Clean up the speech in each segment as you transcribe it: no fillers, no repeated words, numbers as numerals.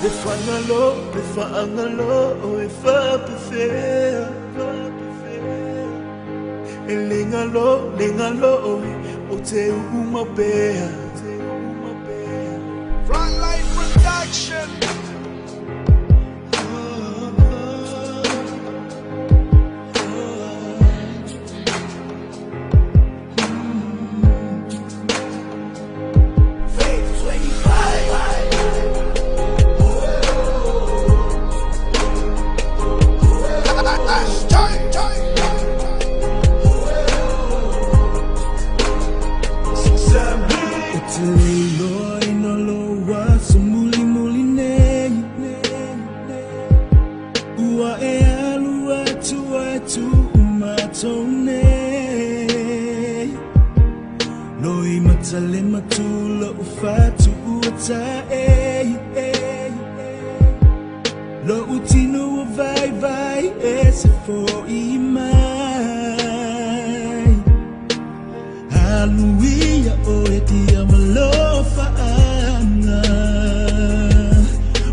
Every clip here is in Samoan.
Le fagalo, le faagalo e faapefea. E le galo, le galo oe o te uuma pea. Frontline Production. Faith 25. O te leiloa ina loa so muli muli nei. Ua e alu atu atu umatou nei. Loi matale matula u fatu ua tae. Lo utino o vai vai e se foi mai. Hallelujah, o e tia malofa anga.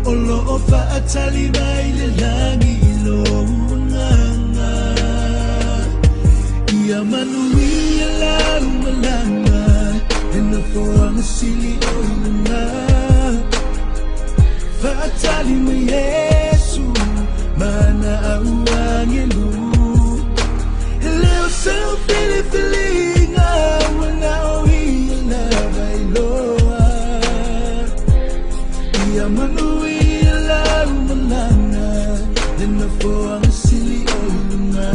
O lo o faatali mai le langi i lo unganga. Ia manuia lau malanga, e na foanga sili o ilunga. Faatali mai Yesu, mana au angelu. E leo sau filifilinga, wana o ia lava iloa. Ia manuia lau malanga, e na foanga sili o ilunga.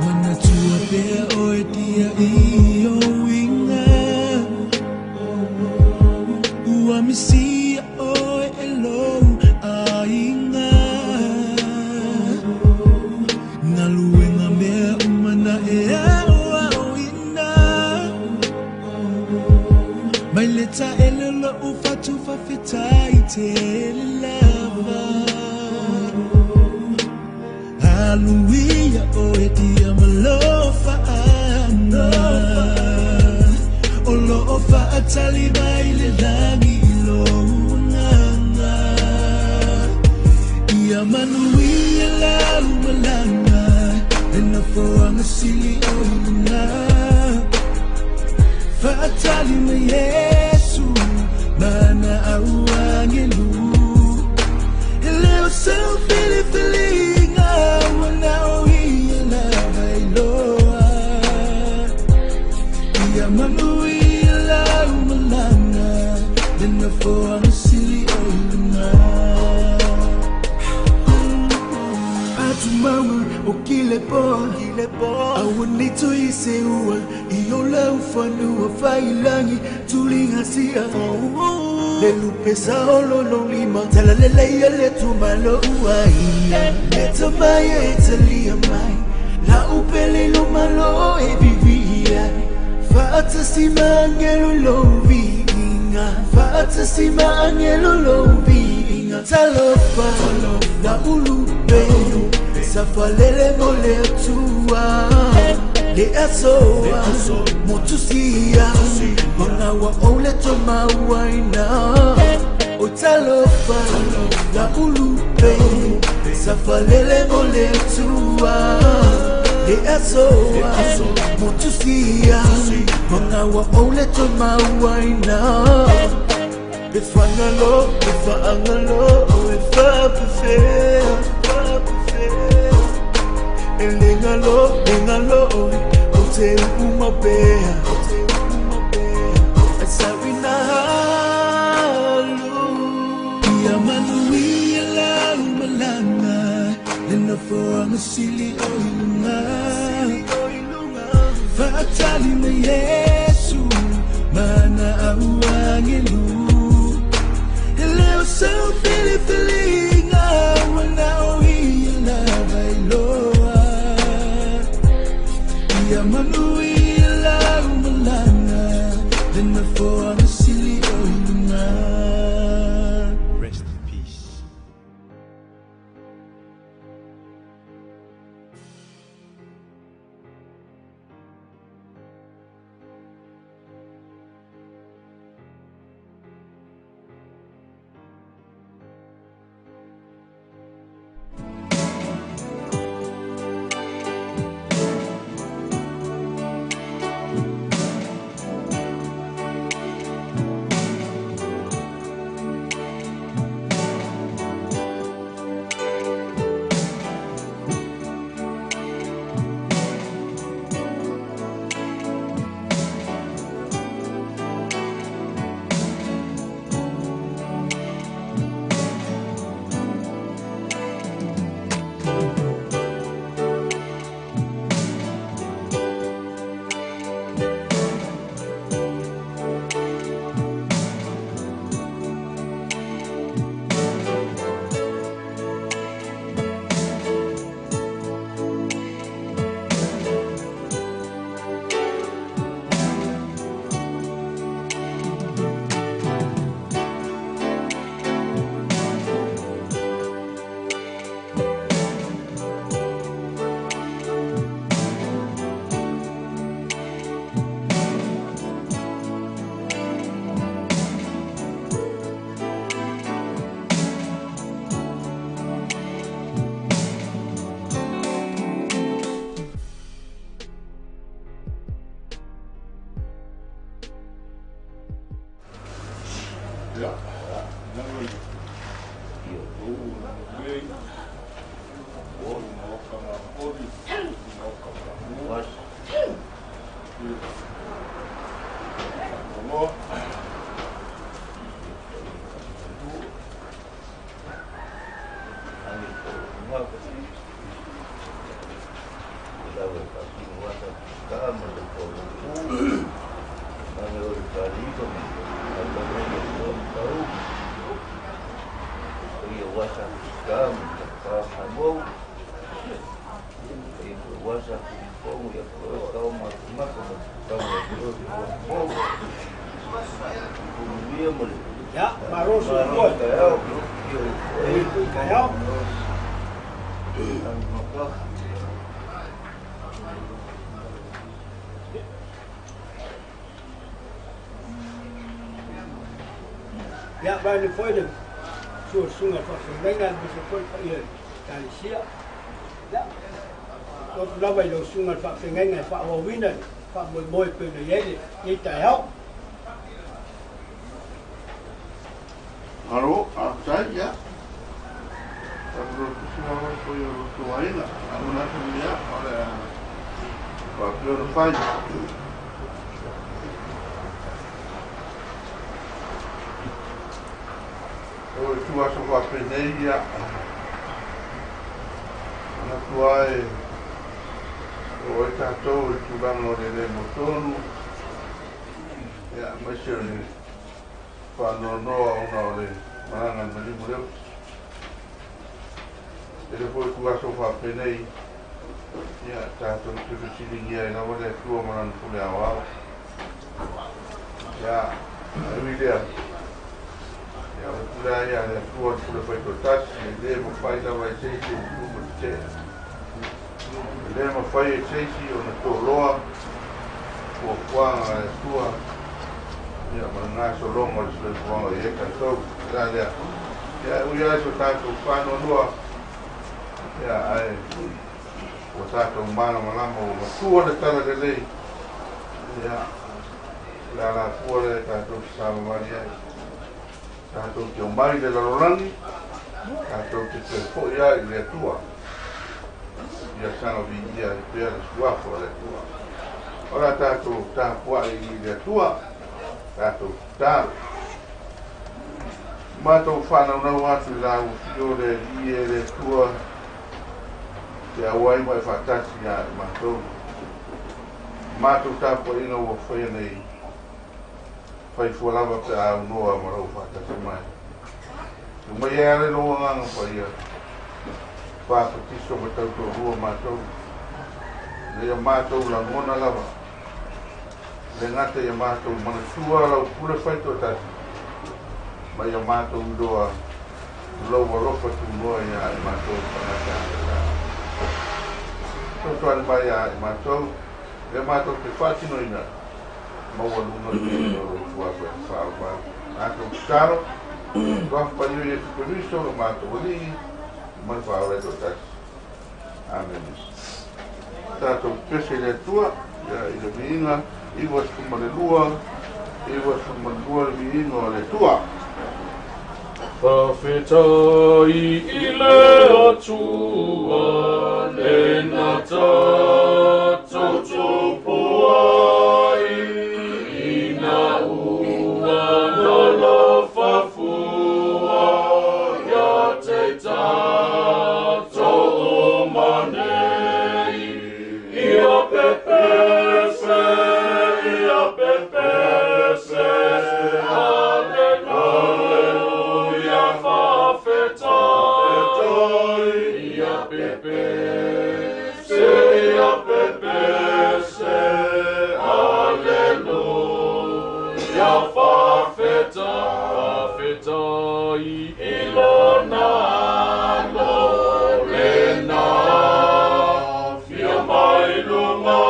Manatua pea oe tia i o winga. Ua misia oe e lou ainga. Ngaluenga mea umana e ao ao ina. Mai le taele lo u fatu fafetai te le lava. Hallelujah, o e tia malofa anga. O lo o faatali mai le langi i lo unganga. Ia manuia lau malanga, e na foanga sili o ilunga. Faatali mai Yesu, mana au angelu. E leo sau filifilinga, wana o ia lava iloa. Ia manuia lau malanga, e na foanga sili o ilunga. Atumaua o kile poa, Awanito i se ua, i o lau fanua failangi, tulinga sia. Le lupe sa olo no lima, tala le leia le tumalo ua ia. Le tamai e talia mai, la upele lo malo e vivia. Faatasi maangelo lo viinga, faatasi maangelo lo viinga. Talofa, la ulupe, safalele mo le atua. Le asoa, motusia, mangawa o le tomauaina. O talofa, la ulupe, safalele mo le atua. Le asoa, motusia, mangawa o le tomauaina. E fagalo, e faagalo, e faapefea. E le galo, le galo oe, o te uuma pea. E sauina halu. Ia manuia lau malanga, le nofoanga sili o ilunga. Faatali mai Yesu, mana au angelu. E leo sau filifilinga, wana o ia lava iloa. Ia manuia lau malanga, le nofoanga sili o ilunga. Minisita ma le Faauluulu ma le o le Kalifa ma le Atamai o le Tau ia wasa ka ma ka Samoa ia wasa ko ia ko tau ma ma ko tau ma ko ko Ya, maroso foi. Kayao. Ja, meine Freunde, so sunga fa lenga bi se foi fa ia talisia. Ja. Ko lava i lo sunga fa fenga fa wa wina fa mo mo pe le yele ni ta yao. Alo, a ya. Alo, tusinga ko yo tuaina. Alo na tunia, ora. Pa pio fai. O tua so fa peneia. Na tua e o e tātou i tūranga o le le motonu. Ia, mai se o le whanonoa ona o le maranga marimu leo. E le foi tua so fa penei. Ia, tātou te whesilingia e lawa le tua maranga pule ao ao. Ia, e lea. Ia, o pule aia le tua pule whai totasi, e le mo whai lawa e seisi o tumu te. E le mo whai e seisi o na tō loa, kua kuanga le tua. Ia, ma ngā so longo le sule kuanga i e katou. Ia, lea. Ia, ui ai so tātou whanonoa. Ia, ai, o tātou mana malama o matua le tala le lei. Ia, la la pua le tātou samamari ai. Tātou te o mai le lalorangi, tātou te te foi ai le atua. Ia sana vi ia i pea le suafo le atua. Ora tātou tāpua i le atua, tātou tālo. Mātou whanau nau atu i lau fio le i e le atua, te awai mai whatasi a i mātou. Mātou tāpua ina ua whaia nei, whai fualava pe au noa ma rau whatasi mai. Tu mai e ale loa nganga whaia, whapatiso ma tauto rua mātou. Lea mātou langona lava. Le ngata ia mātou manatua lau pule whaito tasi. Mai ia mātou iloa lau alofa tu noa ia i mātou whangata. Tautuani mai ia i mātou, le mātou te whatino ina. Maua lunga le o tua koe whaau mai. Mātou taro, tuafa io i te Kristo, lo mātou ali, mai whaau le tō tasi. Amen. Tātou pese le tua, ia i le viinga, iwa sumale le viinga o le tua. Whawhetai i le atua, le na tātou tupuai, ina ua nalofafua, ia te tātou o manei. Ia pepese, ia pepese, Alleluia, whawhetai. Ia pepese, ia pepese, Alleluia, whawhetai, whawhetai i lona lo le nā, whia mai lunga,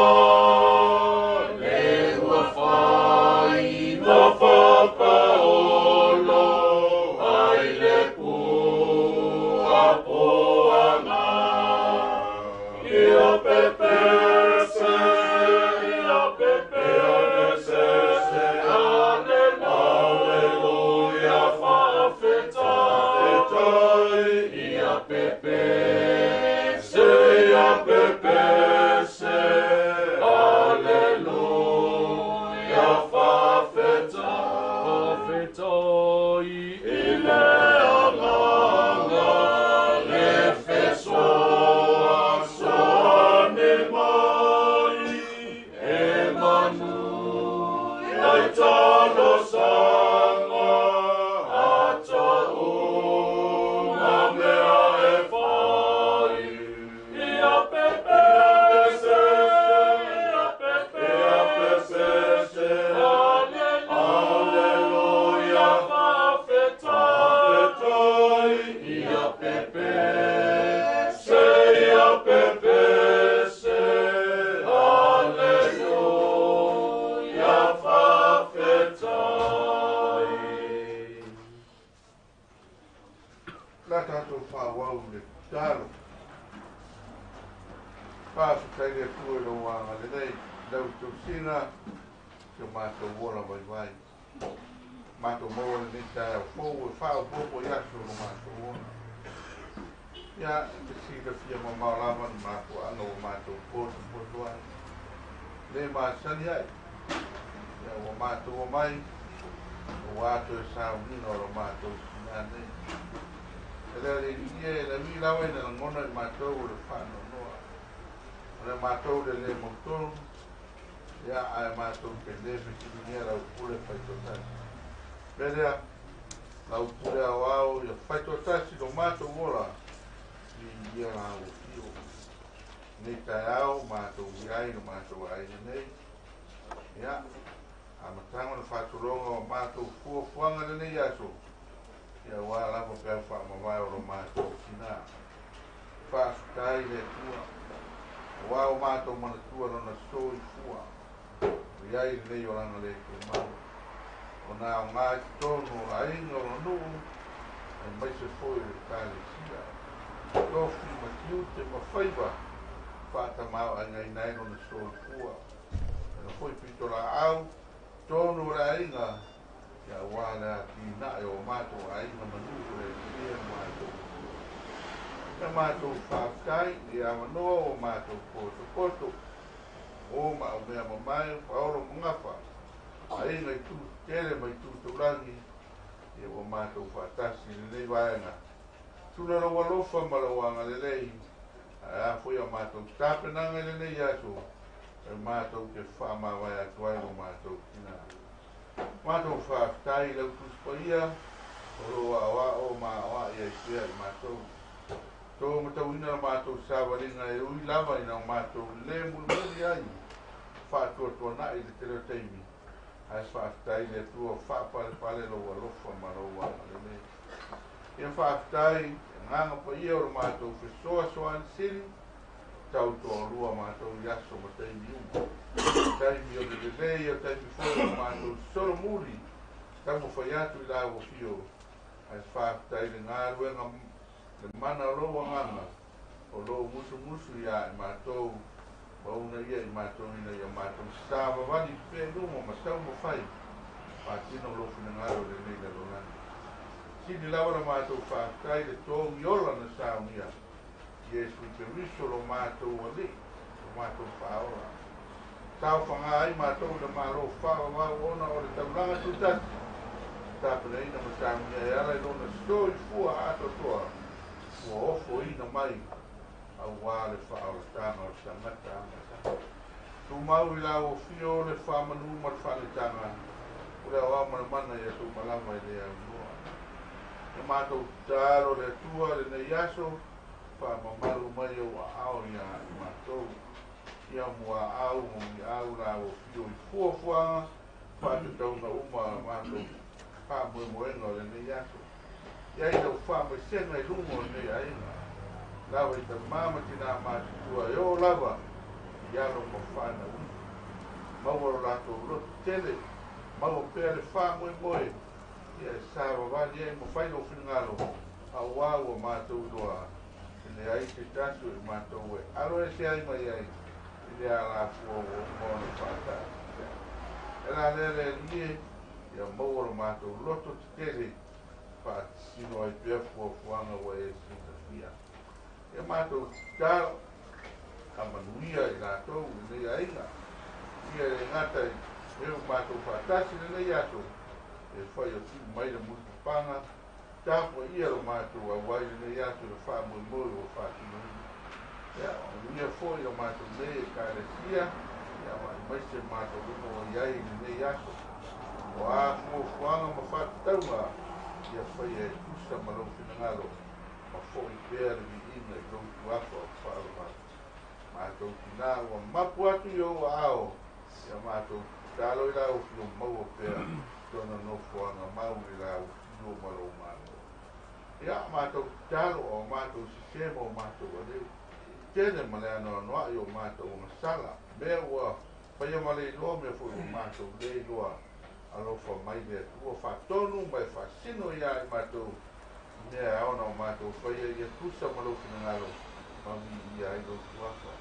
le ua whai ma whakaolo, ai le pua poanga. Ia pepese, ia pepese, Alleluia, whawhetai. agalelei lau tausiga si o matou ola vaivai. Matou maua lenei taeao fou e faaopoopo i aso o lo matou ola. Ia, e te silafia mamao lava le mafuaaga ua matou potopoto ai. Le masani ai, ia ua matou omai, ua toe sauniga o lo matou tinā nei. E le alii e lavi lava ina lagona i matou o le faanoanoa. O le matou le lē mautonu, ia ae matou te lē fesiligia lau pule faitoatasi. Mea lea, lau pule aoao ia faitoatasi lo matou ola i ia lau afio. Nei taeao matou iai lo matou aiga nei. Ia, amataga o le faatologa o matou fuafuaga lenei aso, ia ua lava peau faamavae o lo matou tinā. Faafetai le Atua, aua o matou manatua lona soifua, o iai lenei olaga le tumau. O na aoga i totonu o aiga o lo nuu, aemaise foi o le Ekalesia. Tofi ma tiute ma faiva, faatamāo'aigaina ai lona soifua. Lona foi pitolaau, totonu o le aiga, ia auā le atinae o matou aiga ma nuu le Alii ma matou Atua. Ia matou faafetai i avanoa o matou potopoto, o maumea mamae, paolo ma gafa, aiga i tu tele ma itu taulagi, ia ua matou faatasi i lenei vaega. Tula lou alofa ma lou agalelei, ae a foi a matou tapenaga i lenei aso, e matou te faamavae atu ai lo matou tinā. Matou faafetai i lau Tusi Paia, o loo aoao ma aoai ai pea i matou. Tō matauina la matou savaliga e ui lava ina o matou lē mulimuli ai, faatuatuanai i le tele o taimi, ae faafetai le Atua faapalepale lou alofa ma lou agalelei. Ia faafetai agaga paia o le matou fesoasoani sili, tau toalua matou i aso ma taimi uma. Taimi o le lelei o taimi foi o le matou solomuli, taumafai atu i lau afio, ae faafetai le galuega le mana o lou agaga, o lou musumusu iā i matou, ma una ia i matou ina ia matou savavali pea i luma ma taumafai, faatino lou finagalo i lenei lalolagi. Sili lava la matou faafetai le togi ola na saunia, Iesu Keriso lo matou Alii, lo matou Faaola. Saofaga ai matou i le Malo faavavau ona o le taulaga tutasi, tapenaina ma saunia e ala i lona soifua atoatoa, ua ofoina mai auā le faaolataga o le tagata agataka. Tumau i lau afio le faamanu ma le faaletaga, o le aoao ma le mana ia tuumalava i le aunoa. Ia matou tatalo le Atua lenei aso, faamamalu mai ou aao iā i matou. Ia muaau ma muliau lau afio i fuafuaga, faatatauga uma a matou faamoemoega o lenei aso. Ia i lau faamaisega i luga o lenei aiga, lava i tamā ma tinā matutua e oo lava i alo ma fanau ifo. Maua lo latou loto tele, maua pea le faamoemoe, ia e savavali ai ma fai lou finagalo, auā ua matou iloa, e leai se tasi o i matou e alo ese ai mai ai i le alafua ua uma ona faataatitia. E la lea le Alii e, ia maua lo matou loto tetele, faatisino ai pea fuafuaga ua e silafia. Ia matou tatalo, faamanuia i latou i lenei aiga, ia e le gata i e ua matou faatasi i lenei aso, e fai o tiu mai le mulipapaga, tapuaia lo matou auai i lenei aso i le faamoemoe ua faatinoina. Ia, manuia foi lo matou nei Ekalesia, ia aemaise matou uma o iai i lenei aso. O a fuafuaga ma faatatauga, ia faia e tusa ma lou finagalo, ma foi pea le viiga i lou tuafa o faaaloalo. Matou tinā ua mapu atu i ou aao, ia matou tatalo i lau afio maua pea tona nofoaga mau i lau afio ma lou Malo. Ia, matou tatalo o matou sesē ma o matou aleu, tele ma le anoanoai o matou agasala, mea ua faia ma le iloa, mea foi ua matou le iloa, alofa mai le Atua faatonu ma e faasino iā i matou, i mea e ao ona o matou faia ia tusa ma lou finagalo, ma viia ai lou tuafa.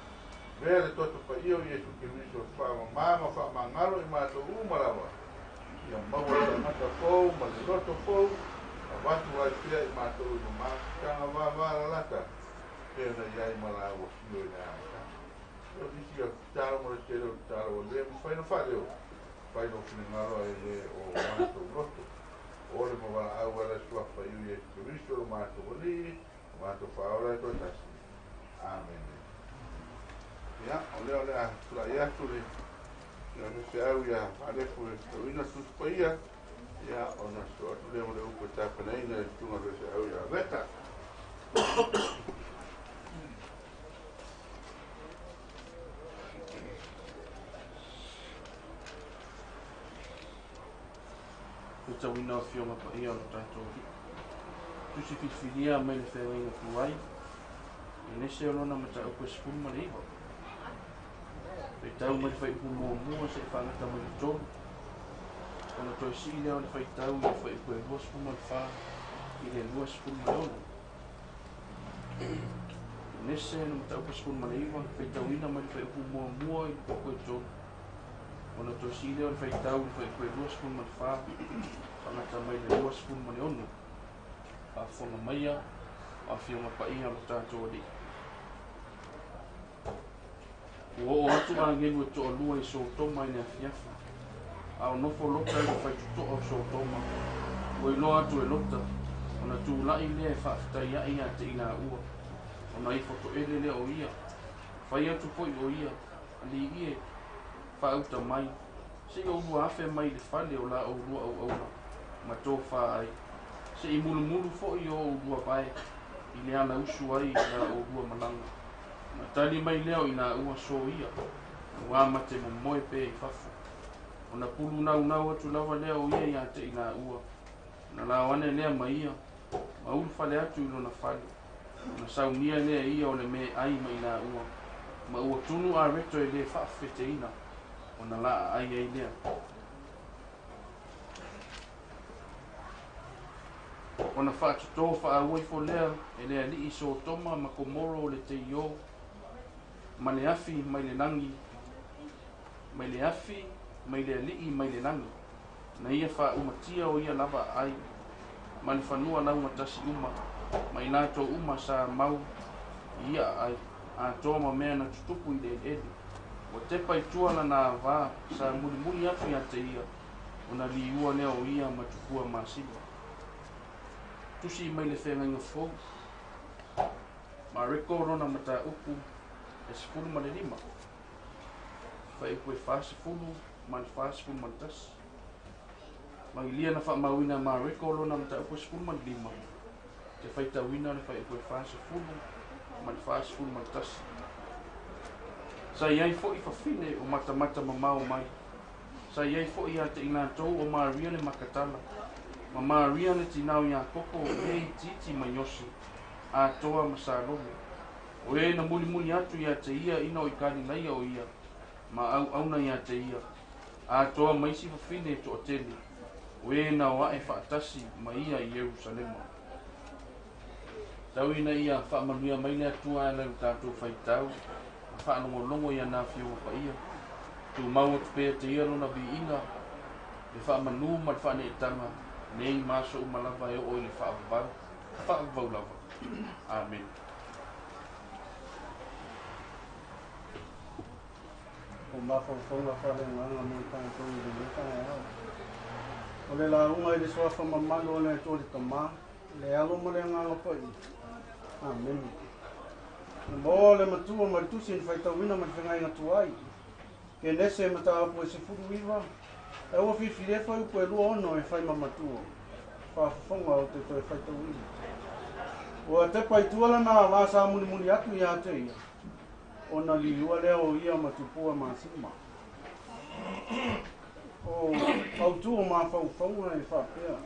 Avea le Toto Paia o Iesu Keriso e faamamā ma faamagalo i matou uma lava, ia maua le tagata fou ma le loto fou, avatu ai pea i matou i le mafutaga vavalalata pei ona i ai ma laua Afio i le amataga. O nisi o tatalo ma le tele o tatalo ua le mafai ona faaleo, fai lou finagalo ae le o matou loto. O le ma valaau e ala i le Suafa Paia o Iesu Keriso lo matou Alii, lo matou Faaola e toatasi. Amene. Ia, o lea o le a tulai atu le faifeau ia Faalefu e tauina le Tusi Paia, ia, ona sosoo atu lea ma le upu e tapenaina e le susuga i le faifeau ia Veta. Faitauina o Afioga Paia o lo tatou Alii. Tusi filifilia mai le feagaiga tuai, Kenese o lona mataupu e 19. Faitau mai le fuaiupu muamua seia faagata mai le 3, ona toe sii lea o le faitau i le fuaiupu e 24 i le 26. Kenese le mataupu 19, faitauina mai le fuaiupu muamua i le fuaiupu e 3, ona toe sii lea o le faitau i le fuaiupu e 24 faagata mai le 26. Faafofoga maia o Afioga Paia o lo tatou Alii. Ua oo atu agelu e toalua i Sotoma i le afiafi, a o nofo Lota i le faitotoa o Sotoma. Ua iloa atu e Lota, ona tulai lea e faafetai ae ia te i laua, ona ifo toele lea o ia. Fai atu foi o ia, Alii e, faauta mai, se i oulua afe mai i le fale o la oulua auauna ma tofa ai, se i mulumulu foi o oulua vae i le ala usu ai la oulua malaga. Ona tali mai lea o i laua, Soia, ua ma te momoe pea i fafo. Ona pulu naunau atu lava lea o ia ia te i laua, ona lao ane lea ma ia, ma ulufale atu i lona fale. Ona saunia lea e ia o le meaai ma i laua, ma ua tunu areto e le faafefeteina, ona laaai ai lea. Ona faatotō faaua ifo lea e le Alii Sotoma ma Komoro o le teiō, ma le afi mai le lagi, mai le afi mai le Alii mai le lagi, na ia faaumatia o ia lava aai, ma le fanua laugatasi uma, ma i latou uma sa mau i ia aai, atoa ma mea na tutupu i le eleele. Ua tepa i tua lana avā sa mulimuli atu ia te ia, ona liua lea o ia ma tupua masima. Tusi mai le Feagaiga Fou, Mareko lona mataupu e 15, fuaiupu e 40 ma le 41. Magilia na faamauina e Mareko lona mataupu e 15, te faitauina le fuaiupu e 40 ma le 41. Sa i ai foi fafine o matamata mamao mai. Sa i ai foi ia te i latou o Maria le Makatala, ma Maria le tinā o Iakopo e itiiti ma Iosi, atoa ma Salome, o e na mulimuli atu ia te ia ina o i Kalilaia o ia, ma auauna ia te ia, atoa ma isi fafine e toatele, o e na o ae faatasi ma ia i Ierusalema. Tau ina ia faamanuia mai le Atua e ala i lo tatou faitau ma faalogologo i ana Afioga Paia. Tumau atu pea te ia lona viiga, le faamanu ma le faaneetaga, nei ma aso uma lava e oo i le faavavau, faavavau lava. Amene. O mafaufauga faaleagaga mo i tatou i lenei taeao. O le lauga i le suafa mamalu o le Atua le Tama, le Alo ma le Agaga Paia. Amene. Na maua le matua ma le tusi na faitauina ma le fegaiga tuai. Kenese mataupu e 19, e ua filifilia fuaiupu e 26 e fai ma matua. Faafofoga ou te toe faitauina. Ua tepa i tua lana avā sa mulimuli atu ia te ia, ona liua lea o ia ma tupua masima. O autū o mafaufauga e faapea,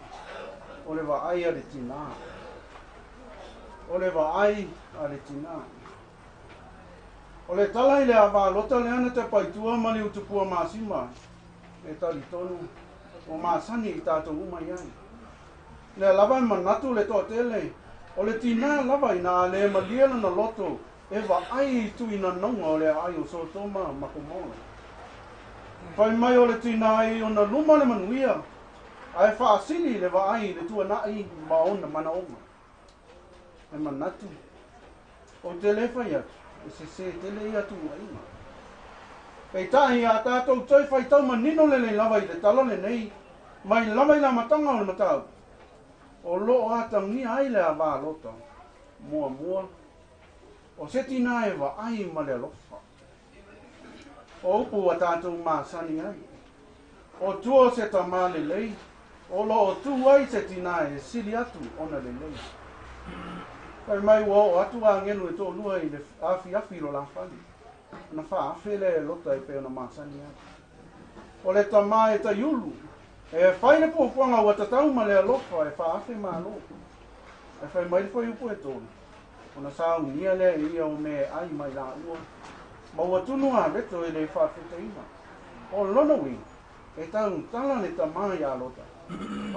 o le vaai a le tinā. O le vaai a le tinā. O le tala i le avā lota lea na tepa i tua ma liu tupua masima, e talitonu ua masani i tatou uma i ai. Lea lava e manatu le toatele, o le tinā lava ina a le malie lona loto e vaai i tuinanauga o le aai o Sotoma ma Komoro. Fai mai o le tinā i ona luma le manuia, ae faasili le vaai i le tuanai ma ona manaoga. E manatu, ou te le fai atu, e sesē tele ia tuuaiga. Peitai, a tatou toe faitau manino lelei lava i le tala lenei, mai lava i le amataga o le mataupu, o lo o atagia ai le ava a Lota, muamua, o se tinā e vaai ma le alofa. O upu ua tatou masani ai, o tua o se tamā lelei, o lo o tu ai se tinā e sili atu ona lelei. Fai mai ua oo atu agelu e toalua i le afiafi i lo la fale, ona faaafe lea e Lota e pei ona masani ai. O le tamā e taiulu, e fai le puapuaga ua tatau ma le alofa e faaafe malo. Ae fai mai le fuaiupu e tolu, ona saunia lea e ia o mea e ai mai laua, ma ua tunu areto e le faafetaina. O lona uiga, e tautala le tamā iā Lota,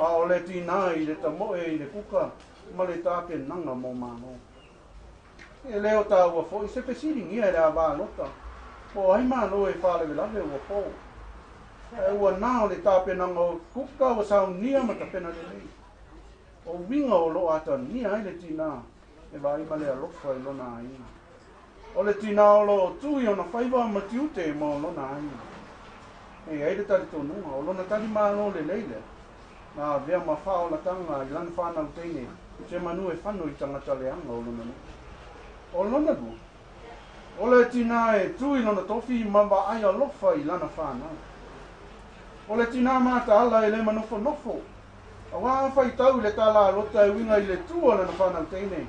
a o le tinā i le tamoe i le kuka ma le tapenaga mo malo. E le o taua foi se fesiligia e le ava a Lota, po o ai malo e faalavelave ua po. Ae ua na o le tapenaga o kuka ua saunia ma tapena lelei. O uiga o lo o atagia ai le tinā e vaai ma le alofa i lona aiga. O le tinā o lo o tu i ona faiva ma tiute mo lona aiga. E i ai le talitonuga, o lona tali malo lelei lea, na avea ma faaolataga i lana fanau teine se manu e fano i tagata leaga o lona nuu. O lona lua, o le tinā e tu i lona tofi ma vaai alofa i lana fanau. O le tinā mataala e le manofonofo, Auā faitau i le tala a Lota e uiga i le tu o lana fanau teine,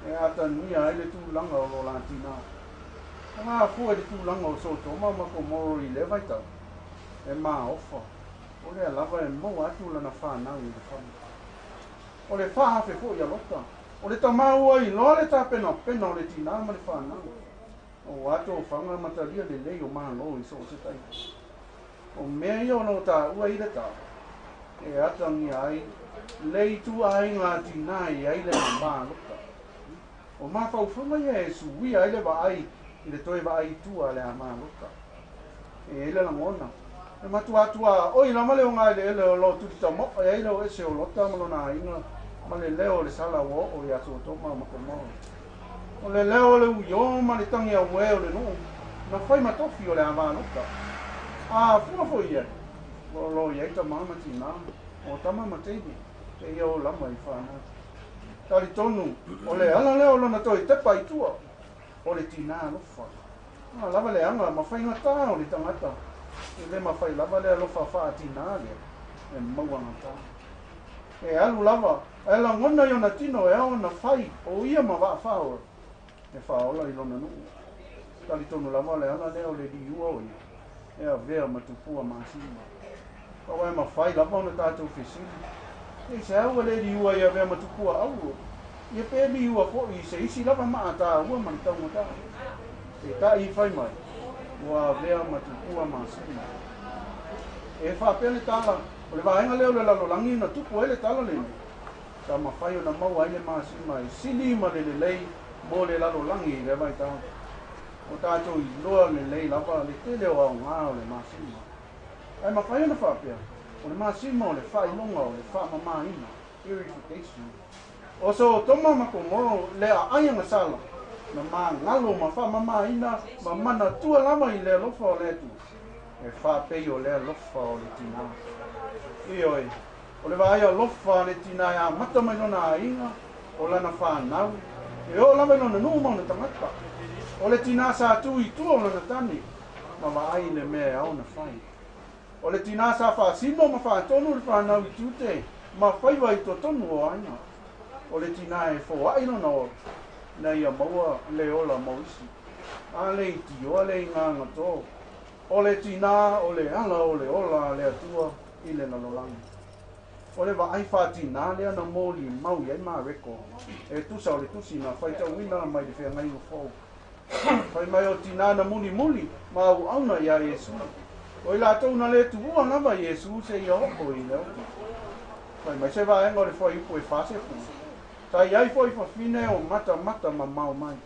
e atagia ai le tulaga o lo la tinā. O ngā afua i le tulaga o Sotoma ma Komoro i lea vaitau, e maofa, o lea lava e maua atu lana fanau i le fale. O le faahafe foi a Lota, o le tama ua iloa le tapenapena o le tinā ma le fanau, auā tofaga ma talia lelei o Malo i so o se taimi. O mea ia o lo o taua i le tala, e atagia ai le ituaiga tinā i ai le malota. O mafaufauga ia e suia ai le vaai i le toe vaai i tua a le amalota. E i ai le lagona, e matuatuaoi lava le ogaeleele o lo o tulitamoe ai le o ese o Lota ma lona aiga ma le leo o le sala ua oo iā Sotoma ma Komoro. O le leo o le uiō ma le tagi auē o le nuu na fai ma tofi o le amalota. A fua foi i ai, ua lolo i ai tamā ma tinā, o tama ma teine, seia o lava i whanau. Talitonu, o le ala lea o lona toe tepa i tua, o le tinā alofa. A lava le aga ma faigata o le tagata, e le mafai lava le alofa faatinā lea e maua gata. E alu lava, ae lagona i ona tino e ao ona fai o ia ma vaa faaola, e faaola i lona nuu. Talitonu lava o le ala lea o le liua o ia e avea ma tupua masima. Aua e mafai lava ona tatou fesili, Aisea ua le liua i avea ma tupua auro? Ia pe liua foi i se isi lava maa taua ma le taugata. Peitai i fai mai, ua avea ma tupua masima. E faapea le tala, o le vaega lea o le lalolagi na tupu ai le tala lenei, sa mafai ona maua ai le masima e sili ma le lelei mo le lalolagi i lea vaitau. O tatou iloa lelei lava le tele o aoga o le masima. Ae mafai ona faapea, o le masima o le faailoga o le faamamaina, purification, o Sotoma ma Komoro le aai agasala, na magalo ma faamamaina ma manatua lava i le alofa o le Atua, e faapei o le alofa o le tinā. Ioe, o le vaai alofa a le tinā e amata mai lona aiga, o lana fanau, e oo lava i lona nuu ma ona tagata. O le tinā sa tu i tua o lana tane, ma vaai i le mea e ao ona fai. O le tinā sa faasino ma faatonu le fanau i tiute ma faiva i totonu o aiga. O le tinā e foai lona ola, ina ia maua le ola mo isi. A le itioa le igaga tō. O le tinā o le ala o le ola a le Atua i le lalolagi. O le vaai faatinā lea na molimau i ai Mareko, e tusa o le tusi na faitauina mai le feagaiga fou. Fai mai o tinā na mulimuli ma auauna iā Iesu. O i latou na le tuua lava Iesu seia oo i le oto. Fai mai se vaega o le fuaiupu e 40, Sa i ai foi fafine o matamata mamao mai.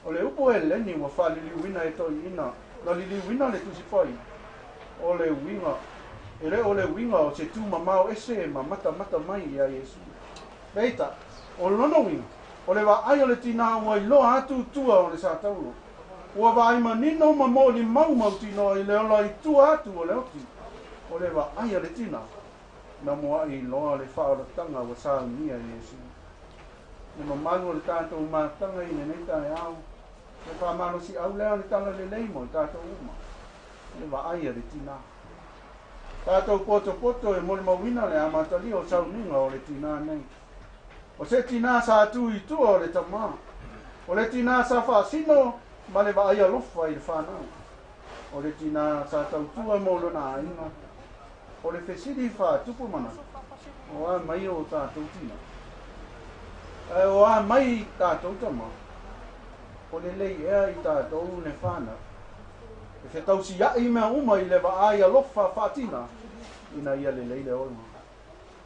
O le upu Heleni ua faaliliuina e toeaiina na liliuina le Tusi Paia, o le uiga, e le o le uiga o se tumamao ese ma matamata mai ia Iesu. Peitai, o lona uiga, o le vaai a le tinā ua iloa atu tua o le sataulo. Ua vaai manino ma molimau mautinoa i le ola i tua atu o le oti. O le vaai a le tinā, na mua'i iloa le faaolataga ua saunia e Iesu. Le mamalu o le tatou mafutaga i lenei taeao, le faamalosi'au lea o le talalelei mo i tatou uma, o le vaai a le tinā. Tatou potopoto e molimauina le amatalia o sauniga o le tinā nei. O se tinā sa tu i tua o le tamā. O le tinā sa faasino ma le vaai alofa i le fanau. O le tinā sa tautua mo lona aiga. O le fesili faatupu manatu, o a mai o tatou tinā? Ae o a mai tatou tamā? O lelei ea i tatou le fanau e fetausia'i mea uma i le vaai alofa faatinā ina ia lelei le ola?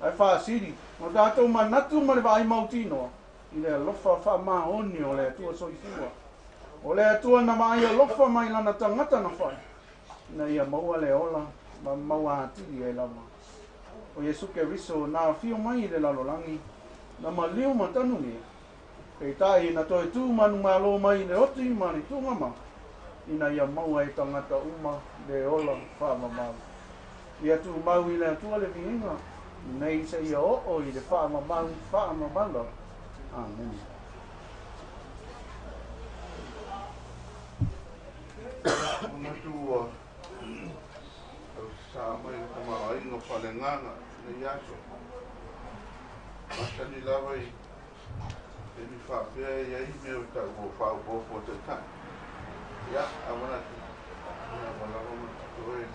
Ae faasili o tatou manatu ma le vaai mautinoa i le alofa faamaoni o le Atua soifua. O le Atua na vaai alofa mai lana tagata na fai, ina ia maua le ola ma maua atili ai lava. O Iesu Keriso na afio mai i le lalolagi, na maliu ma tanugia, peitai na toe tu manumalo mai i le oti ma le tugama, ina ia maua e tagata uma le ola faamamau. Ia tumau i le Atua le viiga, nei seia oo i le faamamau faamamau lava. Amene. Manatu ua tausasaa mai le tamaoaiga o faaleagaga i lenei aso. Masani lava i taimi faapea e i ai mea o tau ua faaopoopo e taitai. Ia, a manatu, ia ua lava ma totoe le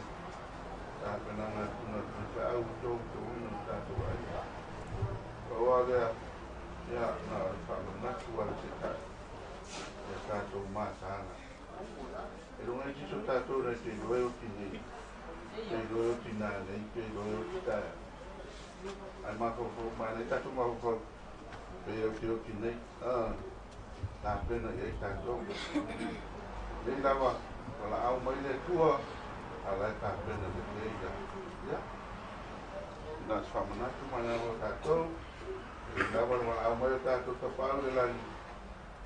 tapenaga atu na le faifeau i tou tauina o tatou aiga. Pau lava lea, ia, na o le faamanatu a le taitai ia tatou mataala. E luga iti so tatou nai te iloa e oti nei, te iloa e oti nanei, pe iloa e oti taeao. Ae mafaufau, manaia tatou mafaufau, pe oti oti nei, tapena i ai tatou. Nei lava, valaau mai le Atua, a la e tapena lelei ia. Ia, na o se faamanatu mai lava o tatou, e lava le valaau mai o tatou tapaau i le lagi,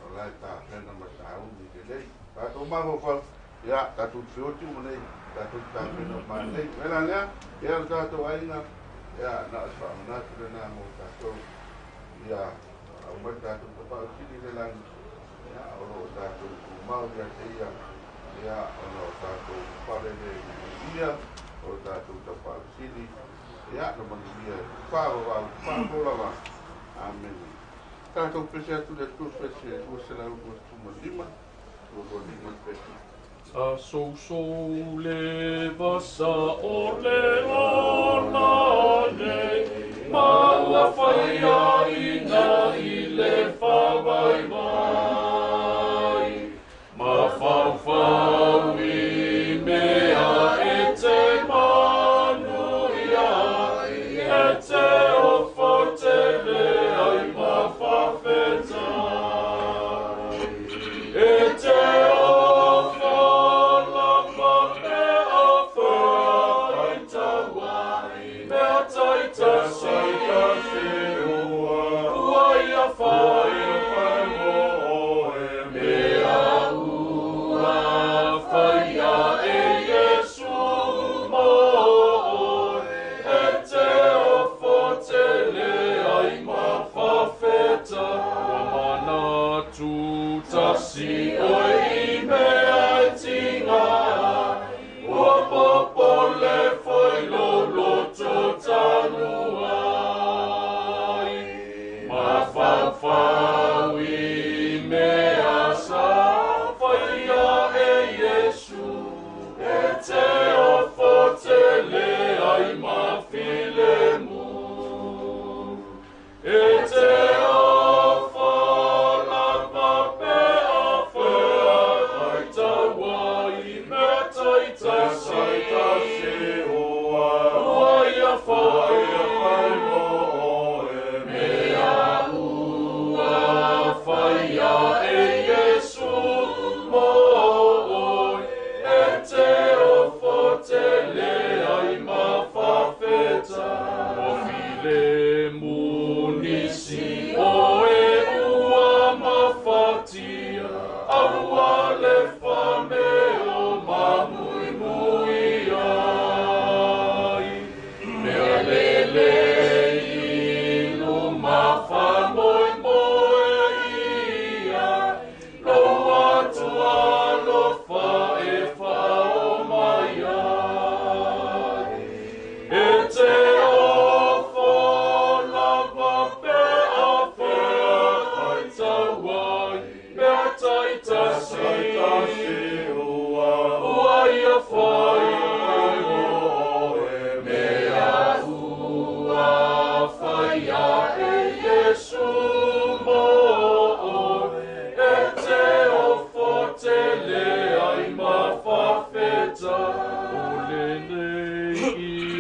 o la e tapena ma sauni lelei. Tatou mafaufau, ia, tatou te feoti uma nei, tatou te tapena uma nei. O le mea la lea, ia lo tatou aiga, ia, na o se faamanatu lena mo tatou, ia, valaau mai le tatou tapaau sili i le lagi, ia, o lo o tatou tumau ia te ia, ia, ona o tatou fale le manuia, o lo tatou tapaau sili, ia, na manuia faavavau, faavavau lava. Amene. Tatou pese atu le Atua pese 225, 225 pese. Sa sousou le vasa o le ola nei, ma ua faiaina i le faavaivai. Ma faufau i mea e te manuia ai, e te ofo tele ai ma faafetai. E te ofo lava mea faitaua, mea taitasi ka feoai.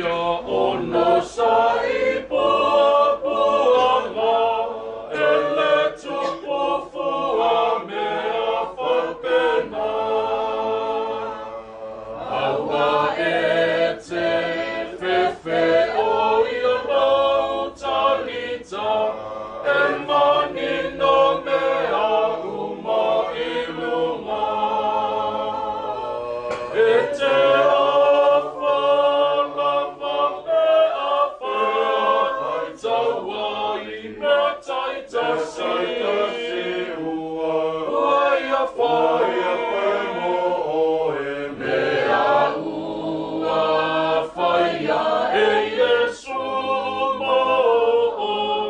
Ia ono sa i puapuaga e le tupu fua mea faapena. Aua e te fefe o ia mau talita e manino mea uma i luga. E te afa lava mea faitaua i mea taitasi ua ia fai mea ua faia e Iesu mo oe,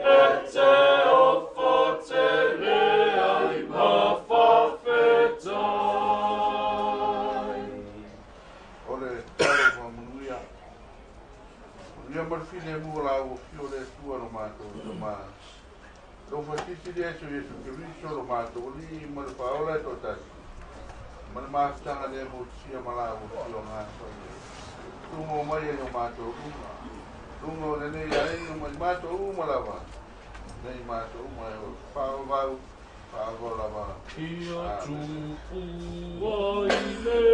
e te ofatele ai ma faafetai. O le talo faamanuia. Manuia ma le filemu o la ua fio le Atua lo matou Tamā. Lou faatisi lea so Iesu Keriso lo matou Alii ma le Faaola e toatasi. Ma le mafutaga lea motusia ma la ua fio agaga paia. Tugo mai e o matou luga. Luga o lenei aiga ma i matou uma lava. Nei matou uma e o faavavau, faavavau lava. Ia Amen. tupu ai le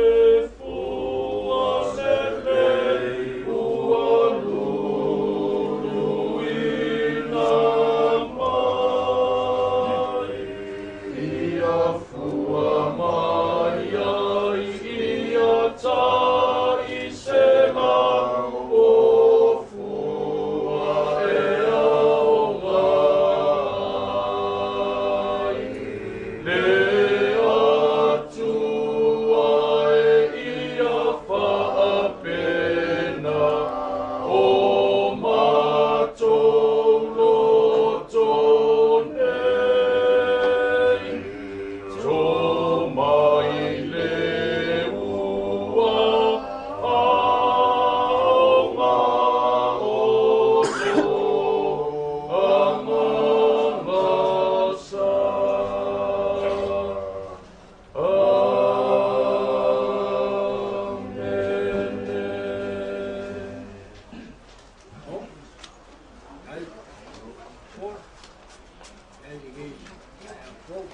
fua lelei ua luluina mai. Ia fua mai ai ia tai se la o fua e aoga ai. Le Atua e ia faapena o matou loto nei. Tō mai le ua aoga o tō agaga sa. Amen. Ai, four. Four.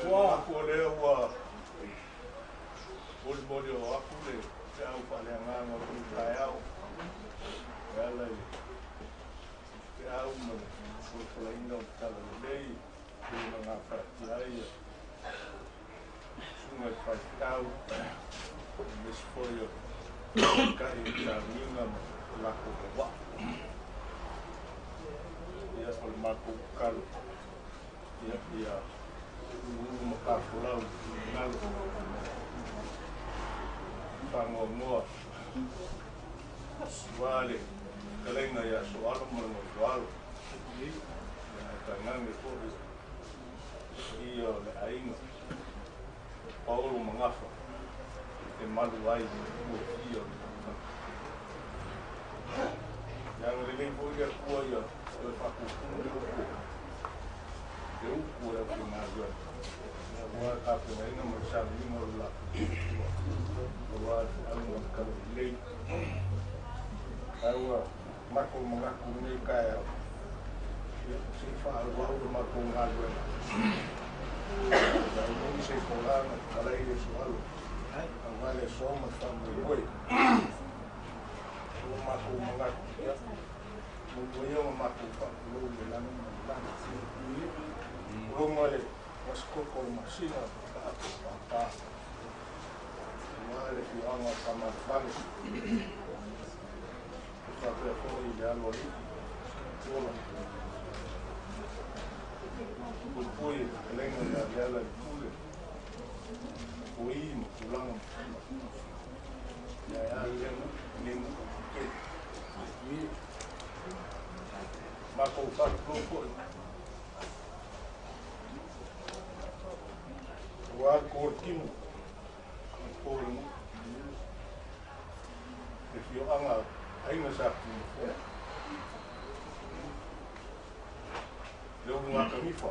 Ua aku o lea ua molimoli o aku le feau faaleagaga o le taeao. E ala i le feau ma le folafolaina o le talalelei pe na gafatia ai ia susuga i le faifeau aemaise foi o taitai o le sauniga ma le latou auvaa. Ia o le matou tatalo ia ia uluulu ma tafolau i finagalo faanoanoa aua le fetalaiga ia Soalo ma le Nofoalo. Ia ae tainane foi ia o le aiga Paolo ma Gafa e malu ai ua fia o le tausaga. Ia agalelei foi le Atua ia toe faatutulu le upu le upu o le aufaigaluega. Aua le tapenaina ma le sauniga o le latou soifua. Aua le feau ma le talalelei. Ae ua matou manatu i lenei taeao, ia se i faaauau le matou galuega. Ia aua se fola na tatala ai le Soalo aua le aso ma le faamoemoe. Ua matou manatu, ia, muamua ia ona matou faatulou i le lagi ma le lagi. Tulou le masikoto o le masina o taato o pāpā. Aua le afioaga o Tamalefale. E faapea foi i le alo alii, Tuola. Puipui e fetalaiga ia Leala i le Pule. O i ma tulaga ma tama. Ia e a lea nuu, lenei nuu tele. Matou faatulou foi. Aua le to o le tino, ma le to o le nuu. Le afioaga aiga sa Tunumafono. Le ulugatanifa.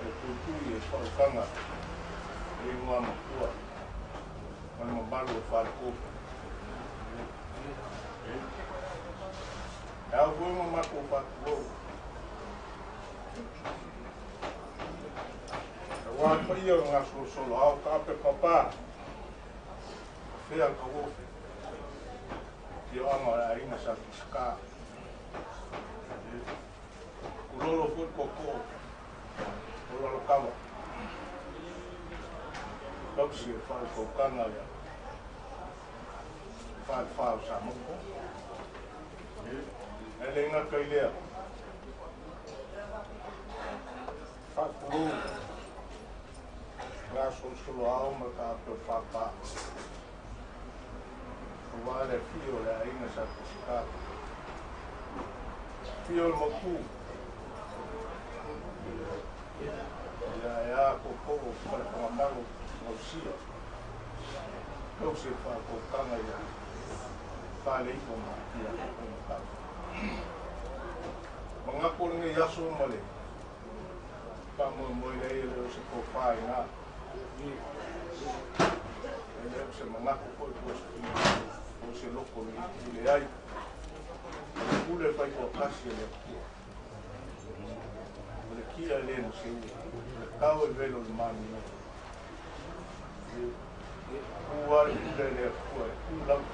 Le puipui e faautaga le igoa matua. Ma le mamalu o falekope. E ao foi ma matou faatulou. Auā le paia o le gasolosolo ao taape papā. Afea le tauofe. Afioaga o le aiga sa Pisika. Kulolo foi le tootoo o Lalokava. Tausi e le faautautaga ia Falefā o Samoa. Ae le gata i lea, faatulou gasolosolo ao ma le taape o le Fapā. Auā le afio o le aiga sa Pisika. Afio o le Maopu. Ia e a tootoo o Falefagamalo Gausia. Tausi e le faautautaga ia Faleiva ma Apia Faigata. Manatu o lenei aso ma le faamoemoe leai e le o se tofā iga. E le o se manatu foi po o se finagalo po o se loko le leai. O le pule faitoatasi a le Atua. O le kia e lē na seua. O le tao e velo i le manino. Ku lava le pule a le Atua e ku lava.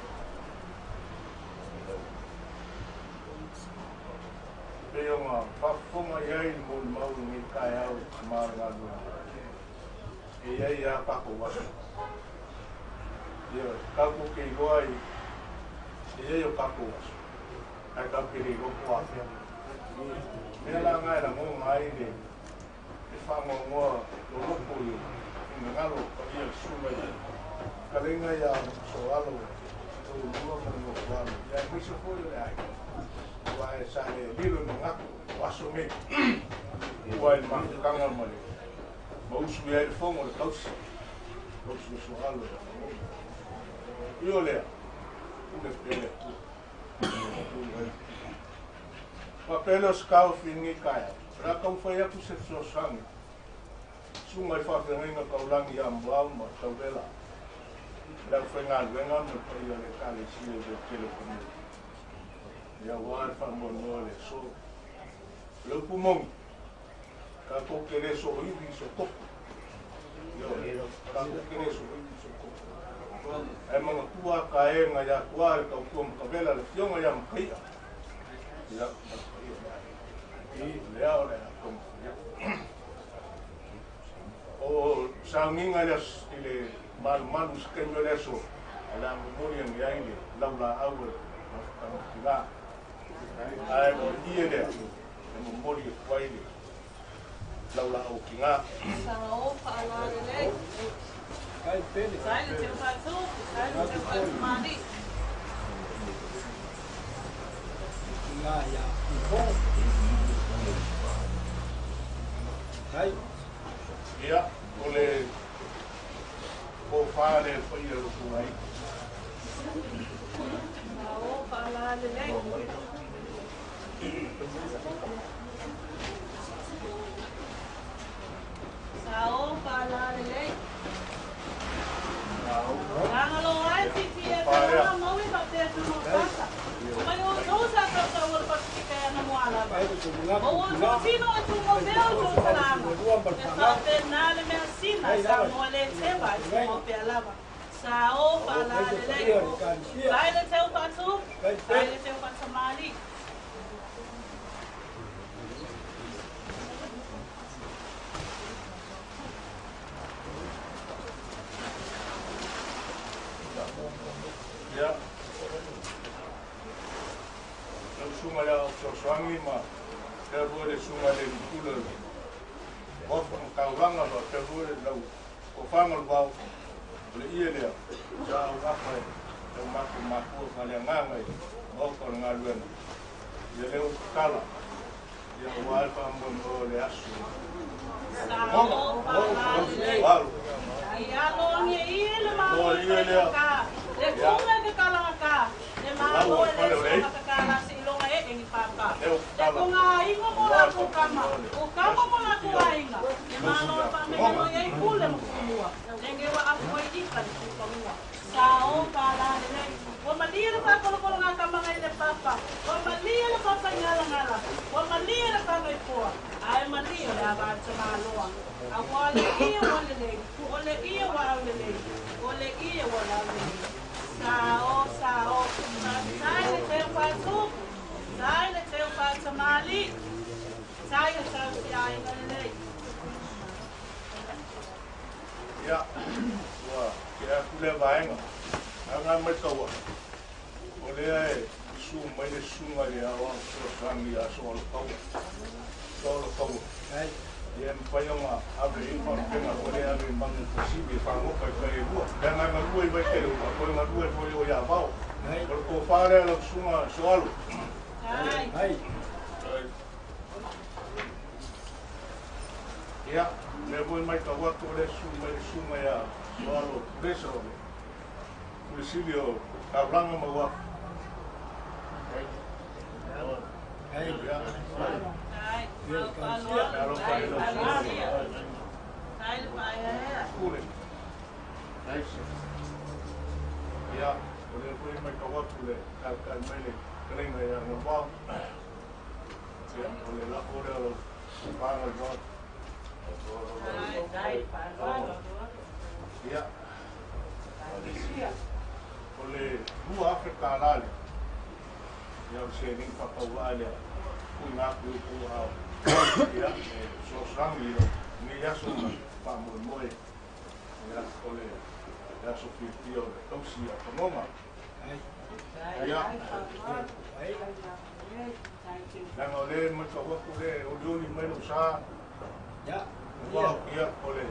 Pei ona faafofoga i ai le molimau i lenei taeao i tamā o le galuega. E i ai lava tatou aso. Ioe, tatou te iloa i e i ai o tatou aso, ae tatou te le iloa po o afea. Mea la na e lagona ai le le faanoanoa loloto i finagalo o paia le susuga i le fetalaiga ia Soalo Toulua ma le Nofoalo, ia aemaise foi o le aiga, aua e sa le lilo i manatu o aso nei, ua i le mafutaga ma le ma usu i ai le fono le tausi, tausi o Soalo e lagona. Ui o lea, pule pea le Atua. Faapea lea o se taofi i lenei taeao, o le a taumafai atu se fesoasoani susuga i faafeagaiga taulagi ia Muao ma Tauvela, le aufaigaluega ma le paia o le Ekalesia i Betele o Fanua. Ia aua le faamoemoe o le aso. O le upu moni, tatou te le soiwi i so toto. Ioe, tatou te le soiwi i so toto. Ae manatua a taega ia tua le tautua matavela le afioga ia Mataia. Ia, ma le paia o le aiga. O lea o le a taumafai atu. O sauniga i le malumalu i se taimi o le aso, o le a momoli ane ai le laulaau a le mafutaga. Ae o le ie lea e momoli atu ai le laulaau tiga. Sao faalalelei. Sai le teu faatu, sai le teu faatamali. Ia, o le tofa lea e paia i lou aiga. Sao faalalelei. Sao faalalelei. Lagalo ai fifi e tulaga maui faapea tumaupasa. Mai outou sa tautau o le Pasifika e ana moa lava. O outou tino e tumau pea outou talaga. E faapena le measina Samoa e le tewa e tumau pea lava. Sao faalalelei. Fai le teu faatu, fai le teu faatamali. Ia, lau susuga i le Aao Fesoasoani ma faapea foi le susuga i le Pule o le Maota ma Taulaga faapea foi lau tofaga o le vao, o le ie lea sa auafa e lau matou matua faaleagaga i le Maota o le galuega. Ia lea ua tatala, ia aua le faamoemoe o le aso. Sao faalalelei. Ia aloagia ia le Malo e faigata, le tuga e kakalagata, le Malo e le soona kakala seiloga ee ni papa. Le koga aiga mo latou tama, o kama mo latou aiga, le Malo e faamegelo ai pule ma kulua, lege ua afu ai ika le pupagua. Sao pālālelei. Ua malie le faakolokologa tamaga i le papa. Ua malie le papa i galagala. Ua malie le fagaifoa. Ae malie le ava a tamāloa. Auā le ia ua lelei. O le ia ua aulelei. O le ia ua laulelei. Sao, sao. Faafetai le teu faatupu. Sai le teu faatamalii. Sai le tausiaiga lelei. Ia, ua tea atu lea vaega. A nga matau atu, o lea e susu mai le susuga i le Aoao Fesoasoani ia Soalokaua. Soalokaua. Ia e mafai ona ave i ai faalupega foi lea e ave i manu fuasili e fagota i fale e lua. Leaga e galue i Vaitele uma, toe galue foi i o i Avao. O le tofa lea lau susuga Soalo. Ia, o lea foi e matau atu o lea e susu mai le susuga ia Soalo Pulesa o le Pule Sili o Taulaga ma Uafu. Ia, alofa i lau susuga. Pule. Ia, o lea foi e matau atu le taitai mai le fetalaiga ia Galuvao. Ia, o le lafo lea o lau tofa Galuvao. Ia, o le $2,000 lea, ia o le seleni faatauvaa lea, tuuina atu i outou aao, ia, e fesoasoani i lenei aso ma faamoemoe, ia, o le aso fiafia o le tausi ia Togoga. Ia, leaga o lea e matau atu o lea e olioli mai lou sa, ia, o le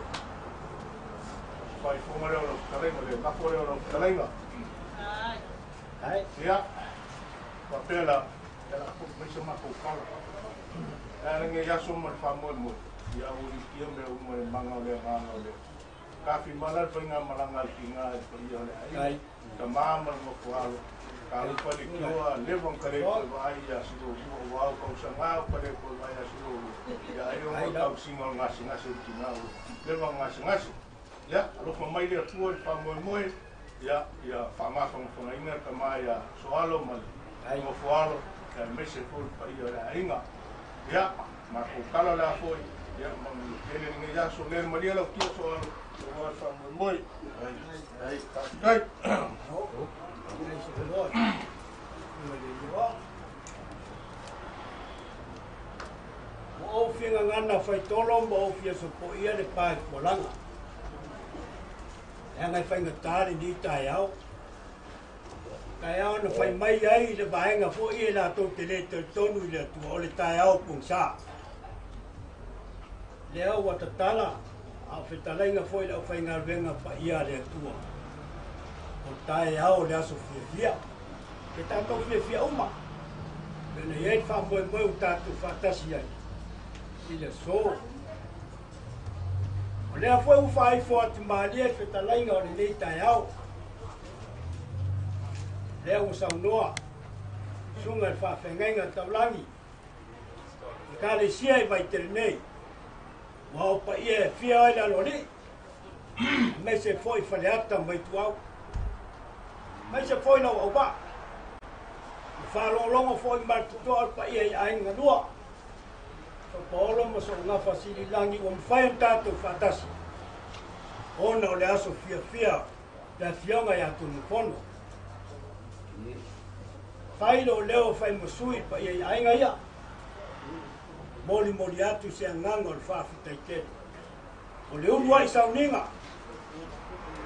faaifoga lea o lau fetalaiga, o le lafo lea o lau fetalaiga. Ia, faapea la, ia la foi mai se matou tala. Ae lenei aso ma le faamoemoe, ia aualiitia mea uma i le maga o le agaga o le Tafimala le faigamalaga a le tiga i le paia o le aiga, tama ma le nofoalo, talofa le tioa, leva ona tale toe vaai ia Silolua, ua au tausaga o tale toe vaai ia Silolua, ia ai ona o tausiga o le gasegase o le tina ua leva ona gasegase. Ia, alofa mai le Atua i le faamoemoe, ia, ia faamafanafanaina le tama ia Soalo ma le nofoalo, aemaise foi le paia o le aiga. Ia, matou tala la foi, ia manuia tele lenei aso, le malia lau tia Soalo, aua le faamoemoe. Faafetai. Ua ou fia gagana faitolo ma ou fia sopoia le pa i fualaga. Leaga e faigata lenei taeao. Taeao na fai mai ai le vaega foi e latou te le talitonu i le Atua o le taeao pogisa. Lea ua tatala a o fetalaiga foi le aufaigaluega paia a le Atua. O taeao o le aso fiafia. Ke tatou fiafia uma. Pena i ai le faamoemoe ua tatou faatasi ai i le aso. O lea foi ua faaifo atu malie le fetalaiga o lenei taeao. Lea ua saunoa susuga i le faafeagaiga taulagi Ekalesia i Vaitele nei. Ua o paia e fia ai le aloalii. Aemaise foi Faleata ma Ituau. Aemaise foi lau auvaa. Ua faalogologo foi ma le totoa o le paia i aiga lua. So Paolo ma So'ogafa Sililagi ua mafai ona tatou faatasi. Ona o le aso fiafia le afioga ia Tunumafono. Fai lo leo fai masui paia i aiga ia. Moli moli atu se agaga o le faafetai tele. O le ulu ai sauniga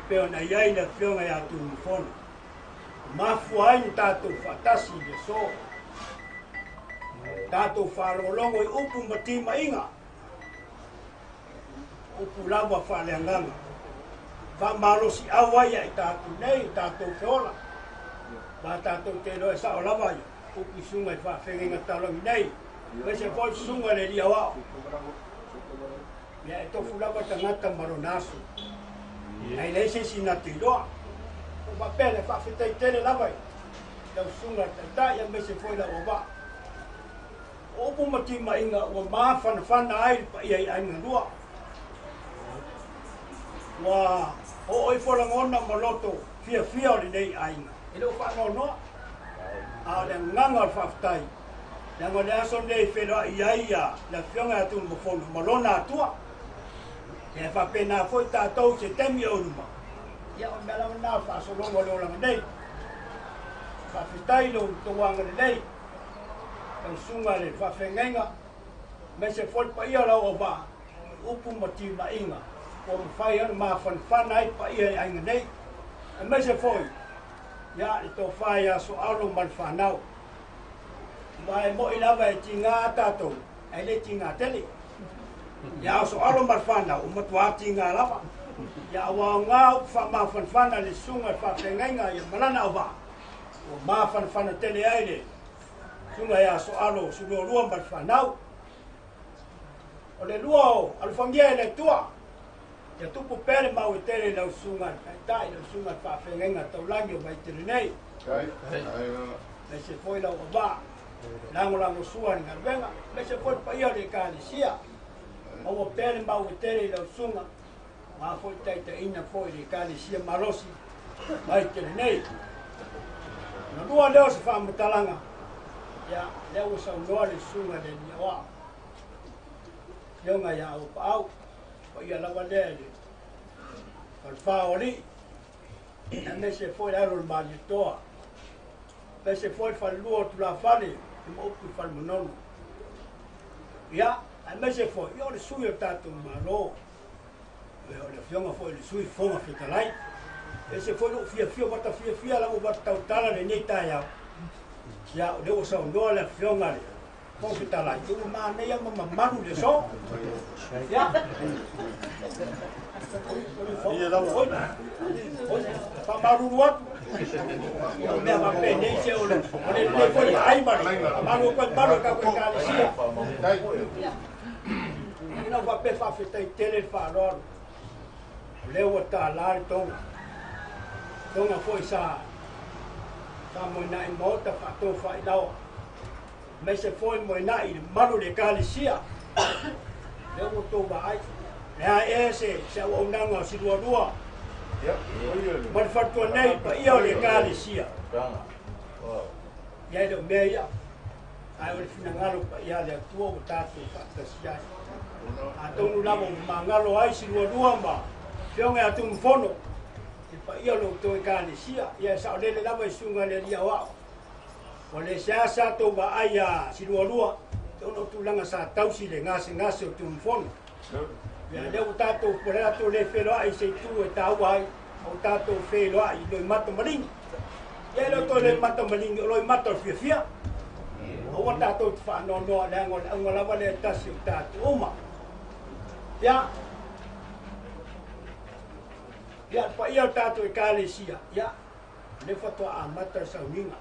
pe ona i ai le afioga ia Tunumafono. Mafua ai na tatou faatasi i le aso. Tatou faalogologo i upu ma timaiga. Upu lava faaleagaga. Faamalosi au ai ia i tatou nei, o tatou feola. Ma tatou te iloa e sao lava ia upu susuga i faafeagaiga taulagi nei. Aemaise foi susuga le alii aoao. Ia e tofu lava tagata ma lona aso. Ae leai se isi na te iloa. O faapea le faafetai tele lava i lau susuga le taitai aemaise foi lau auvaa. O upu ma timaiga ua mafanafana ai le paia i aiga lua. Ua oo ifo lagona ma loto fiafia o lenei aiga e le o faanoanoa a o le agaga o le faafetai leaga o le aso lenei e feloai ai ia le afioga ia Tunumafono ma lona Atua. Ia e faapena foi tatou i se taimi o luma. Ia o le mea lava lena o le faasologa o le olaga nei. Faafetai i lo outou agalelei, lau susuga i le faafeagaiga, aemaise foi le paia o lau auvaa i upu ma timaiga ua mafai ona mafanafana ai le paia i aiga nei, aemaise foi ia le tofa ia Soalo ma le fanau. Aua e moni lava e tiga tatou, ae le tiga tele. Ia o Soalo ma le fanau, ua matua tiga lava. Ia ua aoga upu faamafanafana le susuga i le faafeagaiga ia ma lana auvaa, ua mafanafana tele ai le susuga ia Soalo Sulualua ma le fanau. O le lua o alofagia e le Atua, ia tupu pea le mau e tele i lau susuga i le taitai, lau susuga i le faafeagaiga taulagi o Vaitele nei. Aemaise foi lau auvaa, lagolagosua i le galuega, aemaise foi le paia o le Ekalesia. Maua pea le mau e tele i lau susuga, ma foi taitaiina foi le Ekalesia malosi Vaitele nei. Ona lua lea o se faamatalaga, ia, lea ua saunoa le susuga i le alii aoao, afioga ia Auapaau, paia lava lea i le falefa o alii, aemaise foi le alo o le Malietoa, aemaise foi le falelua o Tulafale i ma upu i Falemanono. Ia, aemaise foi, ia o le sui o tatou Malo, o le afioga foi i le Sui Fofoga Fetalai. Ese foi lou fiafia, ua ta fiafia lava ua tautala lenei taeao. Ia, o lea ua saunoa le afioga i le Fofoga Fetalai, ia ua manaia ma mamalu le aso. Ia, faamalulu atu. Ia, o mea faapenei se o le lelei foi vaai ma le faamalu atu ai malu e tatou Ekalesia. Ina ua faapea faafetai tele le faaaloalo, o lea ua tālā le toga. Toga foi sa moenai maota faatofailaoa, aemaise foi moenai i le mamalu o le Ekalesia. Lea ua outou vaai, le a ea se auaunaga o Silualua ma le faletua nei, paia o le Ekalesia. Ia e le o mea ia, ae o le finagalo paia a le Atua ua tatou faatasi ai. Atonu lava ua magalo ai Silualua ma afioga ia Tunumafono i le paia o lo outou Ekalesia. Ia e saolele lava i susuga i le alii aoao. Ua le seasea tou vaai ia Silualua ona o tulaga sa tausi le gasegase o Tunumafono. Ia lea ua tatou, ua tatou le feloai i se itu e taua ai, a ua tatou feloai i loimata maligi. Ia e le o toe loimata maligi, o loimata o le fiafia. Aua tatou te faanoanoa leaga o le auga lava lea e tasi o tatou uma. Ia, ia le paia o tatou Ekalesia, ia, lea faatoa amata le sauniga.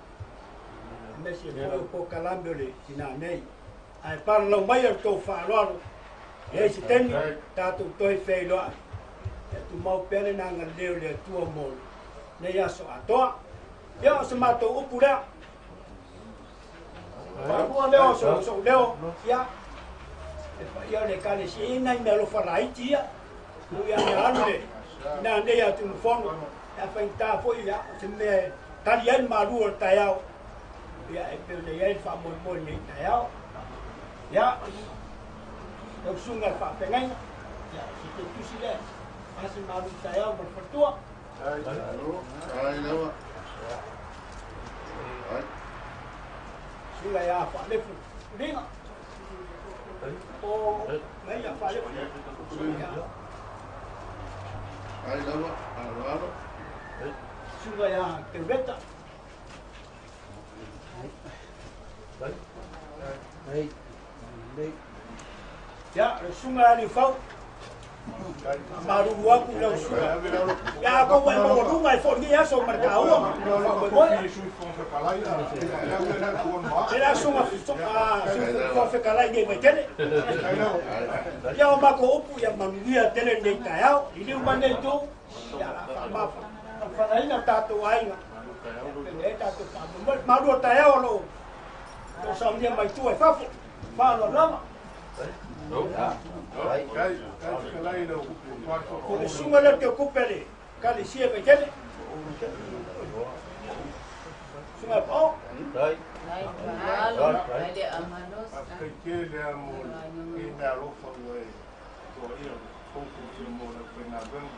Aemaise foi o polokalame o le tina nei. Ae palalau mai o le tou faaaloalo, e ai se taimi, tatou toe feiloai. Ia tumau pea le agalelei o le Atua mo lenei aso atoa. Ia, o se matou upu lea. Faalua lea o sou leo, ia, le paia o le Ekalesia, e i ai nai mea alofa laiti ia. Ui lava ina alu le tina nei a Tunumafono, e faigata foi ia, o se mea e tali ai le malu o le taeao, ia, e pei ona i ai le faamoemoe i lenei taeao. Ia, lau susuga i le faafeagaiga, ia, se te tusi lea, pasi malu taeao ma le faletua. Susuga ia Faalefu Uliga. O mai ia Faalefu. Ai lava, alo. Susuga ia Tereta. Ia, le susuga ia Liufau. Maruru atu lau susuga. Ia, kou e maualuga e foi lenei aso ma le taua. Se la susuga Fofoga Fetalai nei Vaitele. Ia o matou upu ia manuia tele lenei taeao. Liliu mai lenei itu, ia la faamafanaina tatou aiga. Ia pele tatou faamoemoe. Malua taeao o loo saunia mai tua i fafo. Faaaloalo lava. O le susuga lea o Teukupe le Kalisia faitele. Suga pao. Faafetai lea mo le mea alofa ua e toaia foufutia mo le aufaigaluega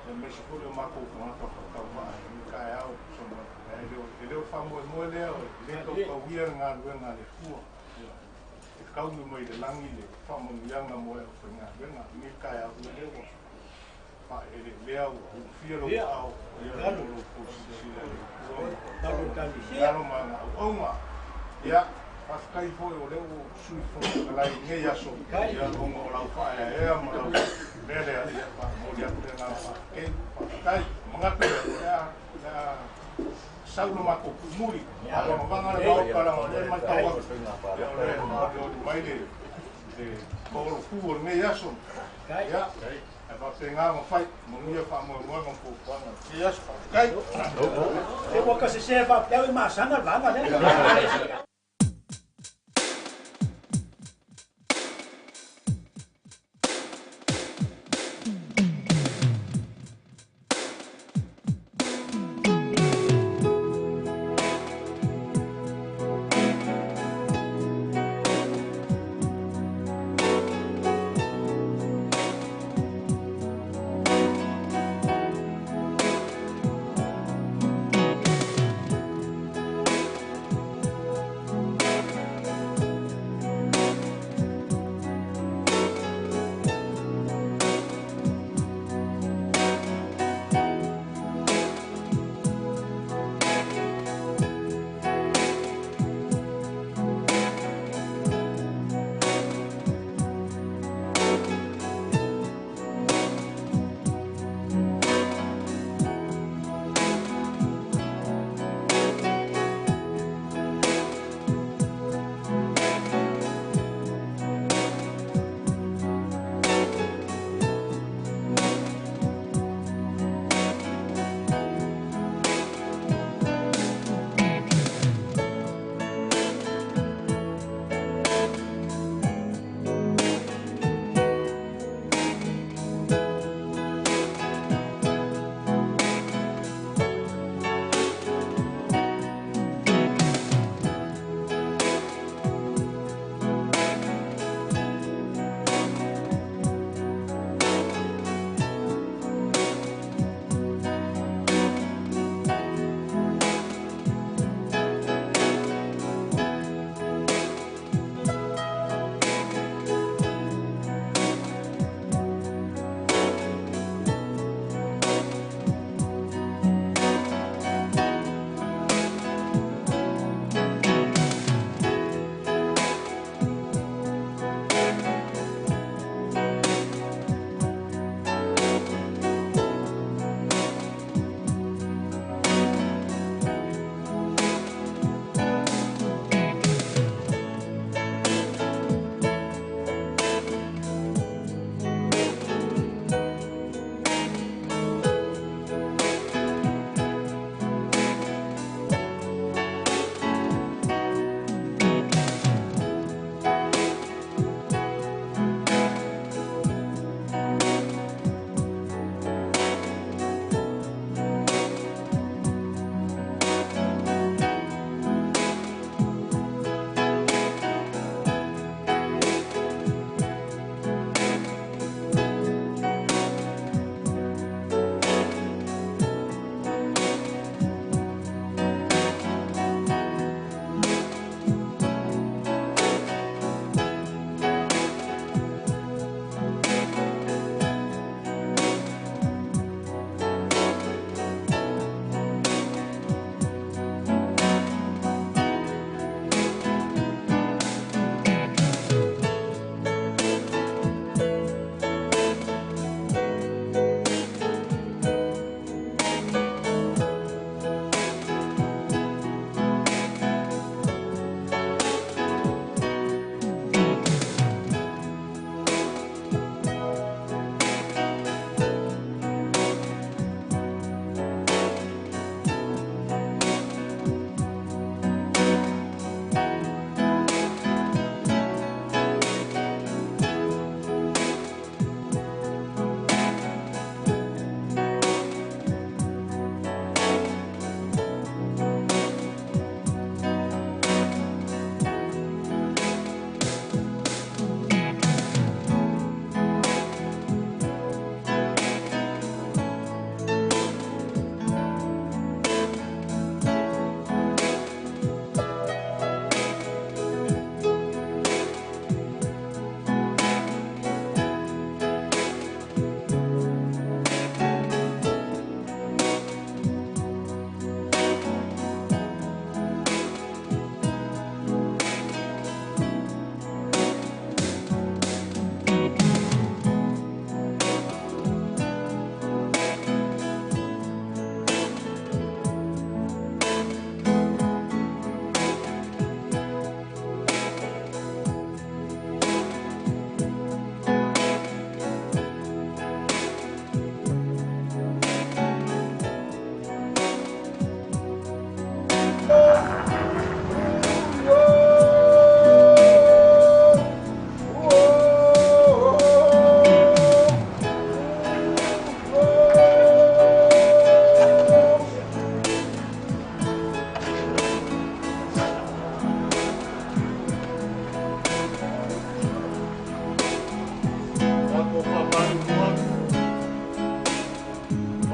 aemaise foi o matou tagata faatauvaa i lenei taeao tusa mai e le o faamoemoe lea e lē tautauia le galuega a le Atua e taumi mai le lagi le faamanuiaga mo le aufaigaluega lenei taeao ia lea ua faaeleelea ua ulufia lou aao ia mo lou pousilasila i le Atua alo ma ana auauga. Ia faafetai foi o lea ua sui fofoga fetalai i lenei aso ia ona o lau faaeaea ma lau mea lea ia faamoli atu le agaga faafetai faafetai manatu lea o le a sau le matou tuumuli avagavaga le maota laga o lea e matau atu ia o lea e maolioli mai le toolotu o lenei aso ia ae faapena ona fai manuia faamoemoega ma fuafuaga lenei aso faafetai. Se ua kasesē faapea i masaga le vaga lea.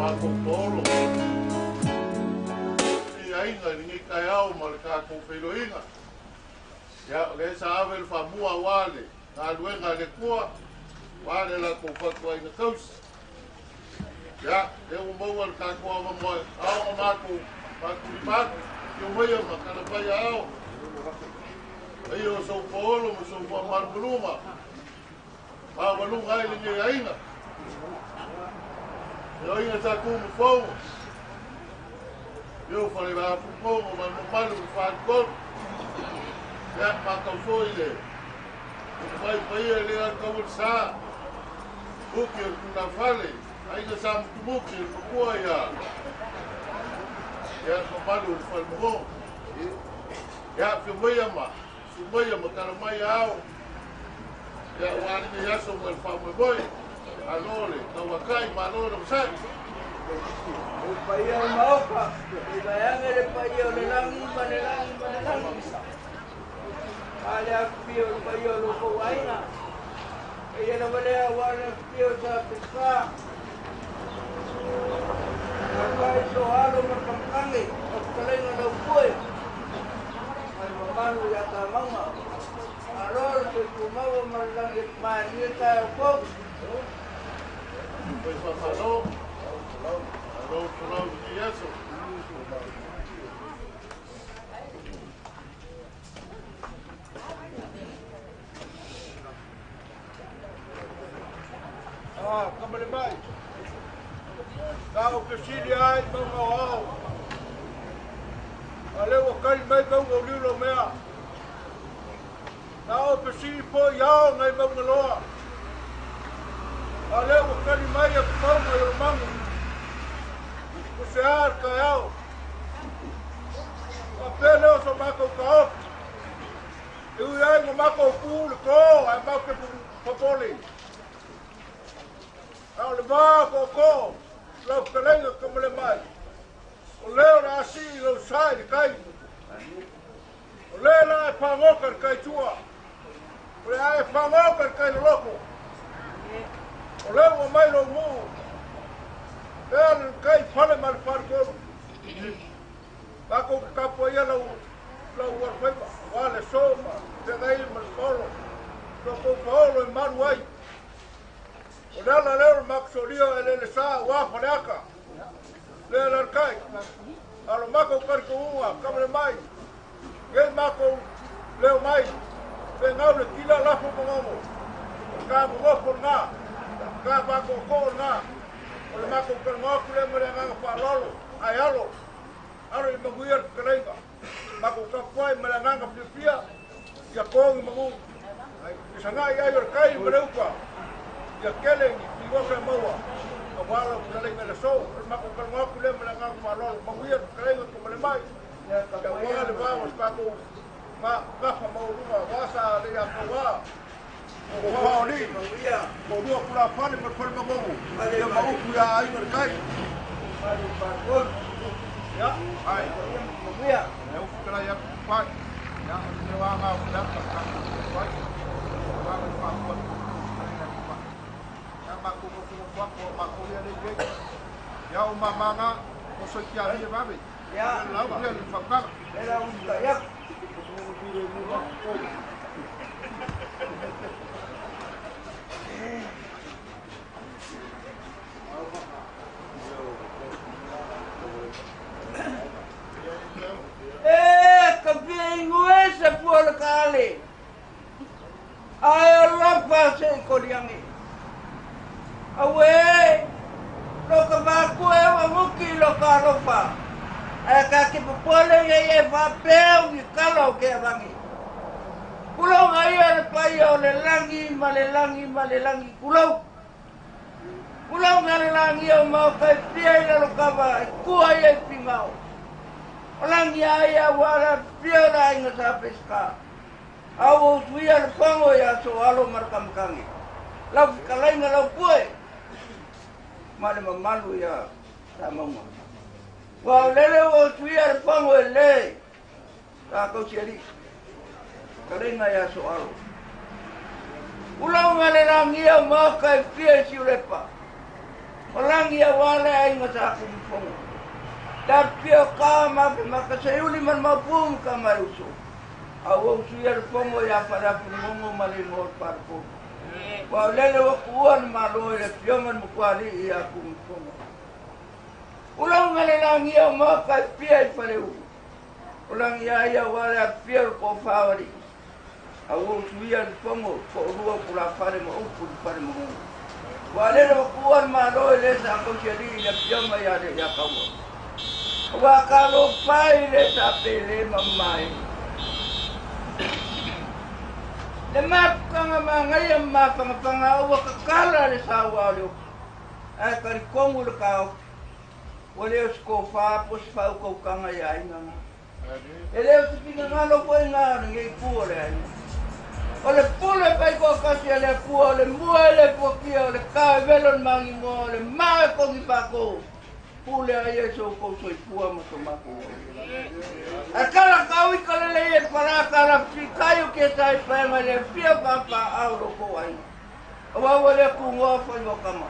Mākou paolo. I aiga i lenei taeao ma le tatou feiloaiga. Ia, o lea sa ave le faamua aua le galuega a le Atua, aua le latou fatuaiga tausi. Ia, lea ua maua le tatou avanoa e ao ona matou faatulima atu, afio maia ma tala mai aao. Paia o sou paolo ma sou faamalumaluga, maualuga ai lenei aiga. E oiga sa tu ma fogo. Io fale va fupongo ma le mamalu le faletolu. Ia, mātau foi le mai paia le a tau le sa. Uki o le tulafale, aiga sa mutumuki le papua ia. Ia, le mamalu o le fale. Ia, fio maia ma, su maia ma tala mai ao. Ia, ua lenei aso ma le faamoemoe. Alo le tauakai, malo le masai. O paia o maoka, i vaeage le paia o le lagi ma le lagi ma le lagi. Ale afifio o le paia o lo kou aiga. E ia lava lea ua le afifio sa pesika. Akai so alo ma kamkange, o fetalaiga lau pue. Mai mamalu ia tamauga. Alo le soifua ma le lagi e malie taeao fou. Foi faamalo. Alo folau i aso. Ah, kamale mai. Ka o pesili ai maunga o ao. A lea ua kali mai mauga o liulo mea. Na o pesili po i ao ngai mauga loa. A lea ua kali mai a mauga i o mangu. O se a le kaeao. A pea lea o so mākou kaofi. E ui ai ma mākou pū le kō ai mau ke popole. A o le vā kōkō, lau fetalaiga kamale mai. O leo le asi i lau sa i le kai. O lea la e pāgoka le kai tua. O le ae pāgoka le kai loloko. O lea ua mai lou muu. Lea le kai pale ma le faletolu. Mākou kakapo ia lau lau alofaiva. Ua le so ma feagai ma le paolo. Lo kou paolo e malu ai. O le ala lea o le makusolia e lele sa ua faleaka. Lea la le kai. Alo mākou karikouga kamale mai. Ngei mākou leo mai. Pe ngau le kila lafo mongomo. O ka mongofo ngā. Ka whakoko ngā. O le mākou karangoa kule ma le agaga whaalolo. Ai alo. Alo i maguia le fetalaiga. Mākou kapuai ma le agaga fiafia. Ia kongi magu. I sangai ai o le kai ma le uka. Ia kele ni pigoka maua. A wala fetalaiga le so. O le mākou karangoa kule ma le agaga whaalolo. Maguia le fetalaiga ka male mai. Ia wā le wā o se kākou ngafa mauluga. Wā sa le ia kau O whaoni, o lua kula pale ma pale magogo. Ia maupu ia aiga le kai. Ia, ai. E ufu tala ia pai. Ia, o le wanga o le aka ka pai. Wanga le whakua pai. Ia mako ko ko ko mako ia le ye. Ia o mamanga o so kia hi vabe. Ia, lau ia le whakanga. Era un kayak. E ka fia ingue se pua le kale. Ai alofa se i koliangi. Aue, lo ka mākua e wanguki lo ka alofa. Ai ka ki popole ngai e whapeu i kala o ke avangi. Kulau ngai le paia o le lagi ma le lagi ma le lagi kulau. Kulau ngai le lagi o mau kai pia i lalo kava e kua ia i pingao. O langi ai a wala pia la inga sa pesca. Au o tuia le pango ia so alo marakamkangi. Lau fikalainga lau pue. Ma le mamalu ia sa maunga. Ua lele o tuia le pango e le. Ka kausi ali. Kalainga ia so alo. Ulau ngale langi au maka e pia i siulepa. O langi a wale ai nga sa kumufongo. Tapio ka ma pe makasayuli man mapum ka maruso. Au usu ia le fongo ia farapungongo ma le mo parpo. Wa lele wa kuan malo le piongan mo kwali ia kumufongo. Ulang le langi o ma ka pia i fareu. Ulang ia ia wale a pia ko fawari. Au usu ia le fongo ko rua kula fare mo upu fare mo. Wa lele wa kuan malo le sa ko seri le pionga ia le ia kawa. Wa ka lo pai le sa pele mamai. Le mapukanga mangai mapangapanga ua kakala le saua o le oki. Ae karikongu le kaoki. Ua leo se kofā po se whaukaukanga i aiga ngā. E leo se pingangalo po i ngā o le ngei pua o le aiga. O le pule pai koa kasi a le pua, o le mua e le puakia, o le kao e velo le mangi mua, o le maa e kongi pākou. Pule ai e sou kou soifua ma so makou. A kala kau i kala le e para kala fi kai o ke tai pa ma le fia pa pa au lo ko ai. O au le ku ngo fa yo kama.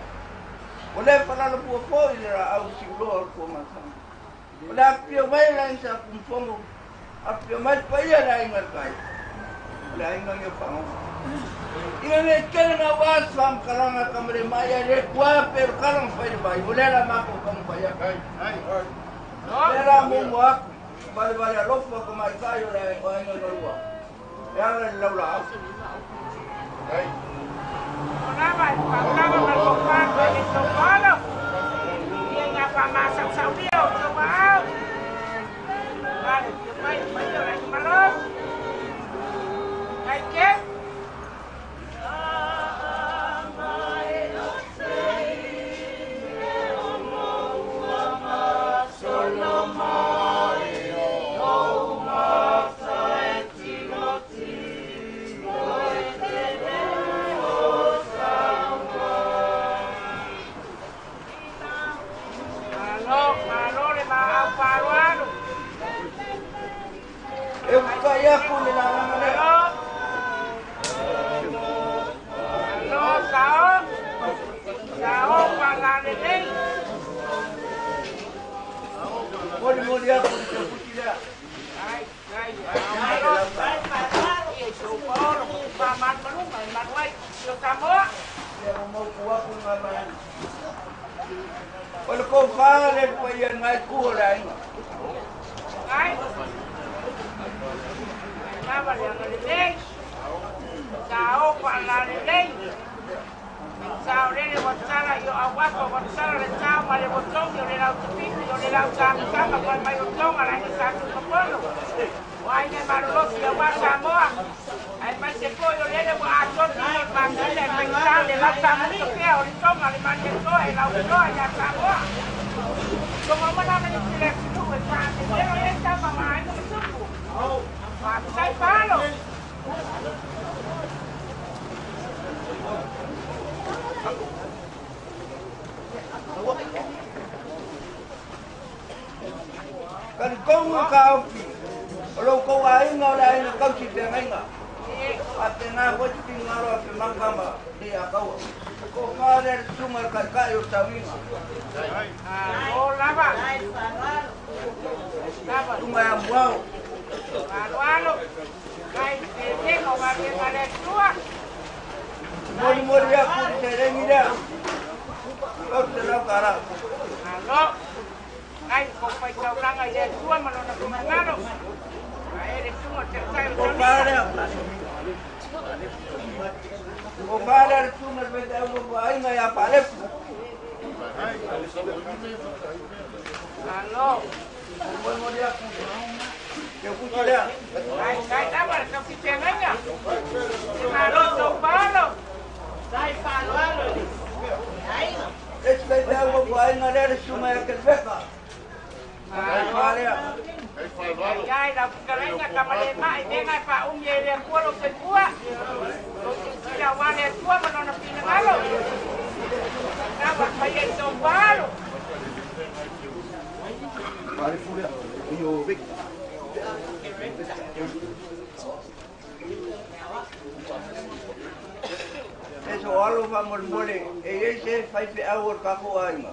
O le para lo pu fo i le au si lo ko ma sa. O la pio mai la sa ku fongo. A pio mai pa ia la inga kai. O la inga yo pa. Ina ne kele na was fam kalanga kamre maya le kwa per kalang fai bai. O le la ma ko kong pa ya. Ai ai. Le la mo mo aku. Vale vale alofa ko mai kai o le o inga no lua. E ala le laula au. Ai. Ona vai pa kala ma ko pa le to palo. Ia nga pa ma sa sa io to ma. Vale, mai mai le malo. Ai ke? faamolemole e iai se faifeau o le tatou aiga.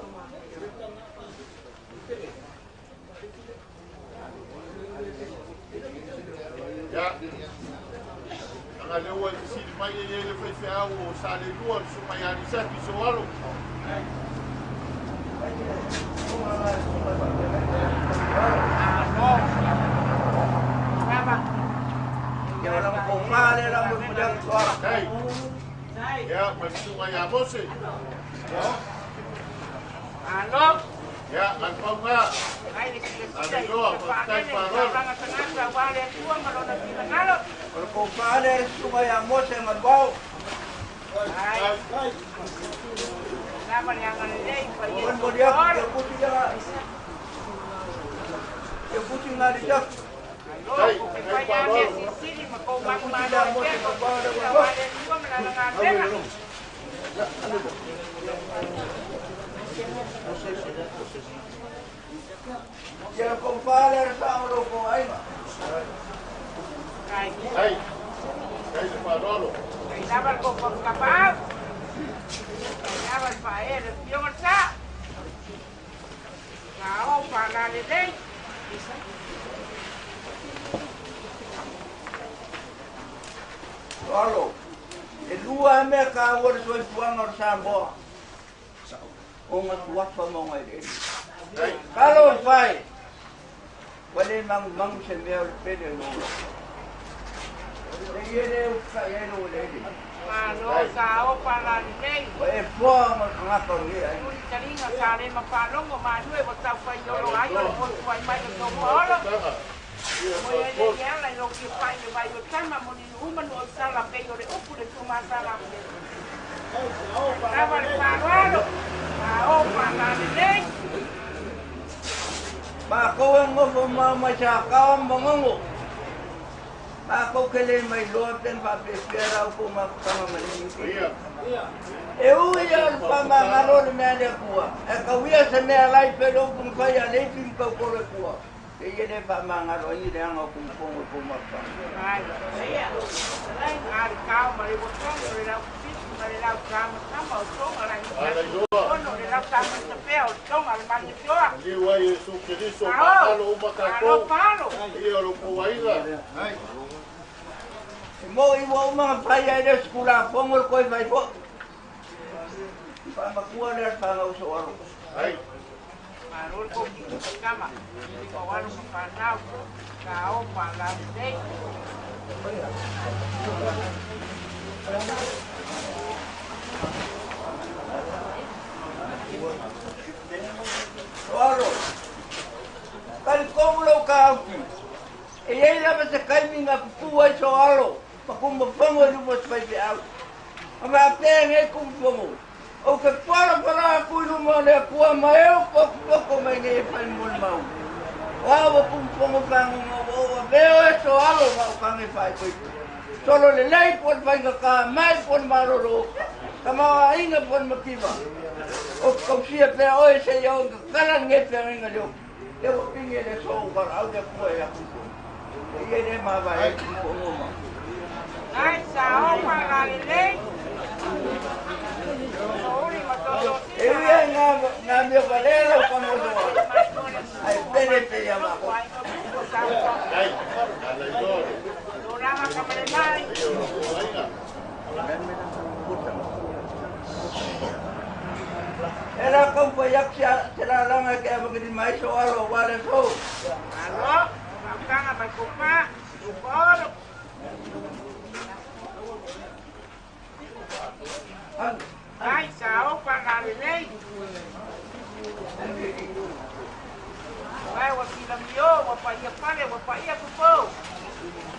Ia, aga lea ua e fesili mai e iai le faifeau o Salelua le susuga ia Lisaki Soalo. Ia o lama kofa le la mo mo soalo. Hey. Ia, ma le susuga ia Mose. Alo. Ia, ma le pauga. Alailoa, faafetai faaaloalo. O le kofa le le susuga ia Mose ma le vao. Mo mo dia ke puti dia. Ke puti ngari jak. Hey, hey, faaaloalo. Ia kofa le le sa o lo ko aiga. Hey, hey, le faaaloalo. Alo, e lua mea ka ua le soifuaga o le Samoa. O ga tuafa ma oga eleele. Kalo fai. Ua le magumagu se mea o le pele o lou. Le ia le utusa'i ai lou eleele. Malo sa o palalelei. Ua e foa ma le tagata o le ai. Tuli taliga sa le mafalogo malue ua taufai olo ai o le fotu ai mai o toupaolo. Mo e le i ala i lou fia le vai o tama mo ni uma no sala pe o le upu le tumasala. Lava le faaaloalo. Sa o palalelei. Mākou e gofo ma mai sa kao magogo. Mākou ke le mai loa pe faapefea lau kou mafutaga ma le E ui ia o le faamagalo le mea le Atua. E kauia se mea lai pe lou pugafai a leifi ma taukolo e tua. E ia le faamagalo ai le aga o kumafogo i kou mafutaga. Ai, ia. Ai kao ma le wotongo le lau pisi ma le lau tama tama o tonga la Alailoa. Ono le lau tama tapea o tonga le mani fioa. Liu ai Iesu Keriso, faamalo uma tatou. Alo, Ia o lo kou aiga. E mo i ua uma ga fai ai le sekula fogo le koe fai fo'i. Faamakua lea le fagau soalo. Ai. Malo le koki kama. O alo ma whanau. Ka o pa la lelei. Soalo. Kali komu lou kaauki. E iai lava se kaimi ga pupū ai soalo. Ma kumafogo i luma o se faifeau. Ma faapea nei kumafogo. O ke pala pala aku i luma o le Atua ma e o pokopoko mai nei e fai mo le mau. O aua kumafogo fagogo o o aveo e soalo ma o kage faaipoipo. Solo lelei po le faigakā mai po le malolo. Tamaoaiga po le mativa. O kausia pea oe se ia o kakala nge feagaiga le oki. Le ua pigi e le so u valaau le Atua e aku koe. E ia le mavae ai kumafogo ma. Ai sa o pa la lelei. E ui ai ngā mea valea lau whangosoa. Ai pele pe ia mako. Ai, alailoa. Ia o lo kou aiga. E la kau pai aku se la langa ke ama kini mai so alo wale so. Alo, kanga mai kopa, upolo. Ai sa o pa la lelei. Vai wa sila mio, wa pa ia pale, wa pa ia kupo.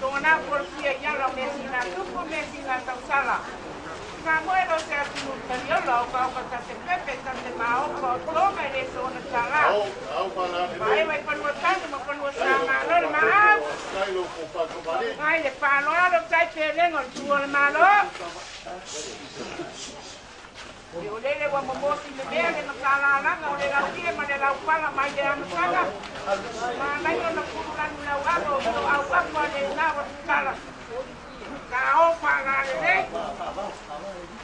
Tōna porofia i ala me sina tupu me sina tausala. Ka moe lo se atu tali ola o ka oka ta te pepe ta te maopa o tonga i le sona tala. Au, au palalelei. Vai vai panua tanu ma panua sa malo le maau. Faafetai lou kou faatomali. Ai le faaaloalo tai pelega o le tua o le malo. E o lele ua momosi le mea le matalalaga o le laulie ma le laupala mai le amataga. Malai ona kululanu lau alo o lo au afu a le na wa tutala. Ka o faalalelei.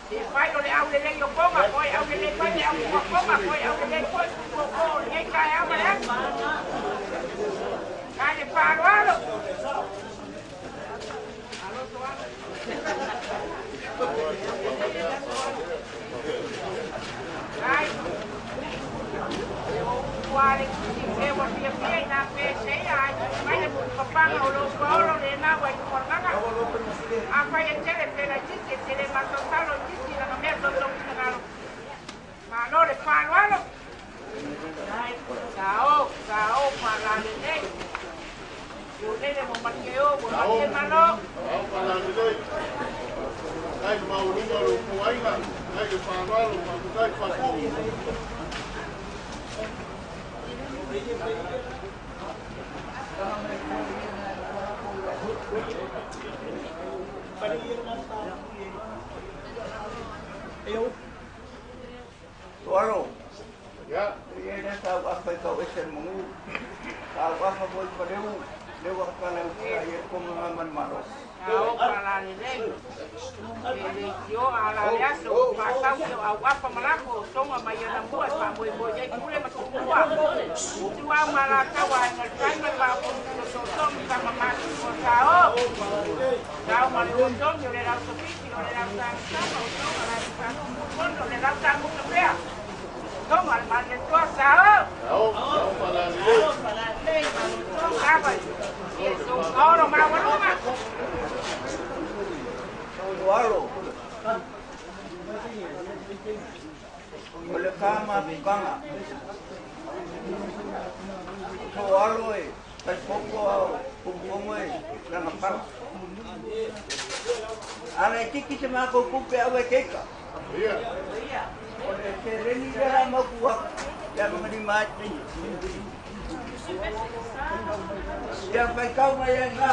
E fai o le au lelei. le o konga koe au le pai le au konga koe au le koe ko ko le kai au le kai le paro alo alo to alo ai o wale ki te wa pia pia na pe se ai mai le papanga o lo paolo le na wa i morganga a fai e tele pe la titi tele ma to salo titi la mea to to ngalo ma no le palo alo ai sao sao pa la le ne yo le le mo markeo mo marke malo ao pa la le ai ma o lunga lo ko ainga ai le palo alo ma ko kai pa ko Tuaro. Ya. Ia sa apa kau esen mengu. Sa apa boy padeu. Lewa kala ia kongaman maros. Ao pala le le. Le yo ala le aso pa tau au apa malako tonga mai ana mua pa boy boy ai kule ma tua. Tua mala kawa ngal kai ma pa to to ta ma ko sao. Sao ma le tong yo le rau sopiti yo le rau sa sa o tonga la pa kondo le rau sa mu pea. Tonga ma le tua sao. Ao pala le. Pala le ma tonga ba. Eso oro ma waluma. Tuaro. O le kama kanga. Tuaro e tai poko au pumpongo e langa pala. Ana tiki se mako kupe au e keika. Ia. O le te reni lera maku aku. Ia mangani maati. Ia whai kau mai e ngā.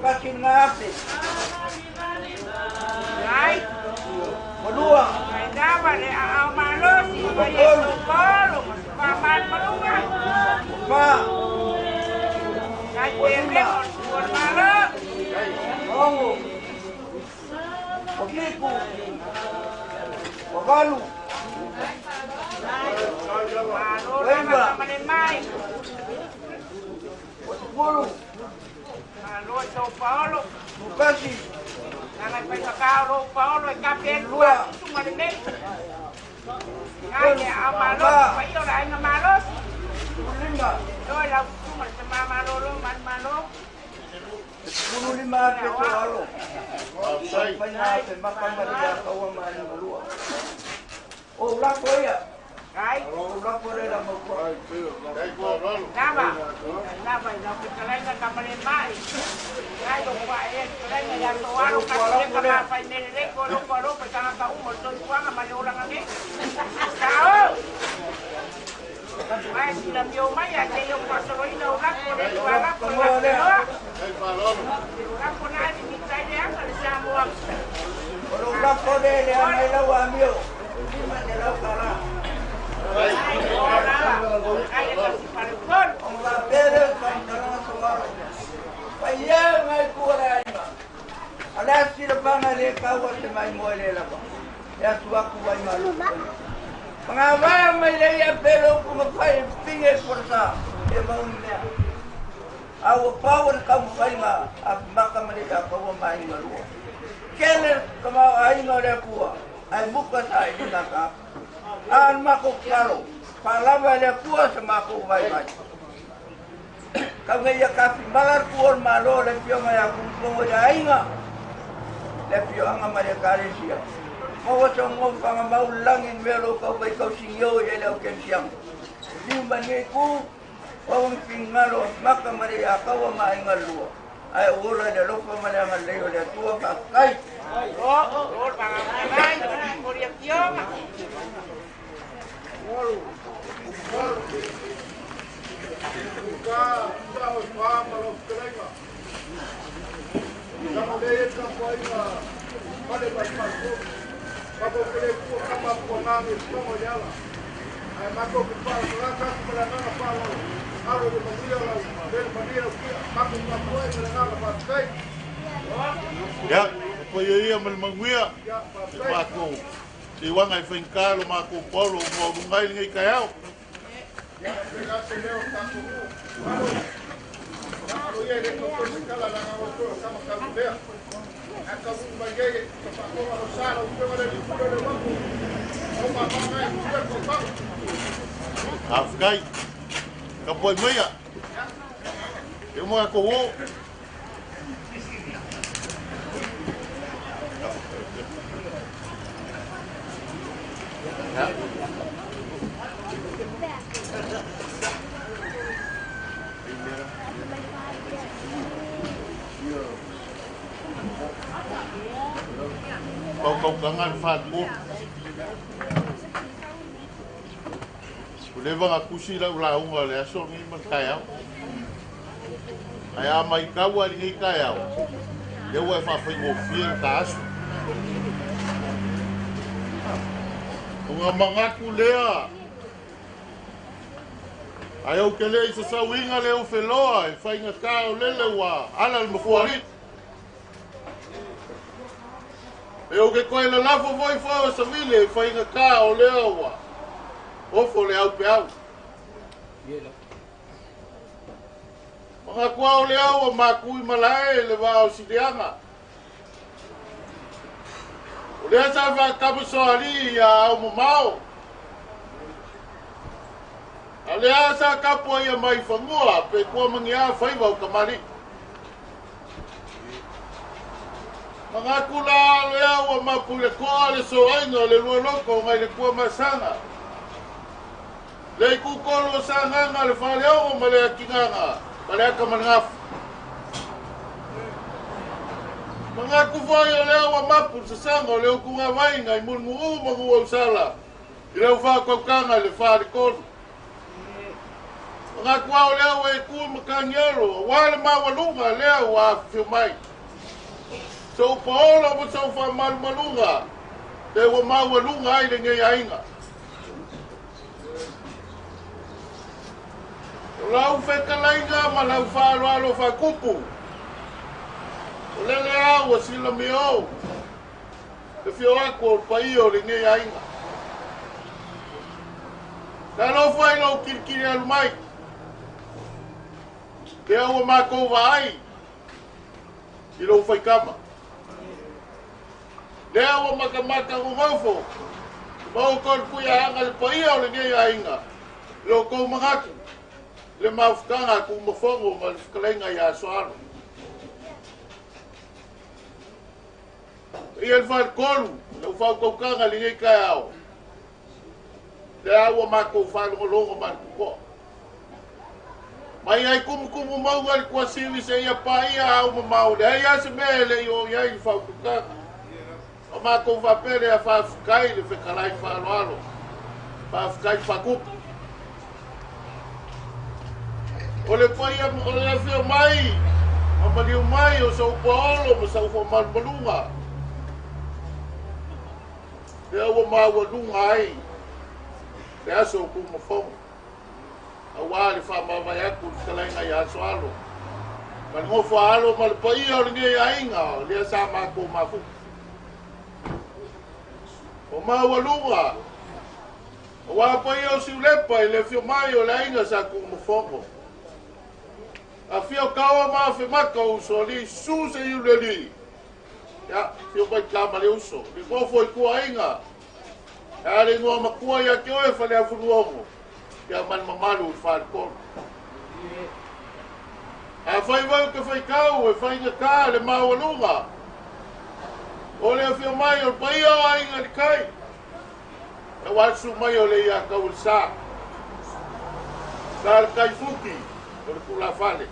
Kasi ngā ape. Ai. Malua. Ai dava le au malosi. Mai e sokolo. Pa mal malunga. Pa. Ai te remo por malo. Ongo. Okiku. Wagalu. Malo lava mane mai. Osipuru. Malo São Paulo. Bukasi. Nanga pai sakao Paulo e kape Lua. Tunga le nei. Ai le au malo pai o la inga malos. Lima. Toi la tunga le malo lo man malo. Pulu lima pe tuaro. Pai na te makama le kaua mai malua. O la koia. Ai. O la koia la mo ko. Lava. Lava ina ku kalaina ka male mai. Ai o pa e kalaina ya to aro ka le ka ma pai mele le ko lo ko lo pa ka umo to tuanga male ola nge. Sao. Ai si la mio mai a te yo paso ina o la ko le la ko la. Ai palolo. La ko na ni tai le anga le sa mo. O la ko le le ai la wa mio. Lima de la kala. Ai ai kasi pare kon. O la pere kan soaro. Pai ia ngai kura ai ma. Ala si la panga le kaua te mai mo le la ba. Ia tua ku vai malu. Pangawai mai le ia pelo ku ma pai pinge forsa e mau mea. Au power kau pai ma a maka mare ka kau mai malua. Kele kama ai ngore pua. Ai muka sa i na ka. An mako kalo. Palava le pua sa mako vai vai. Kau ngai ia kafi malar kuor malo le pio mai aku kongo ya ainga. Le pio anga mare karesia. Mawa sa ngo panga mau langin melo kau bai kau singyo ye le o kensiang. Liu mani ku wawang pingalo maka mare ya kau ma ainga lua. Ai ora le lofa mare anga le le tua ka kai. O o panga mai koria kionga. Olu. Olu. Ka ka o pa ma lo kelenga. Ka mo le ka po ai ma le ba pa ko. Pa ko kele ku ka ma ko na ni ko ya la. Ai ma ko ku pa la ka ku la na pa lo. Alo de maria la le maria ku ma ko pa ko ai la na pa kai. Ya, ko ia mal manguia. Pa ko. Teuaga e faigata lo matou paolo o maualuga ai lenei taeao. Faafetai. Tapuai maia. E uma tatou o. Fautautaga le faletolu. Ua leva ona tusi lau lauga o le aso lenei ma le taeao. Ae a matau lava i lenei taeao, lea ua e faafaigofie le ta aso. Ona manatu lea, ae ou te le i sasauina le ufeloa e faigata o lele ua ala le mafuaalii. E ou te toe lalafo foi foe o savili e faigata o lea ua ofo le aupeau. Manatu o lea ua makui malae le vaa o Siliaga. O lea sa faatamasoalii ia ao mamao. A lea sa tapu ia mai fanua pe kua mangia faiva o kamali. Manatu la lea ua mapu le koa le soaiga o le lua loko ngai le kua masaga. Le kukolo o sagaga le faleogo ma le akinaga ma le aka ma le gafu. Manatu foi o lea ua mapu le sasaga o le utuga i muluguu ma guausala i le ufautautaga i le faletolu. Manatu ao lea ua e tu matagiolo auā le maualuga lea ua afifio mai. Sou paolo ma sou faamalumaluga le ua maualuga ai lenei aiga. O lau fetalaiga ma lau faaaloalo faakupu. O lele au ua silamio le fio atu o le paia o lenei aiga. Talofa i lou kilikili alu mai. Lea ua matou vaai i lou faitama. Lea ua matamata gogofo ma outou le kuiaaga le paia o lenei aiga. Le outou manatu le mafutaga a tumafono ma le fetalaiga ia Soalo. Ia le faletolu, le ufautautaga lenei taeao. Lea ua matou faalogologo ma le totoa. Mai ai kumukumu mauga le tuasivi seia paia au mamao leai lava se mea e le i oo i ai le faautautaga. O matou faapea lea faafetai le fetalai faaaloalo, faafetai faakupu. O le paia o le afio mai ma maliu mai o sou paolo ma sau faamalumaluga. Lea ua maualuga ai le aso o tumafono. Auā le faamavae atu le fetalaiga ia Soalo. Ma le nofo a alo ma le paia o lenei aiga o lea sa matou mafuta. O maualuga, auā paia o Siulepa i le afio mai o le aiga sa tumafono. Afio kaua ma afemaka o usoalii susu se i le alii. Ia, afio mai tama le uso. Le nofo i tuaiga. Ia le igoa matua ia te oe Faleafunuogo. Ia ma le mamalu i le faletolu. Afai foi ou te faitau e faigata le maualuga o le afio mai o le paia o aiga i le tai. Auā le susu mai o le ia tau le sa. Sa le taifuki o le tulafale.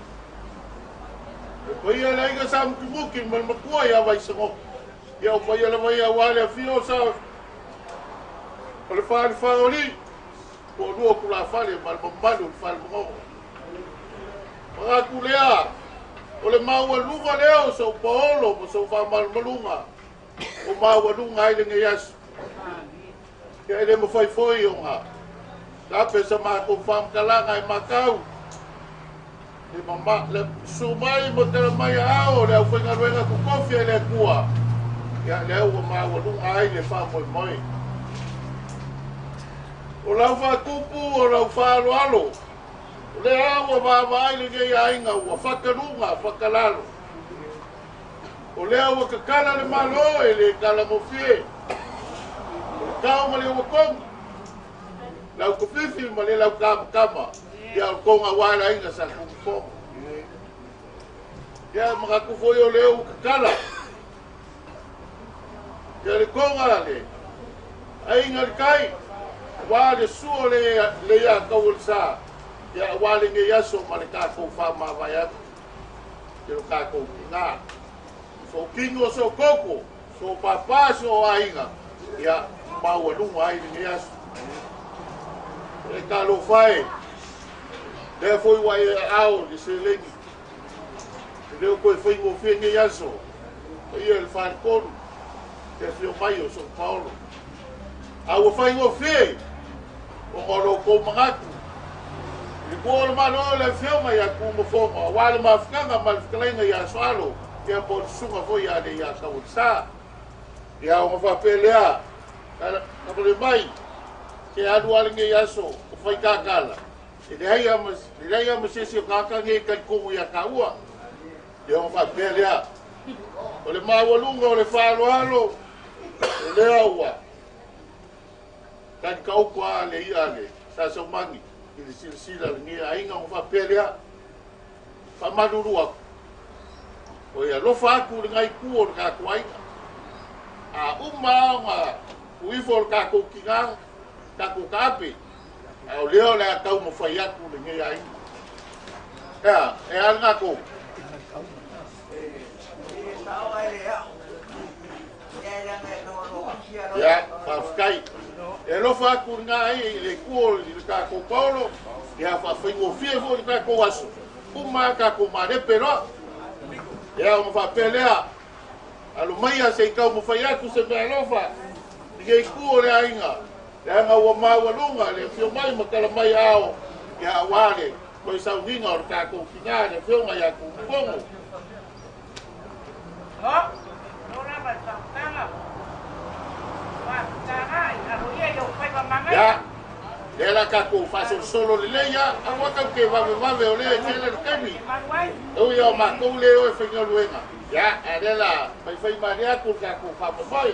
Le paia le aiga sa mukimuki ma le matua ia Vaisagoto. Ia o paia lava ia auā le afio o sa o le falefaoli. Toalua o tulafale ma le mamalu o le falemogogo. Manatu lea o le maualuga lea o sou paolo ma sou faamalumaluga o maualuga ai lenei aso. Ia e le mafai foi ona lape sa matou faamatalaga e matau. Le mama, le susu mai ma tala mai aao le aufaigaluega totofi a le Atua. Ia lea ua maualuga ai le faamoemoe. O lau faatupu o lau faaaloalo. O lea ua vaavaai lenei aiga ua fakaluga fakalalo. O lea ua kakala le malo e le kalagofie. O le tau ma le uakogi. Lau kofifi ma le lau kamakama. Ia o konga wala aiga sa kukufogo. Ia makakufo i o lea ua kakala. Ia le konga le. Aiga le kai. Wa le sua le ia kau o le sa. Ia wa le ngei aso ma le kākou whaamāvae atu. Te lo kākou ki ngā. So kingo so koko, so papa so aiga. Ia maua lunga ai le ngei aso. E ka lo whae. Lea foi wa e ao le seleni. E leo koe whai ngō whia ngei aso. Ia le whae kolu. Te whio mai o so Paolo. A ua whai ngō whia. O ngā lo kou mangaku. Le kua o le malo le whio mai a kumafonga. A wale mawhikanga ma le whikalainga i a soalo. Ia po le sunga foi a le ia kau sa. Ia o ngā whapelea. Ka le mai. Ke alu ale ngei aso. O whai kākala. E le hei ama sesi o kākā ngei kai kongu ia kaua. Ia o ngā whapelea. O le maualunga o le whaaloalo. O lea ua. Kani kauko a le ia le. Sa saumangi. I le silasila le ngea aiga o faapea faamalulu aku. O ia lofa aku le ngai ku o le kākou aiga. A uma aoga uifo o le kākou kigā, kākou kaape. A o lea o le a taumafai atu le ngea aiga. Ea, e a le gākou. Ia, faafetai. E lofa atu le ngā ai i le ku o le kākou Paolo, ia faafaigo fie foi le kākou aso. Uma kākou malepe loa. Ia o faapea lea. Alo mai a se i taumafai atu se mea alofa. I le ku o le aiga. Le aga ua maualuga le afio mai ma tala mai ao. Ia auā le koe sauniga o le kākou kigā le afioga ia Kumafogo. Ia, lea la kākou faasolosolo lelei a, aua tau ke vavevave o lea e tele le taimi. Ui o mākou le o e whaingaluenga. Ia, a lea la faifai male atu le kākou whaamamai.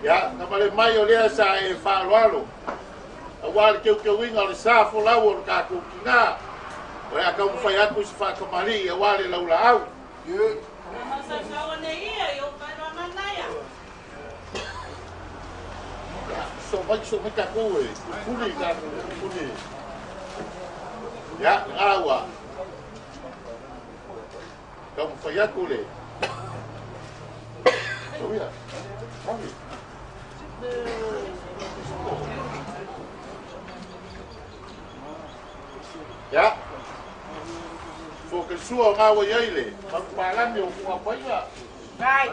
Ia, tamale mai o lea sa e whaaloalo. Aua le keukeuinga o le sa folau o le kākou kigā. O lea taumafai atu i se whaakamali aua le laula au. So mai kākou e, puni kākou, puni. Ia, ngā ua. Taumafai atu le. Soia, mami. Ia. Fo ke sua o ngā wai ai le. Mapalani o mua paia. Ai,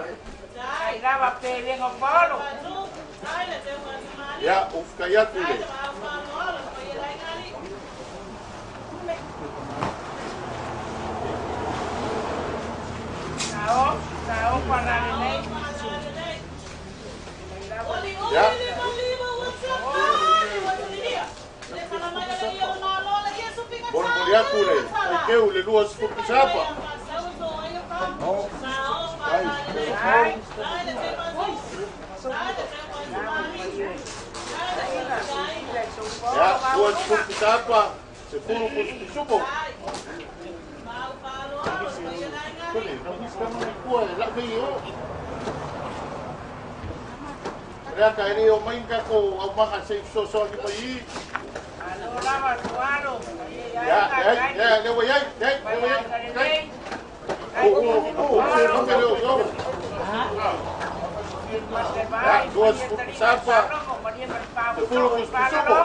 ai lava pe lengo Paolo. Ia, o whikai atu le. Sao, sao para nei. Ia. Molimoli atu le. Ai keu le lua sifuku sapa. Ia, lua sifuku sapa. Se furu pusupusupo. Kone, na wiskama ni kua e lau mei o. Rea ka ere o mai kako au manga se so ni mai i. Ia, ia, le wai ai, le wai ai. O, se no me leo yo. Ia, lua sifuku sapa. Se furu pusupusupo.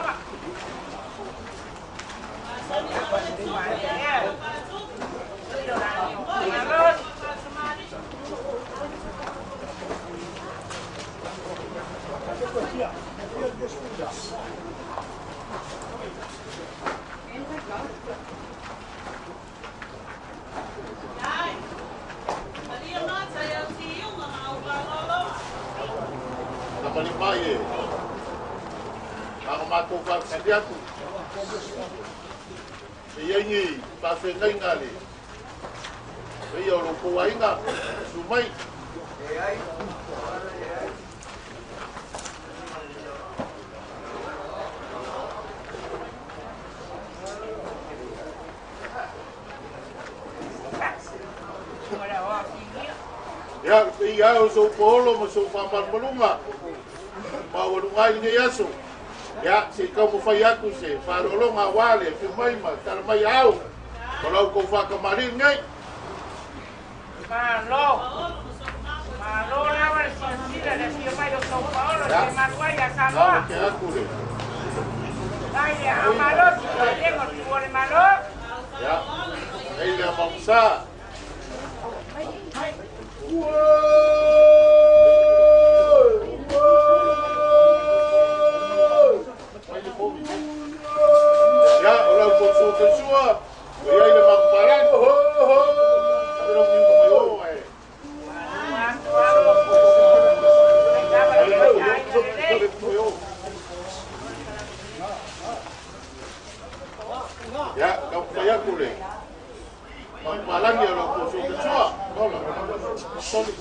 Tamali mai e. Aga mātou faamalie atu. E iai ni faafeagaiga le paia o lo outou aiga susu mai. Ia, le paia e o sou paolo ma sou faamalumaluga maualuga ai lenei aso. Ia, se i taumafai atu se faaaloaloga aua le afio mai ma tala mai aao o la outou faatamalii lenei. Malo. Malo lava le silasila le afio mai o tou paolo i le malu ai ia Samoa. Ke atu le. Ai le a malosi o le lengo tu o le malo. Ia, ei le amausa. Ia, o lau pousu tautua, o iai le makupalagi. Ave lau niu mai o e. Ia, taumafai atu le makupalagi o lau pousu tautua. Ola. Sorry.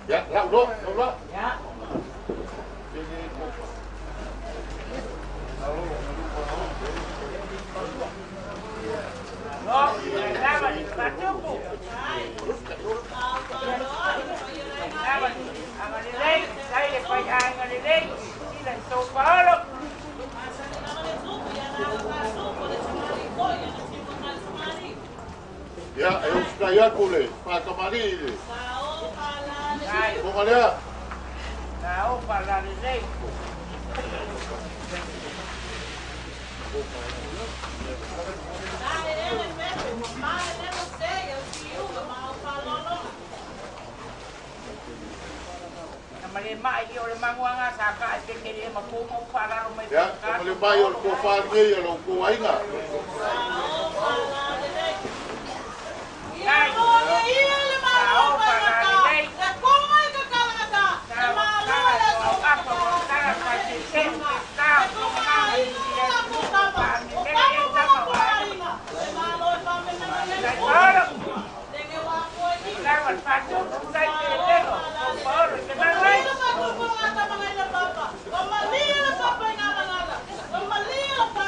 Ia, lau loa, lau loa. Ia. Malo, lava le fatupu. Lava agalelei, sai le fai agalelei, sila i tou paolo. Ia, e usitai atu le faatamalii le fofoga lea. Lao falalelei. Na male mai o le manguanga sa ka e peke le mapumo whalaro mai. Ia, na male mai o le tofa nei o lo kou aiga. Ai. Lao falalelei.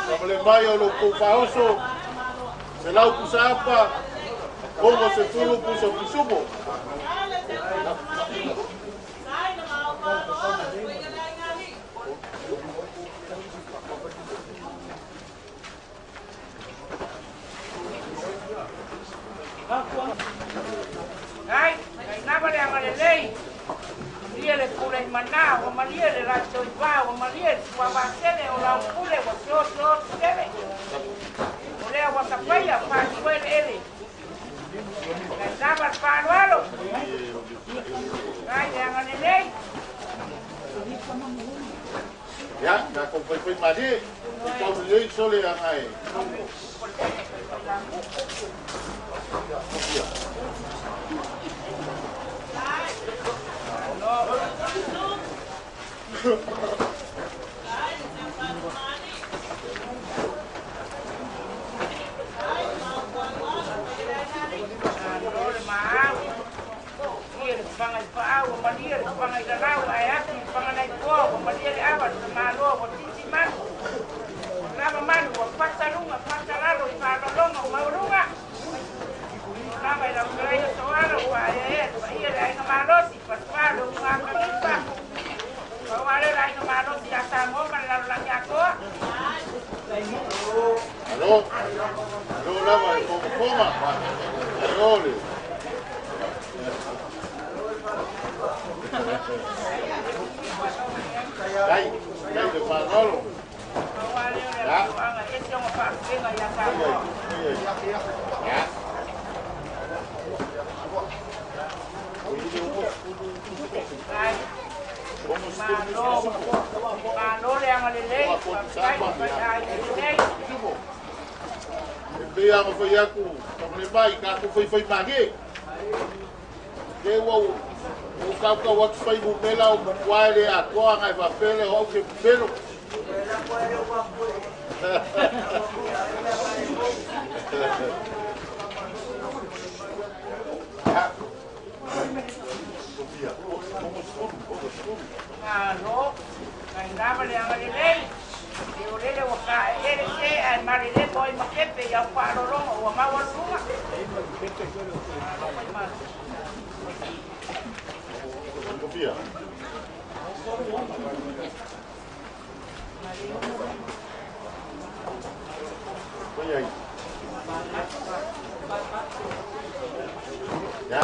Na male mai o lo kou faoso, se lau pusa apa, kogo se tulu pusa pisumo. Ai, nava le agalelei. Malia le pule i manā, ua malia le lato i vā, ua malia le suavasele o lau pule, ua soso tele. O lea ua tapaia, whātuele ele. Ngai nava le whālualo. Ngai le agalelei. Ia, na kou faifai malie, e tau lelei sole aga e. Malo le maau. Ia le whangai paau, ua malia le whangai lalau, ai atu le whangai poa, ua malia le awa, le malo, ua titi manu. Ua lava manu, ua patalunga, patalalo, i whalolonga, o maurunga. Ua lava i lau karai o toalo, ua ae ea, ua ia le ainga malosi, patwalo, ua akakipa. Ua wale le ainga malosi a Samoa ma le lalolagi akoa. Alo, alo lava e koma koma. Alo le. Dai, dai le whanalo. Ua wale o le atuanga, ese o nga whaafenga i a Samoa. Ia. Ai. Malo, malo le agalelei, whafai, whafai lelei. E pei aga fai atu, tamale mai, ka atu faifai malie. Te ua O kau kau atu fai mumela o mukua le atoa ngai wapele o au ke pupelo. Malo, ngai lava le agalelei. E o lele ua ka e ele se ai mari le poi makepe i au whaalolongo ua maualuluga. Malo mai malo. Sofia. Oi ai. Ya.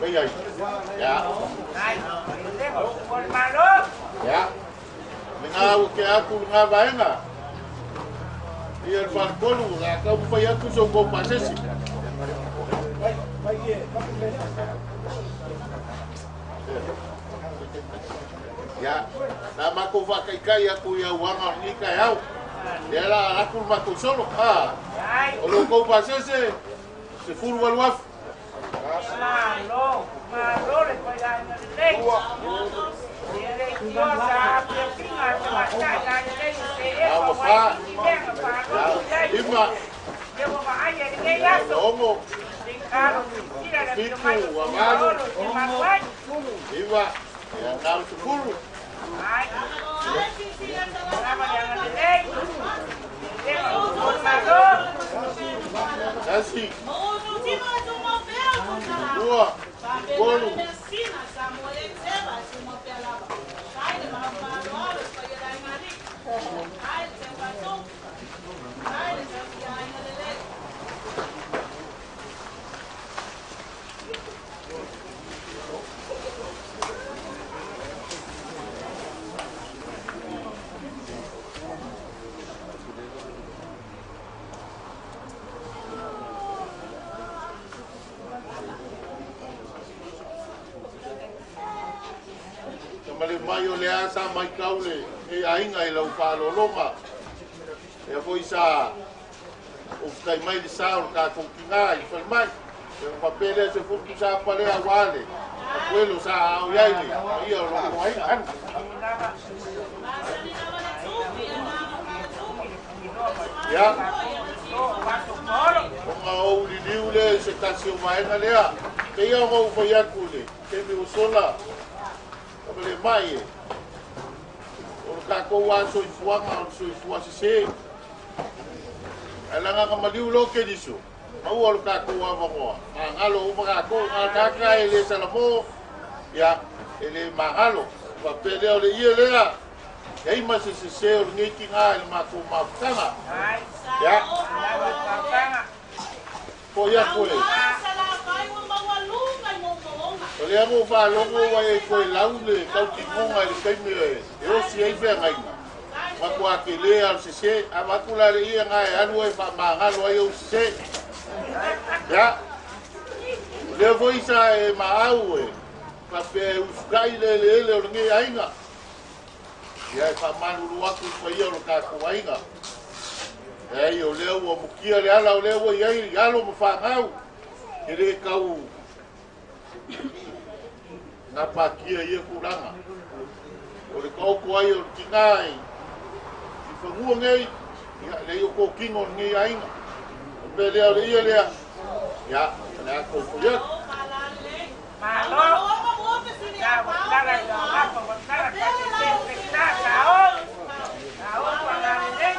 Oi ai. Ya. Ya. Nga o ke aku nga vaenga. Ia le faletolu, a kau fai atu so kou pasesi. Ia, na makou faakaikai aku ia uaga o lenei kaeao. Lea la alaku le makou solo. A, o lo kou pasese, 18,000. Malo, malo le faiaiga lelei. Ia le tio sa apiapiga a tamatai la lelei o se e Ua fa fa. waititi mea faalogo iai. 5. Ia ua vaai e lenei aso. 6. Alo sila le afio 7 mai o ua susuga 8. Olo e te malu ai. 9. Ia na o le 10. Ai. Lava le agalelei. Lelega o le malo. 1. 2. 3. Male mai o le asa mai kaule e ainga i lau whaalologa. E foi sa o fukai mai le sa o le kākou kinga i whale mai. E whapele se futu sa palea wale. A kuelo sa au iai le. Ia o loko ainga anu. Ia. O ngā ou liliu le se tasi o vaenga lea. Te ia o ngau whai aku le. Te mi o sola. Le mai e. O le kākou a soifuaga o le soifua sesē. Ae laga ka maliu lo keliso. Maua o le kākou avanoa. Magalo uma kākou gakaka e lē salamō. Ia, e lē magalo. Faapea lea o le ie lea. Iai ma se sesē o lenei tigā i le matou mafutaga. Ia. Fo'i aku e. O lea mo whaalongo wai e koe lau le kautimoga i le taimi e osi ai feagaiga. Matua ke le al sese, a matu la le ia ngai alu e whaamagalo ai au sese. Ia, o lea foi sa e maau e, whapea e ufukai le ele ele o lenei aiga. Ia e whaamalulu atu i whaia o le kākou aiga. Ei, o lea ua mukia le ala o lea ua iai i alo ma whangau. E le kau ngā pākia ia kūranga. O le kaoko ai o le tingā i whangua nei, ia le i o kōkingo o nei ainga. O pē lea o le ia lea, ia, le a koukou atu. Malo. La la la la la la la la o. La o pa la lelei.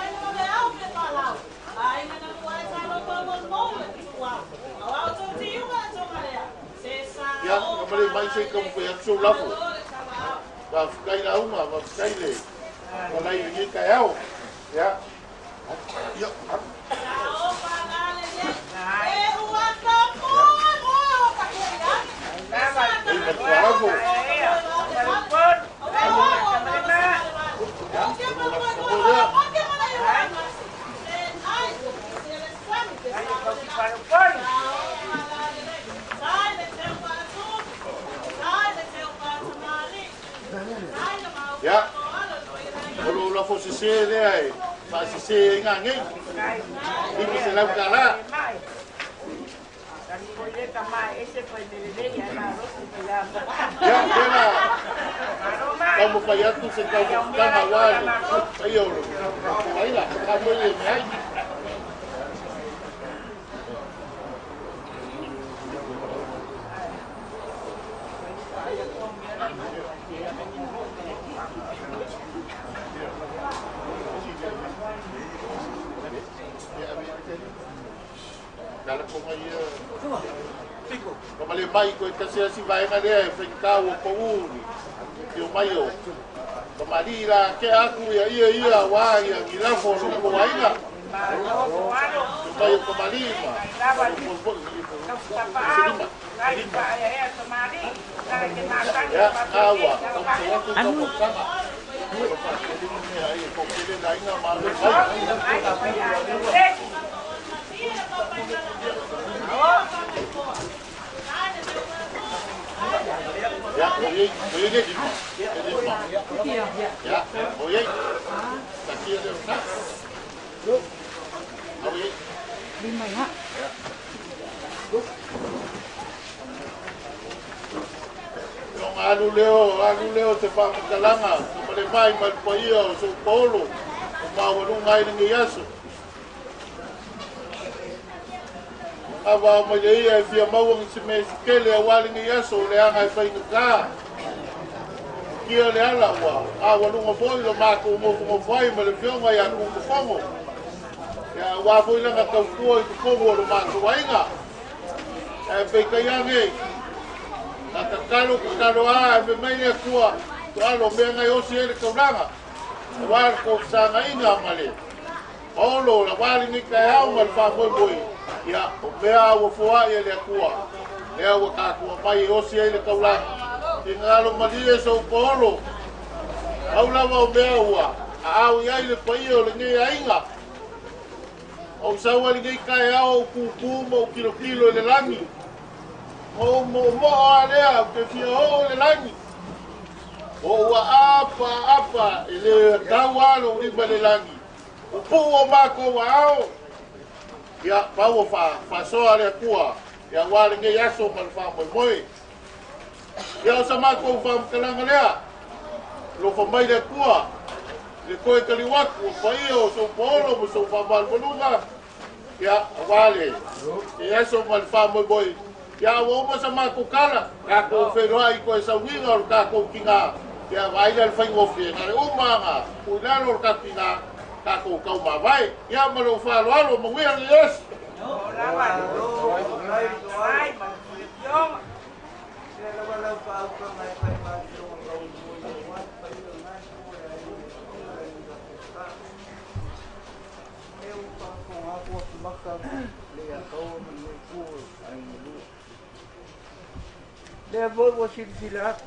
Ia, ka male mai se ka mwhai atu sou lafo. Whawhikai la unga, whawhikai le. Walai le kai ao. Ia. Ia. Ei, matua lafo. Ia, o lafo lea. Ia, o lo lafo sese lea e. Faasesē ai gagei. 500 tala. Ia, pela taumafai atu se taumafataga auā le paia o le matou aiga tamoe e meai. Ka male mai koe tasi asi vaega lea e faigata ua pau le o mai o kamali'i la tea atu ia ia ia auā ia gilafo o lou aiga o mai o kamali'i ma selima ia a ua taumafai atu taumafataga faatelima mea ai e toatele le aiga ma alo mai. Ya, oye, oye, lima. Ya, oye. Takia le ona. Oye. Lima ya. Alu leo te whakatalanga, ka male mai ma le paia o sou paolo, o mawaluga ai lenei aso. Ava mai le ia e fia maua se mea sukele auā lenei aso o le aga e faigata. Kia le ala ua awaluga foi lo matou gofogofo ai ma le fioga ia Tutofogo. Ia auā foi lana tautua i totonu o lo matou aiga. Ae peitai ane, na tatalo tatalo a e me mai le Atua, toalo mea ngai osi ai le taulaga. Auā le kofesagaina ma le paolo la wā lenei taeao ma le faamoemoe. Ia, o mea ua foa'i e le Atua, lea ua tatou aumai e osi ai le taulaga. I galo malie sou paolo, au lava o mea ua aao i ai le paia o lenei aiga. O sau ai lenei taeao ou pupū ma ou kilokilo i le lagi. Ma ou moomoo a lea ou te fia oo i le lagi. O ua apa apa e le tau a lou lima i le lagi. Pupuu o matou aao. Ia, pau o faasoa le Atua, ia auā lenei aso ma le faamoemoe. Ia o sa matou faamatalaga lea, alofa mai le Atua, i le toe taliu atu o paia o sou paolo ma sou faamalumaluga, ia auā le aso ma le faamoemoe. Ia ua uma sa matou tala, tatou feiloai toe sauniga o le tatou tinā, ia vaai lea le faigofie, na le uma aga tuu i lalo o le tatou tinā, tatou taumavae. Ia ma lou faaaloalo, manuia le Iesu. Lea foi ua silasila atu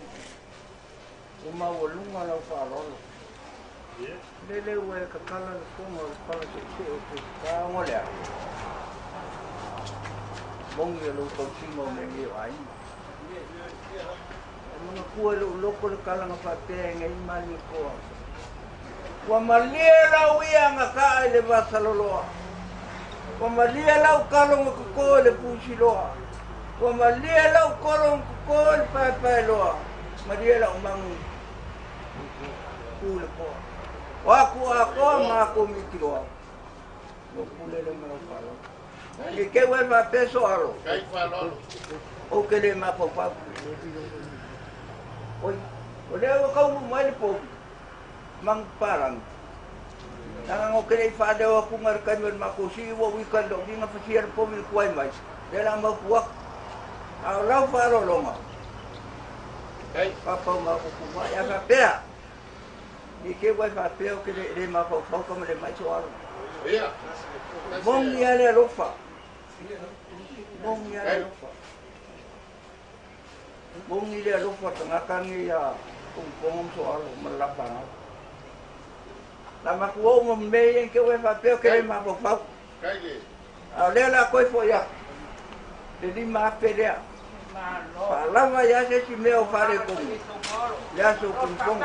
ua maualuga lau faaaloalo. Lele ua e tatala le fono o le pala seesee o Peseta ona o le a? Moni e lou tausiga o mea nei o aiga. E manatua i lou loto le tala na faapea e nei Malietoa. Ua malie lau ia na taa i le vasaloloa. Ua malie lau talo na totō i le pusiloa. Ua malie lau kolo na totō i le paepaeloa. Malie lau manu ku le koa. O aku atoa ma aku mitiloa. Lou pule lea ma lau faaaloalo. I ke ua e faapea so alo. Kai faaaloalo. Ou ke le mafaufau. Oi, o lea ua kaunuu mai le povi, manu papalangi. Leaga ou ke le i faaleo atu i le taimi o le matou sii ua uika i lou liga fasia le povi i le tuai mai. Lea la mautu atu. A o lau faaaloaloga, papau ma kukumai a faapea. I ke ua e faapea ou ke le mafaufau ka ma le mai so alo. Moni a le alofa. Moni a le alofa. Moni le alofa tagata nei ia Tutogo ma so alo ma le lapaga. La matua ou ma mea ia i ke ua e faapea ou ke le mafaufau. A o lea la koe foi atu. Le 5,000 lea. Faalava ia se isi mea o faaletonu. Le aso o Tutogo.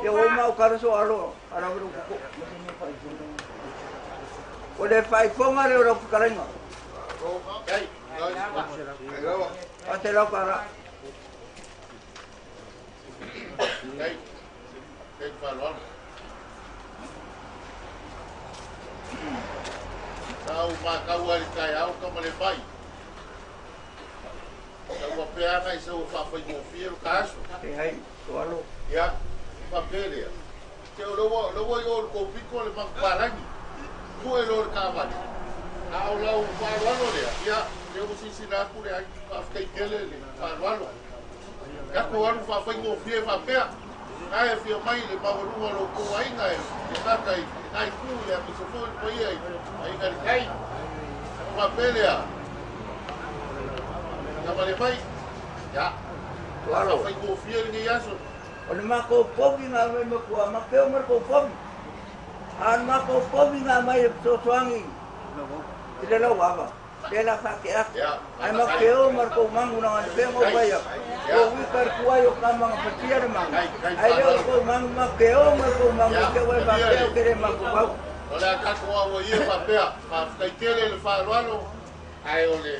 Ia ua uma au kala so alo ala ulu kuku. O le faaifoga lea o lau fetalaiga. 400 tala. Sa ou matau lava i le taeao tama le mai. Sa ua peaga i sa ua faafaigofie lo ta aso. Ia, faapea lea. Se o lea ua, lea ua i o i le tou pito le manupapalagi. Tuu e loa i le taavale. A o lau faaaloalo lea, ia, lea ua silasila atu le ai. Faafetai tele le faaaloalo. Tatou alu faafaigofie faapea. Na e afio mai le maualuga o lo outou aiga e tata i lena itu aemaise foi le paia i Aiga i le Tai. Ona faapea lea, Tama le mai, ia, faafaigofie lenei aso. O le matou povi na aumai matua ma keo ma le tou povi. A o le matou povi na aumai e fesoasoani i le lauava, lea la faatea atu. Ae ma keo ma le tou magu leaga le pea na ou fai atu, ua uika le tuai o tama na patia le magu, ae le o le tou magu ma keo ma le tou magu i te ua e faapea ou te le mafaufau. O le a tatou auaia faapea, faafetai tele le faaaloalo, ae o le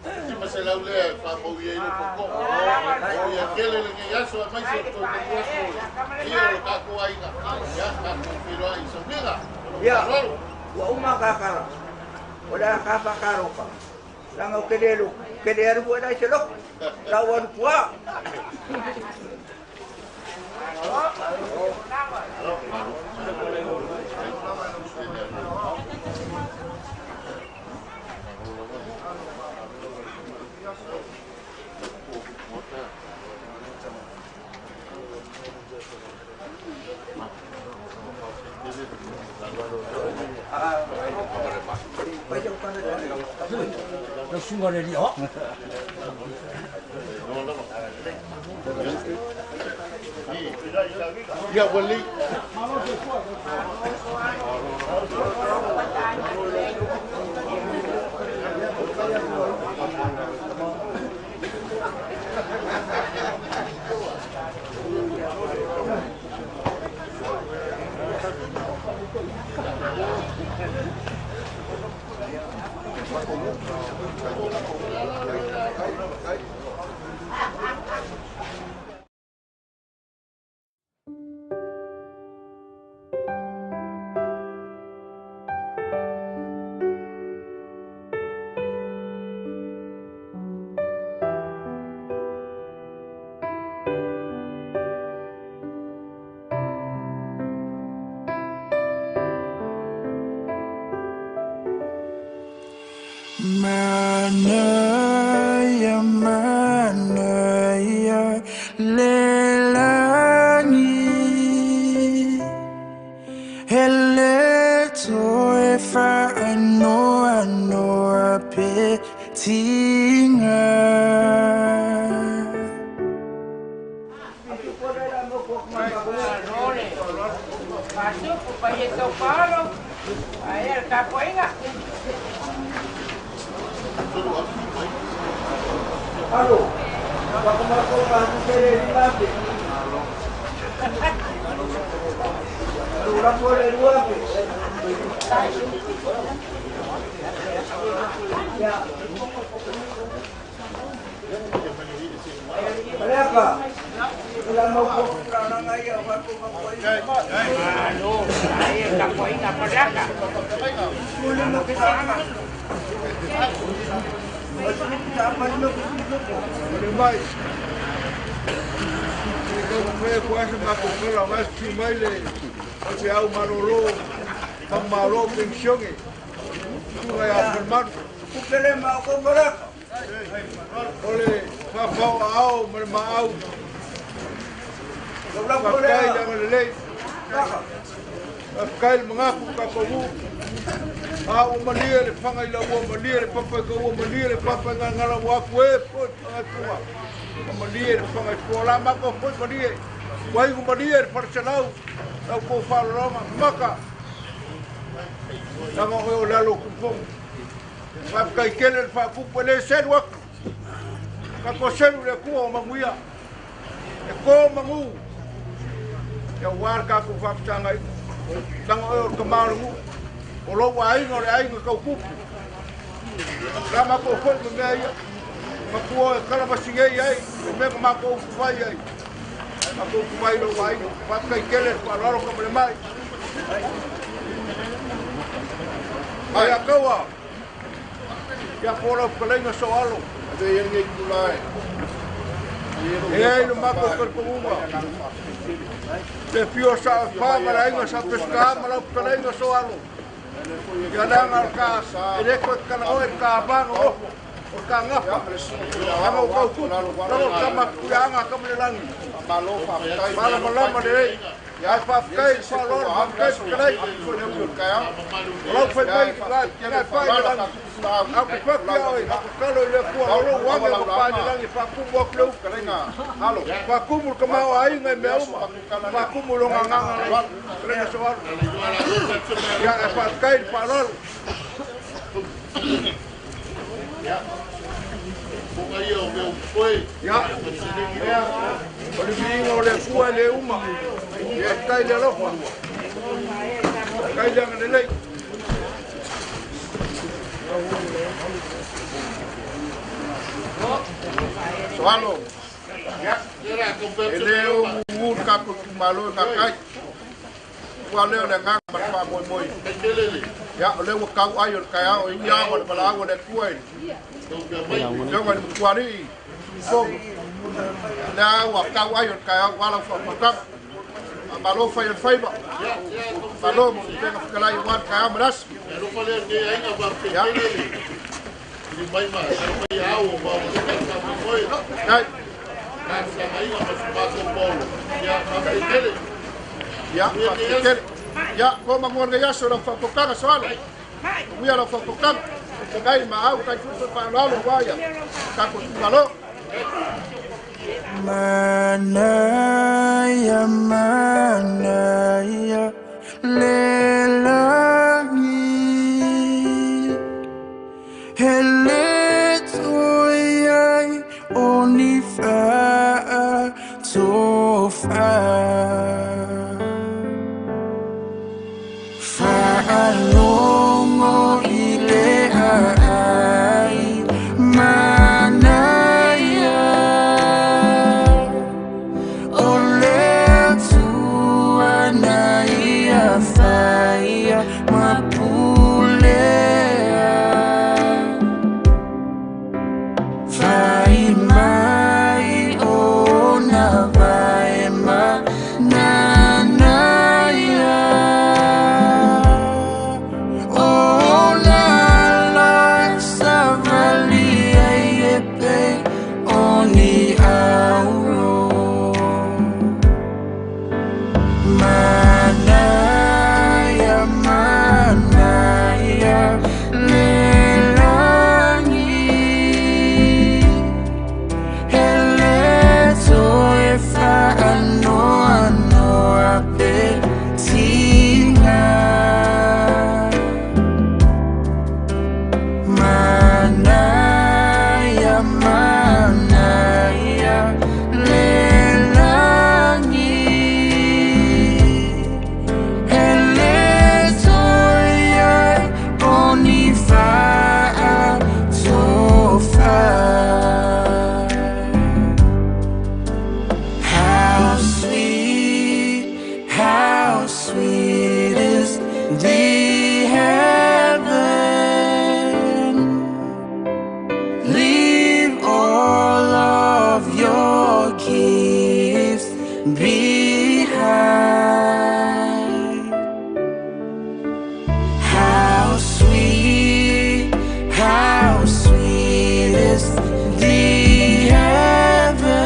500 lea e faamaui ai lou tootoo. O ia tele lenei aso aemaise o le toe tolu aso o le paia o lo tatou aiga. Ia, tatou feiloai i Sauniga. Ma lou Ia, faaaloalo. ua uma kakala, o le a ka faakalofa, leaga ou te le lotu, ou te le alu foi la i se lotu, la ua alu tua. Ia ua lelei. Manaia, manaia, lelani. He le toe whaanoa pe tinga. Alo, wakamaroko pahu tere 5,000. Alo, lafo le 2,000. Ya. Paleka. Wala mo ko na nga iya wa ko ma ko iya. Alo, ai tapuaiga paleka. Suli mo kita ana. Suli kita apa mo ko. Ole mai. E kau mea kua se mako kala mas tu mai le o se au malolo ka malo pensione. Tu ngai a Fermano. Kupele ma ko paleka. Ole whawhao a ao ma le maau. Whawhai langa lelei. Whawhai le mangaku ka kowu. A ua malie le whanga i la ua malie le papa i ka ua malie le papa i ngā ngala ua aku e po i whanga tunga. A malie le whanga i fua la mako po i malie. Ua igu malie le wharasalau. Lau kou whalolonga maka. Langa oe o lalo kupongu. Whawhai kele le whakupu e le selu aku. Ka ko selu le kua o manguia. E kō mangu. Ia ua le tatou faafesagaina. Laga oe o le tamā o le nuu. O lou aiga o le aiga tautupu. O le a matou foi ma mea ia. Matua e kalamasingei ai, o mea na matou utufai ai. Matou utufai i lou aiga. Faafetai tele le faaaloalo Tamalema'i. Ai a taua. Ia po lau fetalaiga Soalo. E ai le matou talitonuga. Le fio sa fa ma le aiga sa Peseta ma lau fetalaiga Soalo. Ia leaga o le ka e le toe tatala oe le ka va nonofo o le ka gafa. Leaga ua tau tupu, lalo le tama Tuiaga Tamalelagi. Malamalama lelei. Ae faafetai i le faaaloalo, faafetai fetalai. O lau fai mai na e pae i le lagi. Ae ou te fatu ia oe, ou te tatalo i le Atua, o lou age ua pae i le lagi e faatumu atu le upu. Faatumu le tamaoaiga i mea uma, faatumu i lona agaga lau fetalaiga Soalo. Ia, ae faafetai i le faaaloalo. Ia, o le viiga o le Atua e le uma. Faafetai i le alofa. Faafetai i le agalelei. Soalo. E le o mumu le tatou itumalo i gatai. Ua lea o le agaga ma le faamoemoe. Ia, o lea ua tau ai o le taeao e ui lava o le valaau a le Atua i le Afioga i le Matualii Tuifono. Lea ua tau ai o le taeao aua lau faautautaga. Faamalo fai o le faiva. Malo mo le upega fetalai aua le taeao ma le aso. Ia. Ia, faafetai tele. Ia, ko manua lenei aso i lau faautautaga Soalo. Manuia lau faautautaga. Feagai ma au tai foi faaaloalo aua ia tatou itumalo. Manaia, manaia, le lagi. He le toi ai o ni whaatofa. Whaalongo i le aai, manaia. O le Atua na ia whaia mapulea. Whai mai o na vae ma nanaia. O la la savali ai e pe o ni auro. Manaia, manaia, le lagi. He le toe whaanoanoa pe tinga. Manaia, manaia, le lagi. He le toe ai o ni whaatofa. How sweet, how sweet is the heaven. Leave all of your gifts behind. How sweet is the heaven.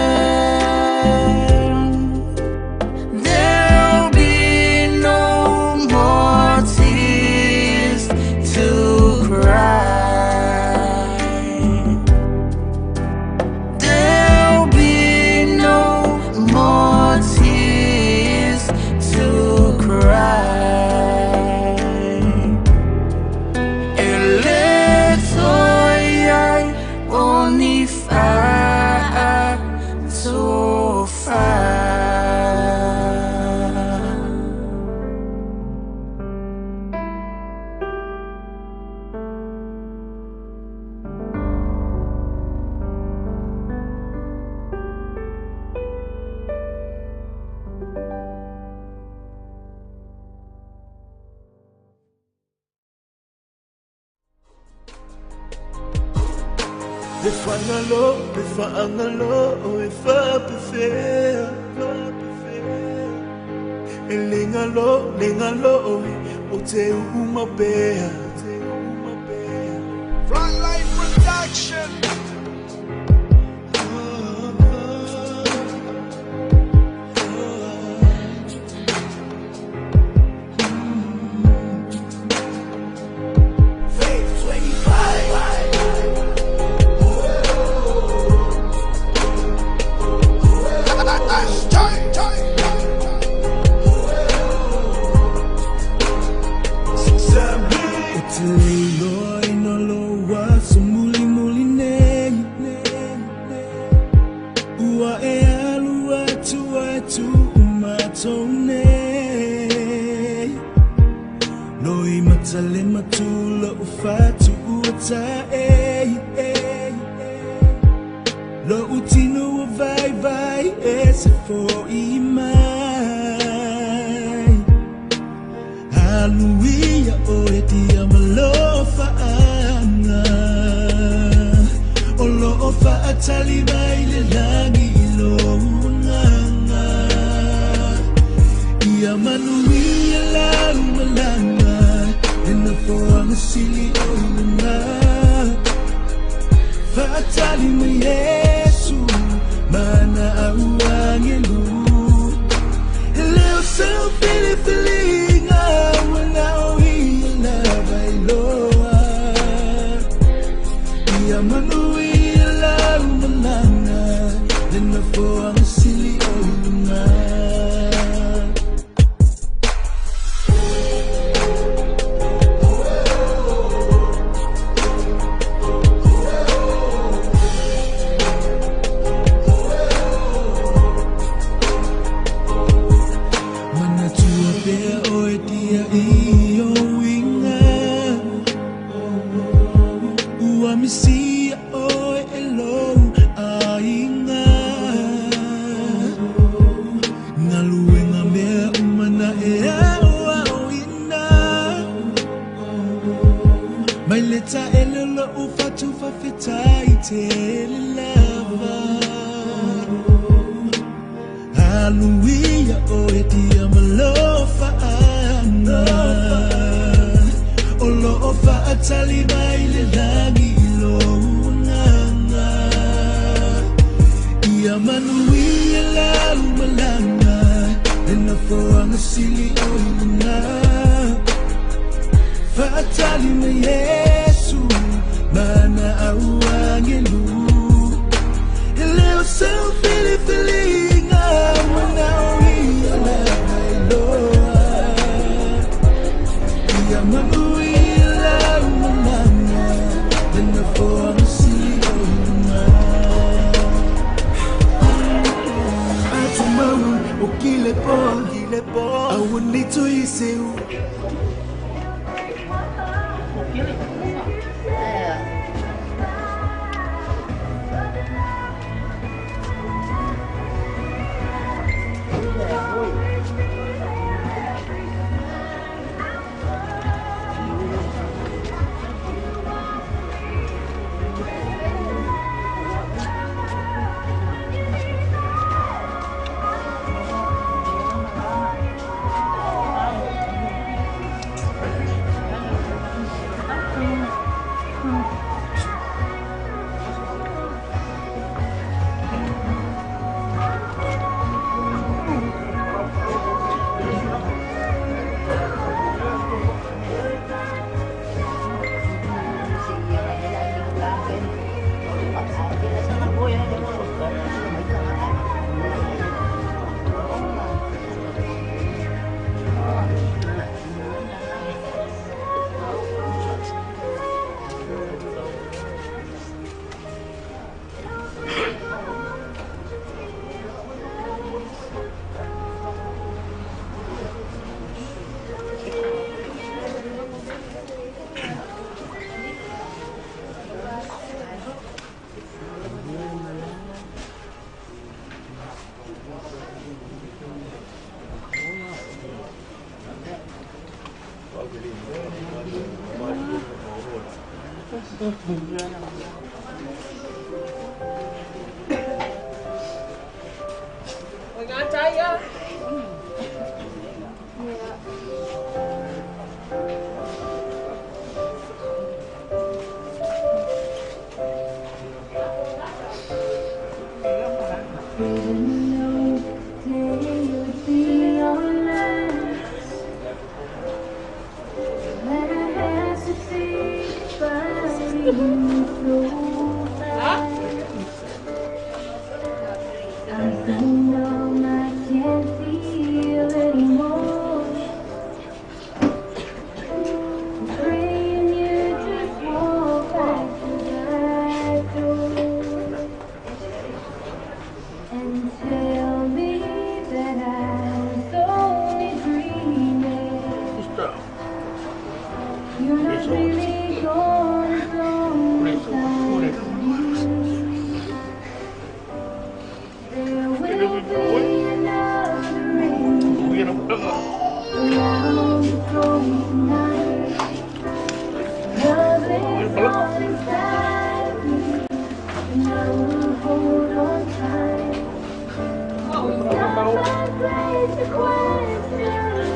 There'll be no more tears to cry. There'll be no more tears to cry. E le toi ai o ni Le whangalo, le whaangalo o e whapewhea. E lengalo, lengalo oe o te uumapea. Frontline Production. Faith 25. O te leiloa ina loa so muli muli nei. Ua e alu atu atu umatou nei. Loi matale matula o fatu ua tae. Lo utino o vai vai e se foi mai. Hallelujah, o e tia malofa anga. O lo o faatali mai le langi i lo unganga. Ia manuia lau malanga, e na foanga sili o ilunga. Faatali mai Yesu, mana au angelu. E leo seu filifilinga, ua o ia lava iloa. Ia manuia lau malanga, le na foanga sili o ilunga. Manatua pea oe tia i o inga. Ua misia oe e lou ainga. Ngaluenga mea umana e ao ao ina. Mai le taele lo u fatu fafetai te le lava. Hallelujah, o e tia malofa anga. O lo o faatali mai le langi i lo unganga. Ia manuia lau malanga, le na foanga sili o ilunga. Faatali mai Yesu, mana au angelu. E leo seu filifilinga, ua o ia lava iloa. Ia manuia lau malanga, le na foanga sili o ilunga. Atumau o kile po, au ni tui seu. Didn't know today would be our last. That I had to say goodbye to you so fast. I'm so numb, I can't feel anymore. I'm praying you just walk back to that door and tell me that I was only dreaming. You're not really gone as long as I'm here. There will be another angel around the throne tonight. Love lives on inside of me, and I will hold on tight. It's not my place to question,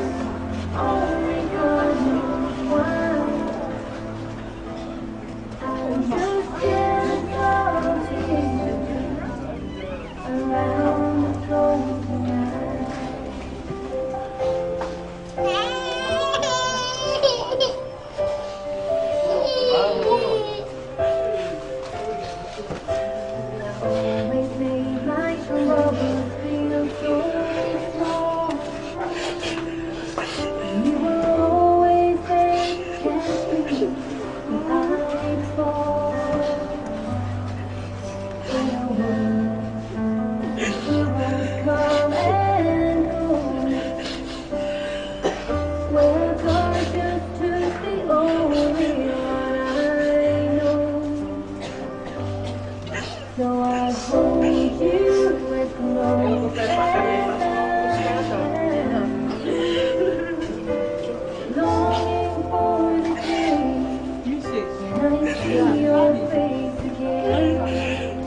only God knows why. I'm just jealous of the angels around the throne tonight. Always made my troubles feel so small. You were always there to catch me when I'd fall. But I was, heroes come and go. Well, God just took the only one I know. So I hold you as close as I can, longing for the day when I see your face again.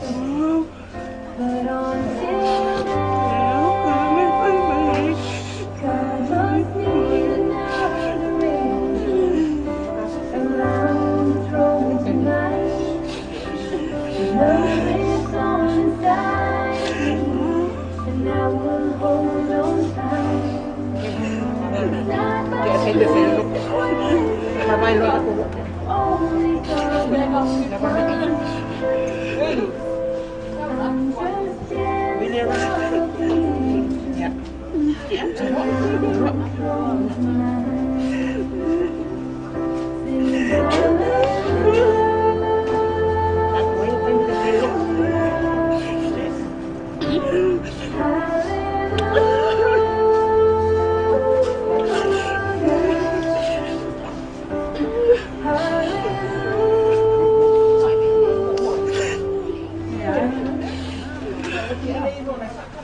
But until then, God must need another angel around the throne tonight. Love is on inside me, and I will hold on tight. It's not my place to question, only God knows why. I'm just jealous of the angels around the throne tonight. Sing hallelujah.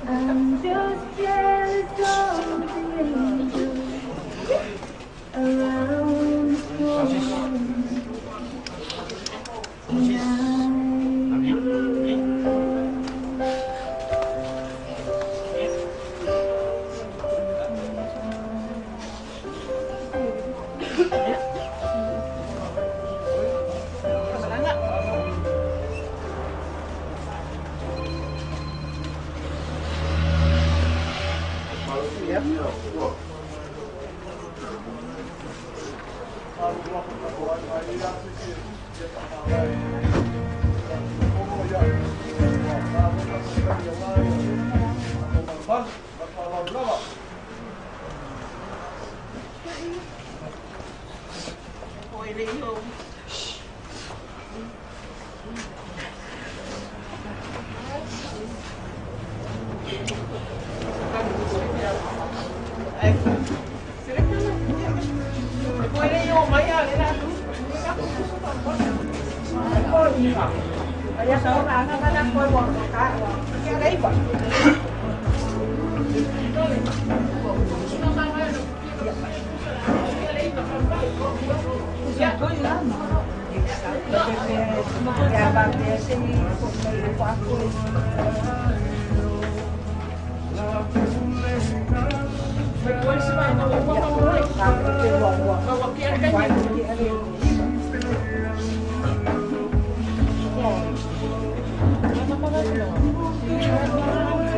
I'm just jealous of the angels around the throne tonight.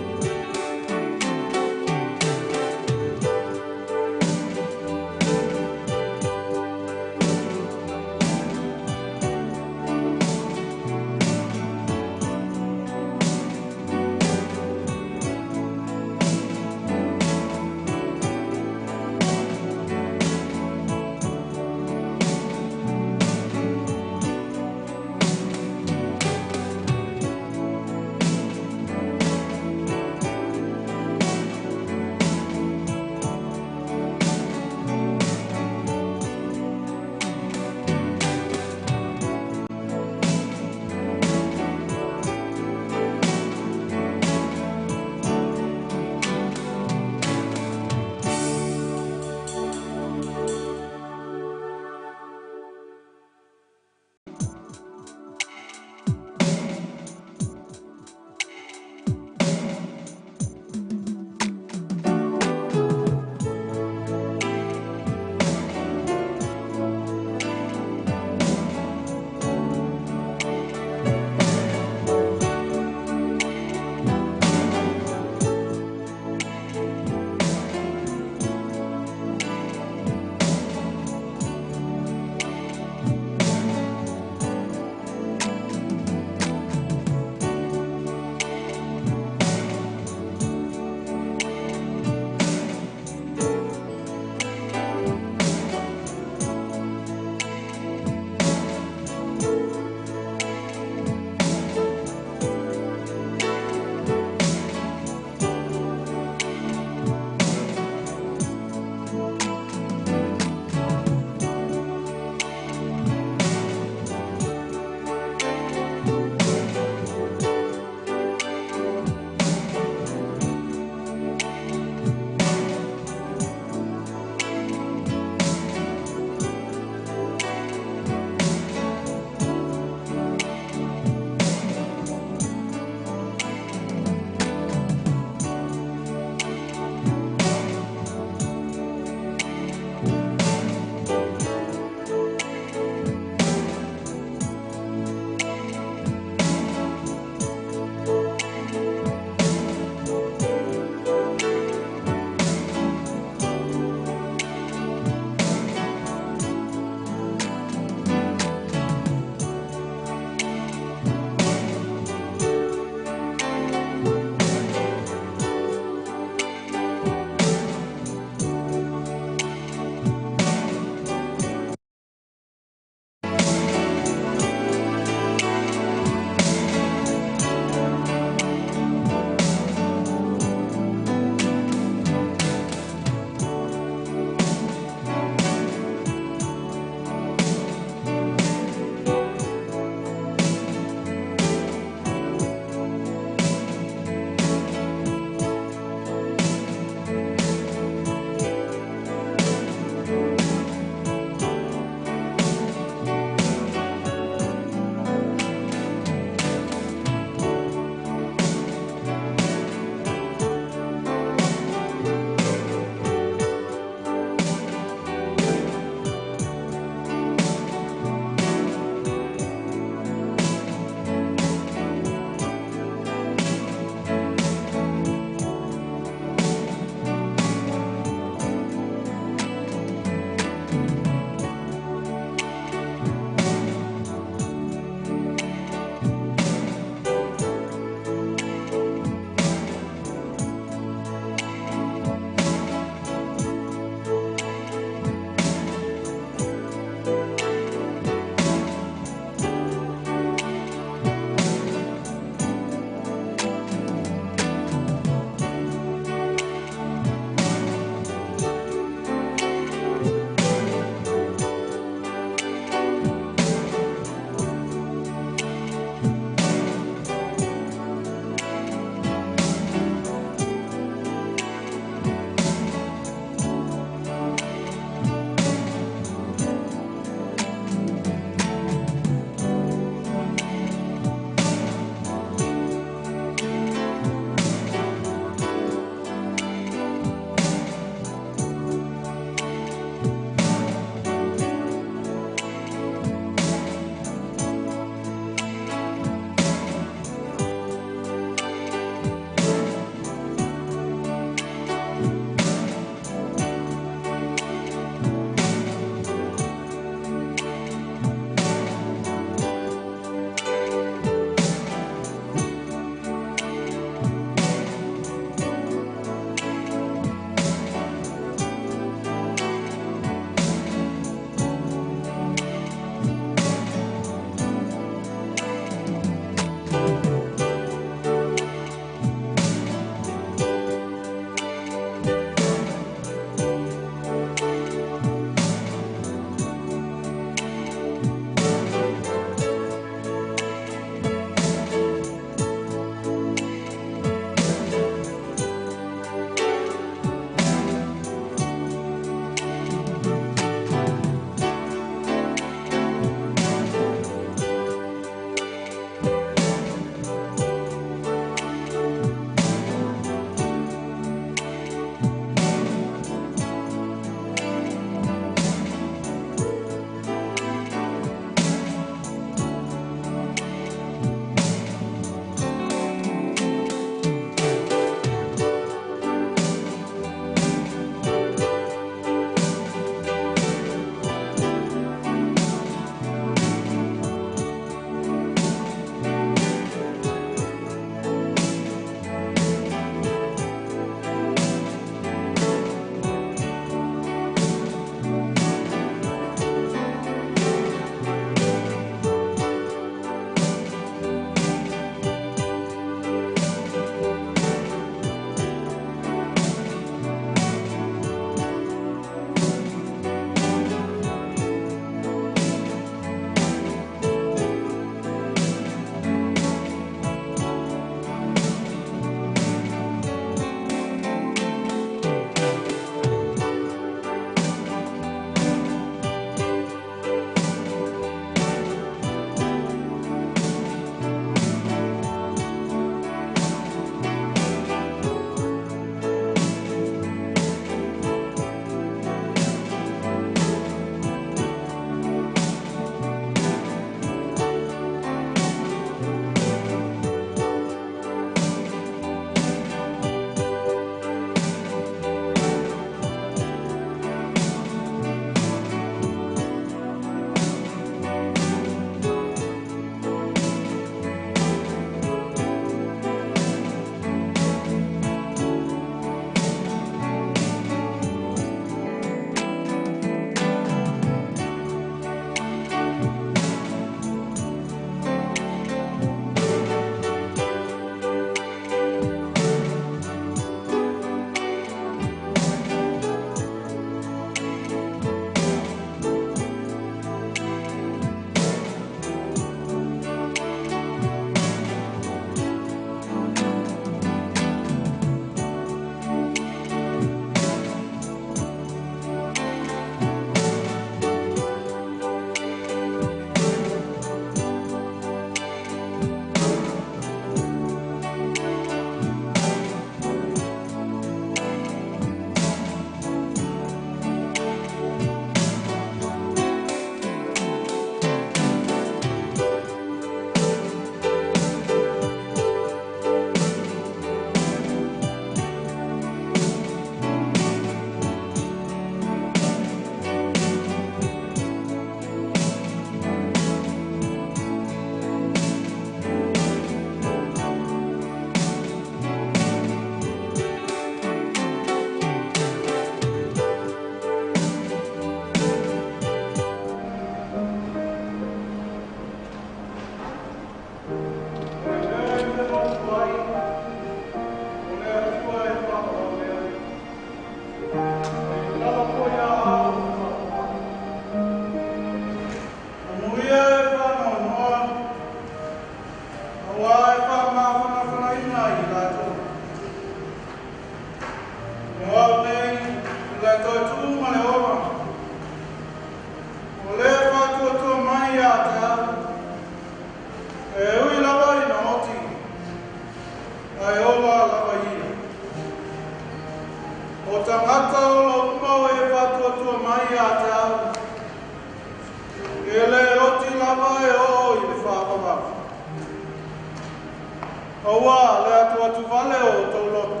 Atu vale o outou loto.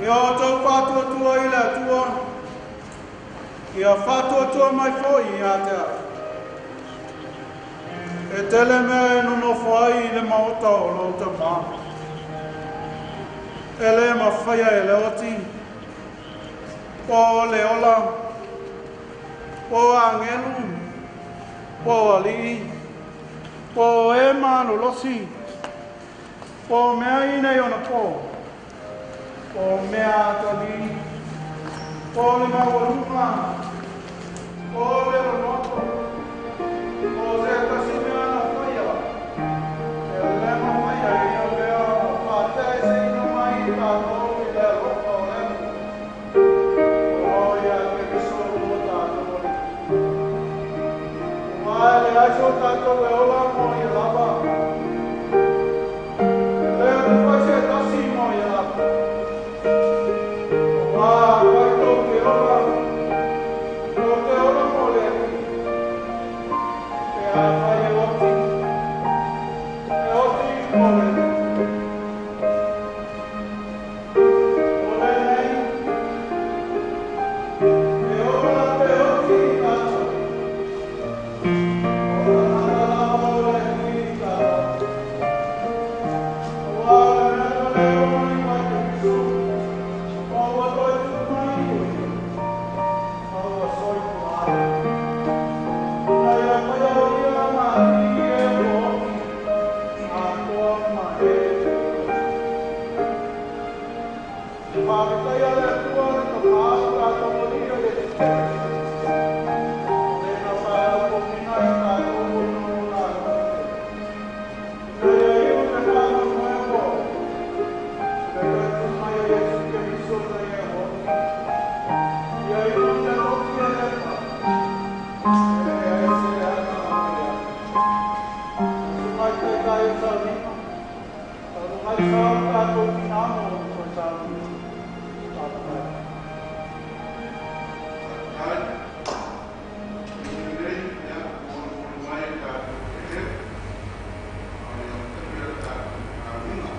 Ia outou faatuatua i le Atua, ia faatuatua mai foi ia te au. E tele mea e nonofo ai i le maota o lou tamā. E le mafaia e le oti, po o le ola, po o agelu, po o alii, po o e malolosi, po o mea i nei ona po, po o mea atalii, po o le maualuga, po o le lonoto, po o se tasi mea na faia, e le mafaia e ia mea ona faateeseina mai i tatou i le alofa o le Atua. O lo ia Keriso mo tatou Alii. Ua e leai so tatou e ola mo ia lava. E le mafai se tasi mo ia lava. Ua afai tou te ola, tou te ola mo le Alii. Pe afai e oti, e oti mo le Alii. O lenei, e ola pe oti i tatou. O tagata lava o le Alii i tatou. Ua o le mea na le oo mai mai Keriso, ma ua toe tuu mai o ia, ma ua soifua ai. Ina ia faia o ia ma alii e ua oti, atoa ma e ua oti. Faafetaia le Atua le Tamā o tatou Alii o Iesu Keriso. O le na faaopopina i tatou ona o lona alofa tele. Ina ia iu le faamoemoe ua oo, i le toe tuu mai o Iesu Keriso ina ia oti. Ia inu le oti e le pa, e leai se leaga ma ia. Susuga i taitai o sauniga, talu mai sa o tatou tina mo toe sauniga. Faafetai. Ai, i lelei, ia, molimoli mai e tatou eleele. A ia amatalia le tatou galuega.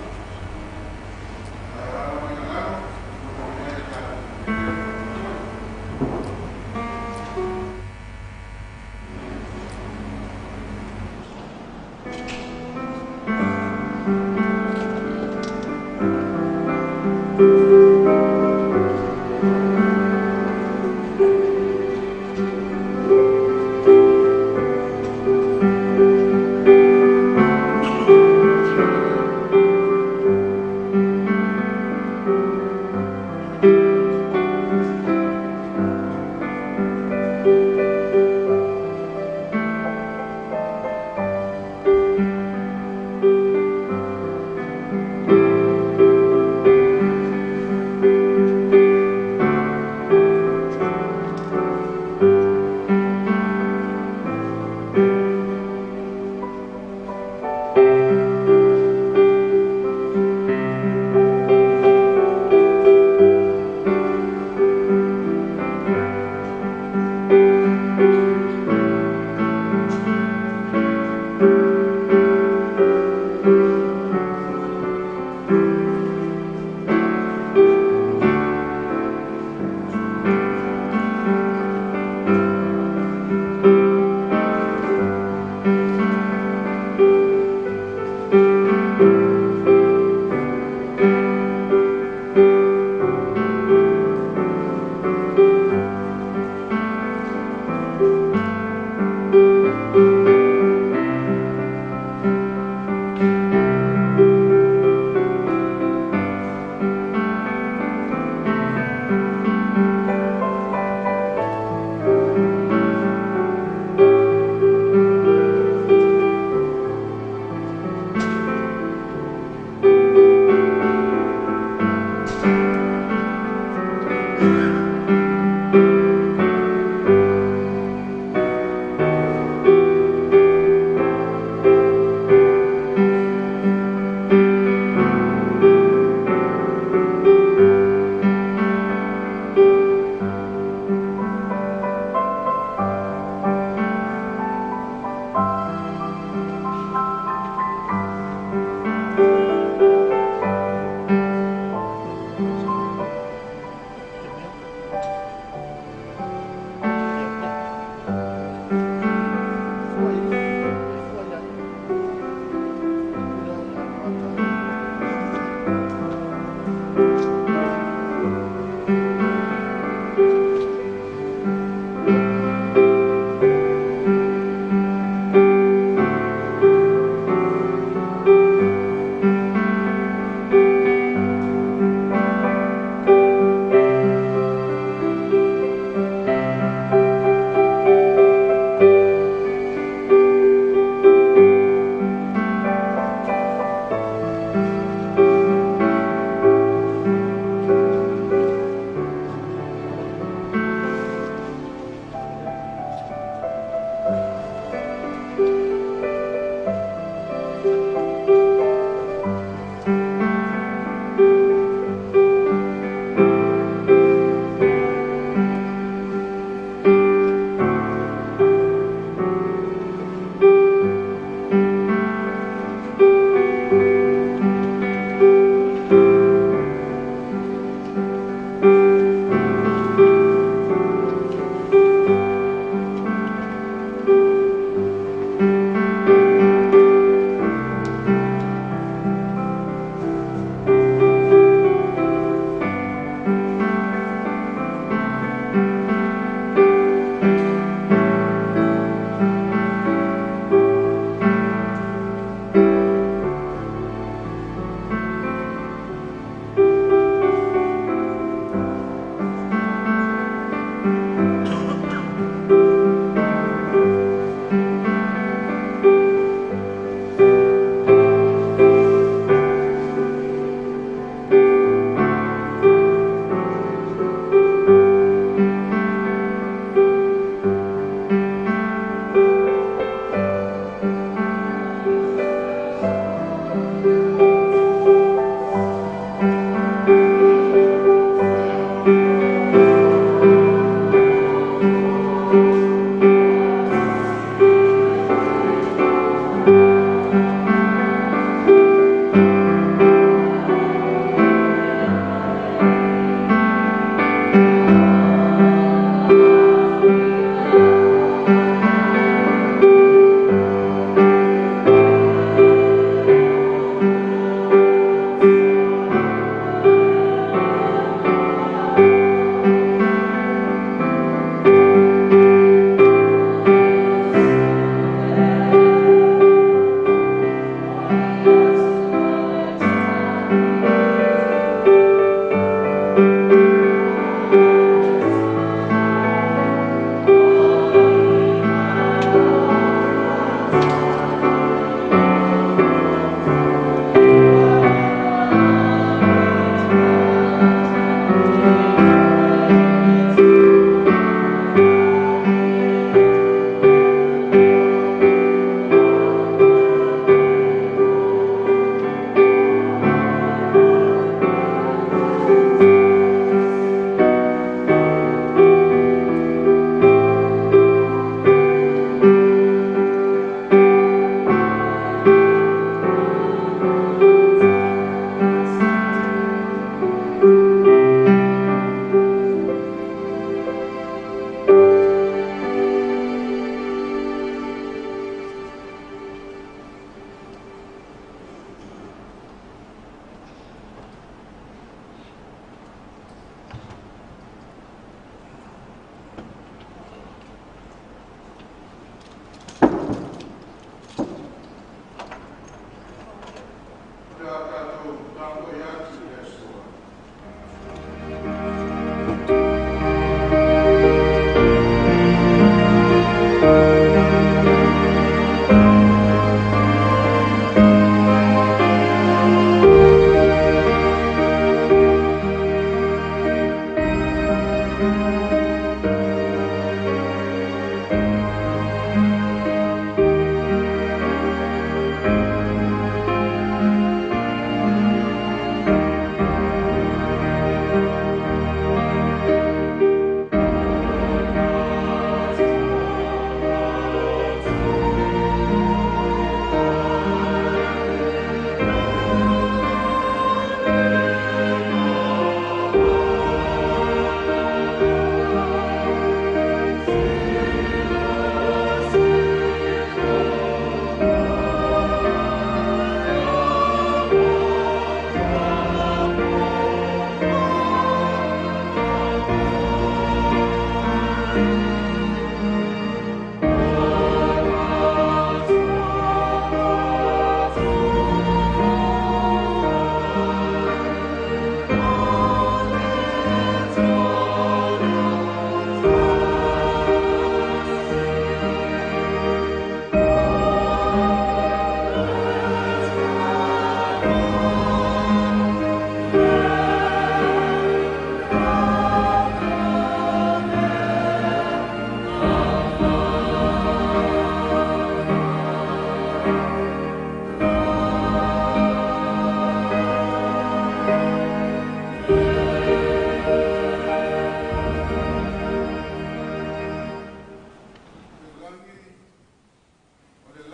Ae alaala mai i lalo, molimoli mai e tatou eleele.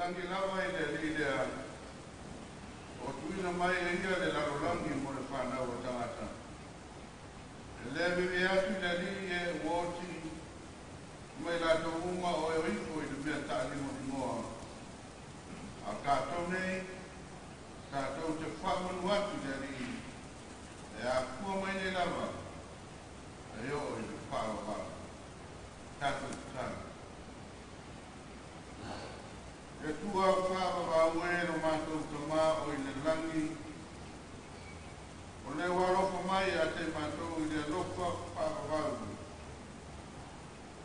lagi lava i le alii lea o tuuina mai e ia le lalolagi mo le fanau o tagata. E lē veve atu i le alii e ua oti ma i latou uma o e o ifo i le mea taalimalimoa. A tatou nei, tatou te faamanu atu i le alii e afua mai nei lava e oo i le faavavau. Tatou tatalo. E Atua faavavau e lo matou Tamā o i le lagi, o le ua alofa mai ia te matou i le alofa faavavau.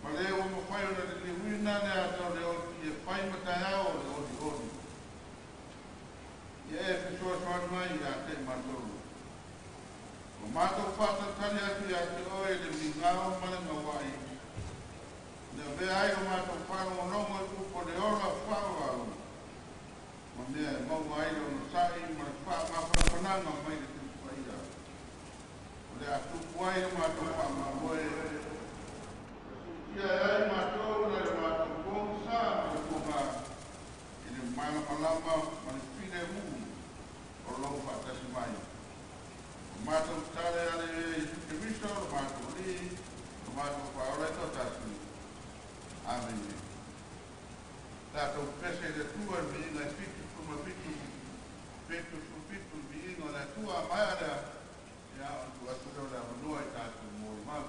Ma le ua mafai ona liliuina le ata o le oti e fai ma taeao o le olioli. Ia e fesoasoani mai ia te matou. O matou faatalitali atu ia te oe le migao ma le gauai. Na avea ai o matou faalogologo i upu o le ola faavavau. Ma mea e maua ai le onosai ma le faamafanafanaga mai le Tusi Paia. O le a tupu ai le matou faamoemoe. Ia e ai matou na le matou pogisa ma le foga i le malamalama ma le filemu o lou faatasi mai. O matou tatalo e ala i Iesu Keriso lo matou Alii, lo matou Faaola e toatasi. Amene. Tatou pese i le Atua i le viiga e 77, 77 le viiga o le Atua a maea lea, ia ona tuu atu lea o le avanoa i tatou molimau.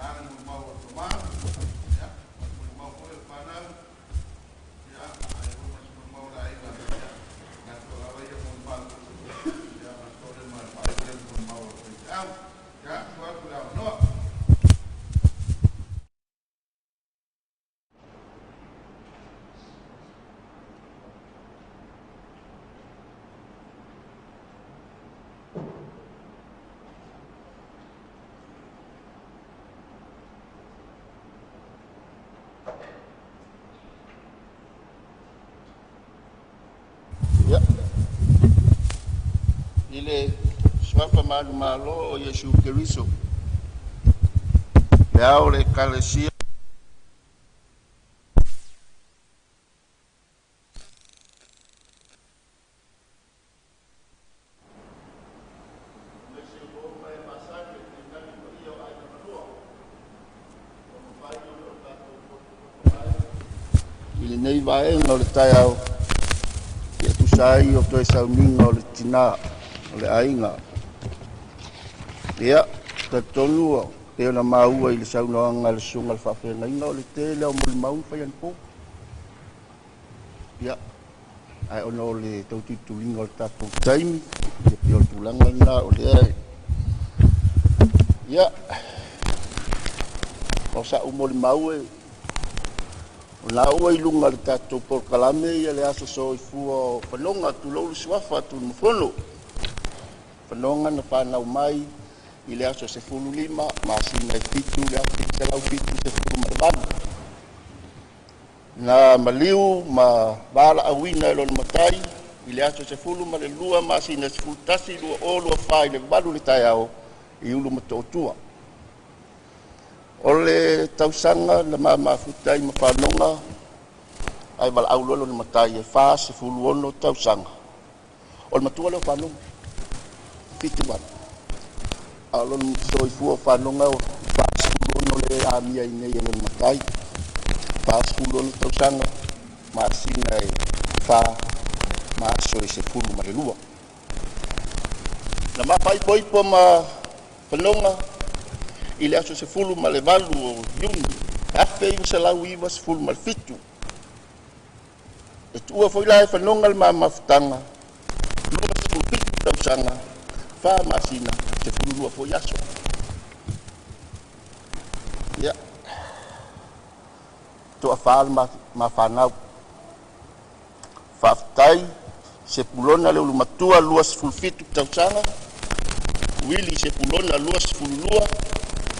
Na le molimau a Tomā, ia, ma le molimau foi a le fanau, ia, a i ai foi ma se molimau a le aiga, ia, tatou lava ia molimau, ia, ona to lea ma faaiu lea le molimau a le faifeau. Ia, tuu atu le avanoa. Ia, i le suafa manumalo o Iesu Keriso, le ao o le Ekalesia, Aemaise ua oo mai e masani e tainane paia o aiga malua, ua mafai ona o tatou potopoto ai i lenei vaega o le taeao e tusa ai o toe sauniga o le tina o le aiga. Ia, talitonu pei ona maua i le saunoaga a le susuga i le faafeagaiga o le tele o molimau na fai anapo. Ia, ae ona o le tau tulituliga o le tatou taimi, ia pei o le tulaga lena o lea e... Ia, o sa'u molimau e o la ua i luga o le tatou polokalame ia le aso soifua o Fanoga, tulou le suafa Tunumafono. Fanoga na fanau mai i le aso 15 masina e 7 le 1978. Na maliu ma valaauina e lona matai i le aso 12 masina 11 2024 i le 8 i le taeao i Ulumotootua. O le tausaga na ma mafuta ai ma Fanoga ae valaau loa lona matai e 46 tausaga. O le matua lea o Fanoga, 78. A o lona soifua o Fanoga 46 lea e amia ai nei e lona matai. 46 tausaga, masina e 4 ma aso e 12. Na mafaipoipo ma Fanoga i le aso 18 o Iuni 1997. E tuua foi la e Fanoga le ma mafutaga 27 tausaga, 4 masina, 12 foi aso. Ia, toafa le ma fanau. Faafetai Sepulona le ulumatua 27 tausaga, Wili Sepulona 22,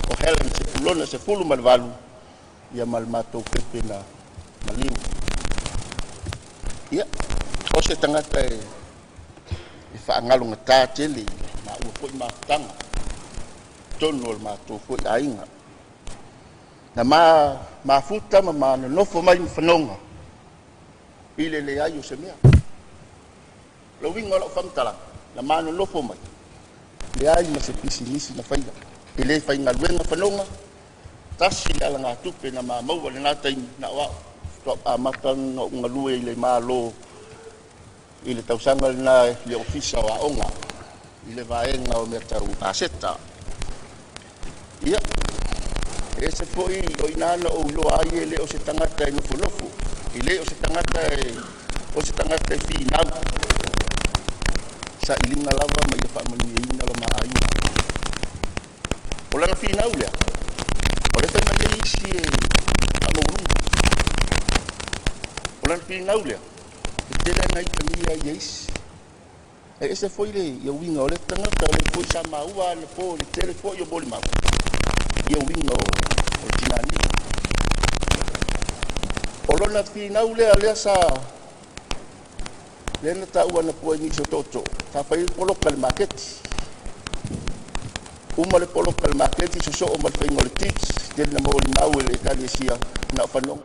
o Helen Sepulona 18, ia ma le matou pepe na maliu. Ia, o se tagata e faagalogata tele i le maua foi mafutaga totonu o le matou foi aiga. Na ma mafuta ma ma nonofo mai ma Fanoga i le leai o se mea. O le uiga o lau faamatalaga, na ma nonofo mai, leai ma se pisinisi na faia. E le faigaluega Fanoga, tasi le alagatupe na ma maua i lena taimi, na o au. Faatoa amata ona ou galue i le Malo i le tausaga lena i le Ofisa o Aoga, i le vaega o mea tau aseta. Ia, e ese foi o i ina na ou iloa ai e le o se tagata e nofonofo, e le o se tagata e, o se tagata e finau, sailiga lava ma ia faamanuiaina lo ma aiga. O lana finau lea, o le fai mai ai isi e faamaualuga. O lana finau lea, e tele ana itagia ai e isi. E ese foi le ia uiga o le tagata, o le foi sa maua anapo i le tele foi o molimau, ia uiga o le tinani. O lona finau lea, lea sa lea na taua anapo e nisi o tootoo, sa fai ai le poloka i le maketi. Uma le poloka i le maketi, sosoo ma le faiga o le tips, tele na molimau e le Ekalesia na o Fanoga.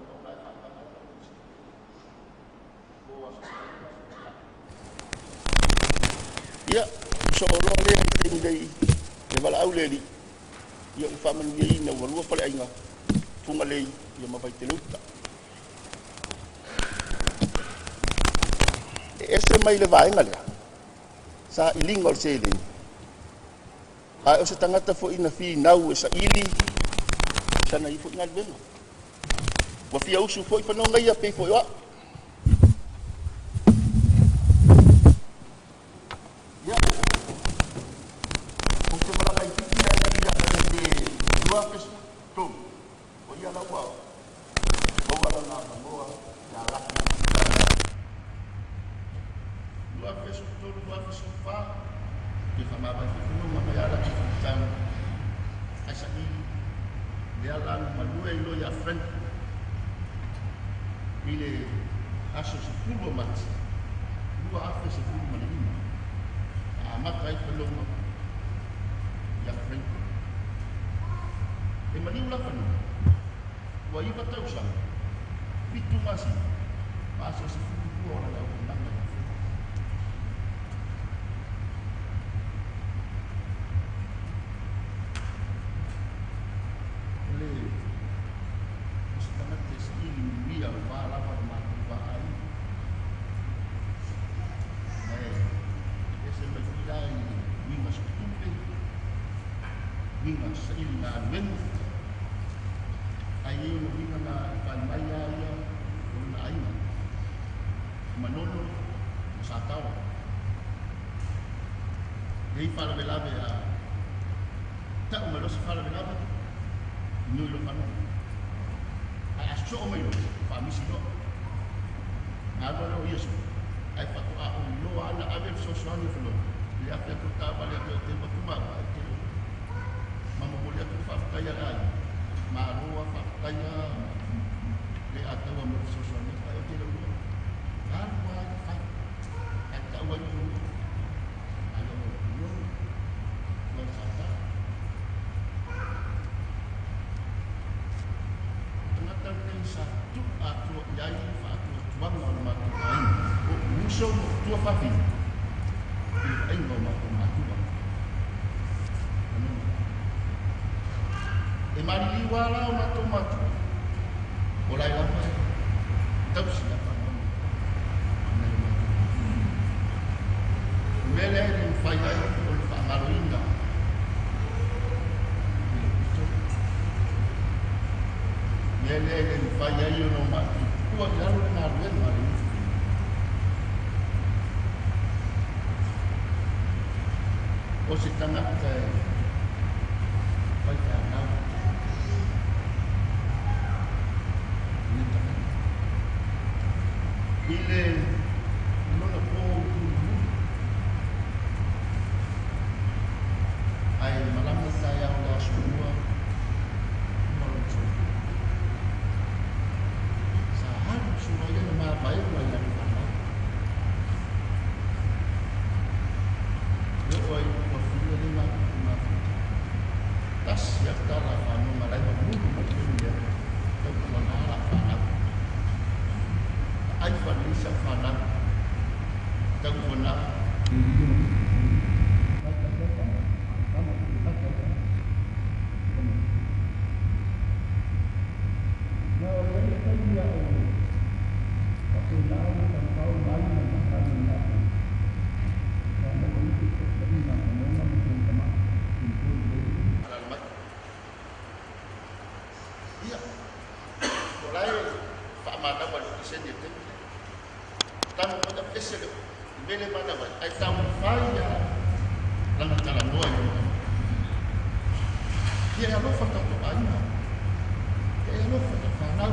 Ia, sosoo loa lea i le taimi nei, le valaau le alii, ia ua faamanuiaina ua lua faleaiga, Fugalei ia ma Vaiteleuta. E ese mai le vaega lea, sailiga o le seleni, ae o se tagata foi na finau e saili Sana ia foi galuega. Ua fia usu foi fanoga ia pei foi o a'u. Ia, ou te malaga i Fiti ae ia i le 2013, o ia la ua maua lona avanoa ia Laki. 2013, 2014, ke whamāwai whawhanonga mai a Laki Fiti ai saili lea la na malue i lo ia Frank i le aso 10 o Mati 2015 amata ai whanonga ia Frank. E maniu la whanonga ua 9 tausaga 7 masina ma aso 12 o la auaunaga ia Frank. O le o se tagata e saili manuia o va lava o le matou vaai ma e ese mai foi la i uiga sotupe, uiga saili galuega, ai ai ona uiga na e fai mai a ia o lona aiga Manono ma Sataoa. E i faalavelave a ta'u mai loa se faalavelave nui lo fanoga ae a soo mai loa faamisi loa galua lea o Iesu ae faatoa ou iloa ana ave le fesoasoani o fanoga le afe atu o taavale atu e teu atu maua ae te ma momoli atu le faafetai a le aiga malo a faafetai a le ataua mo le fesoasoani atu ae ou te le o iloa alu a le fai ae ta'u ai le ai o Manono ua Satao. O tagata lenei sa tuu atoa i ai le faatuatuaga o le matou aiga, o uso ma o tuafafine i le vaaiga o matou matua. Manono. E maliliu lava la o matou matua, o lae lava e tausi ia Manono nai o matou matua. O le mea lea e le mafai ai o le faagaloina i lou pito. Mea lea e le mafai ai ona o matou tuua i lalo le galuega a le NPF. O se tagata e fai fanau lenei tagata. I le lona po mulimuli ae malama le taeao o le aso lua uma lona soifua. Sa alu solo ai ana mavaega i lana fanau. E oo ai ua filia le matou mafuta. Tasi lava tala a fanoga la e mamulu mai le taimi lea, tau tuana la fanau. Vaai faalelei sau fanau, tau tuana. Alala mai. Ia, o la e faamanava i le pasene i le taimi lea. Tago mai ese le mea lea e manava ai, ae taumafai lava lana talanoa i lona aiga. Ia e alofa le tatou aiga, ia e alofa i lau fanau,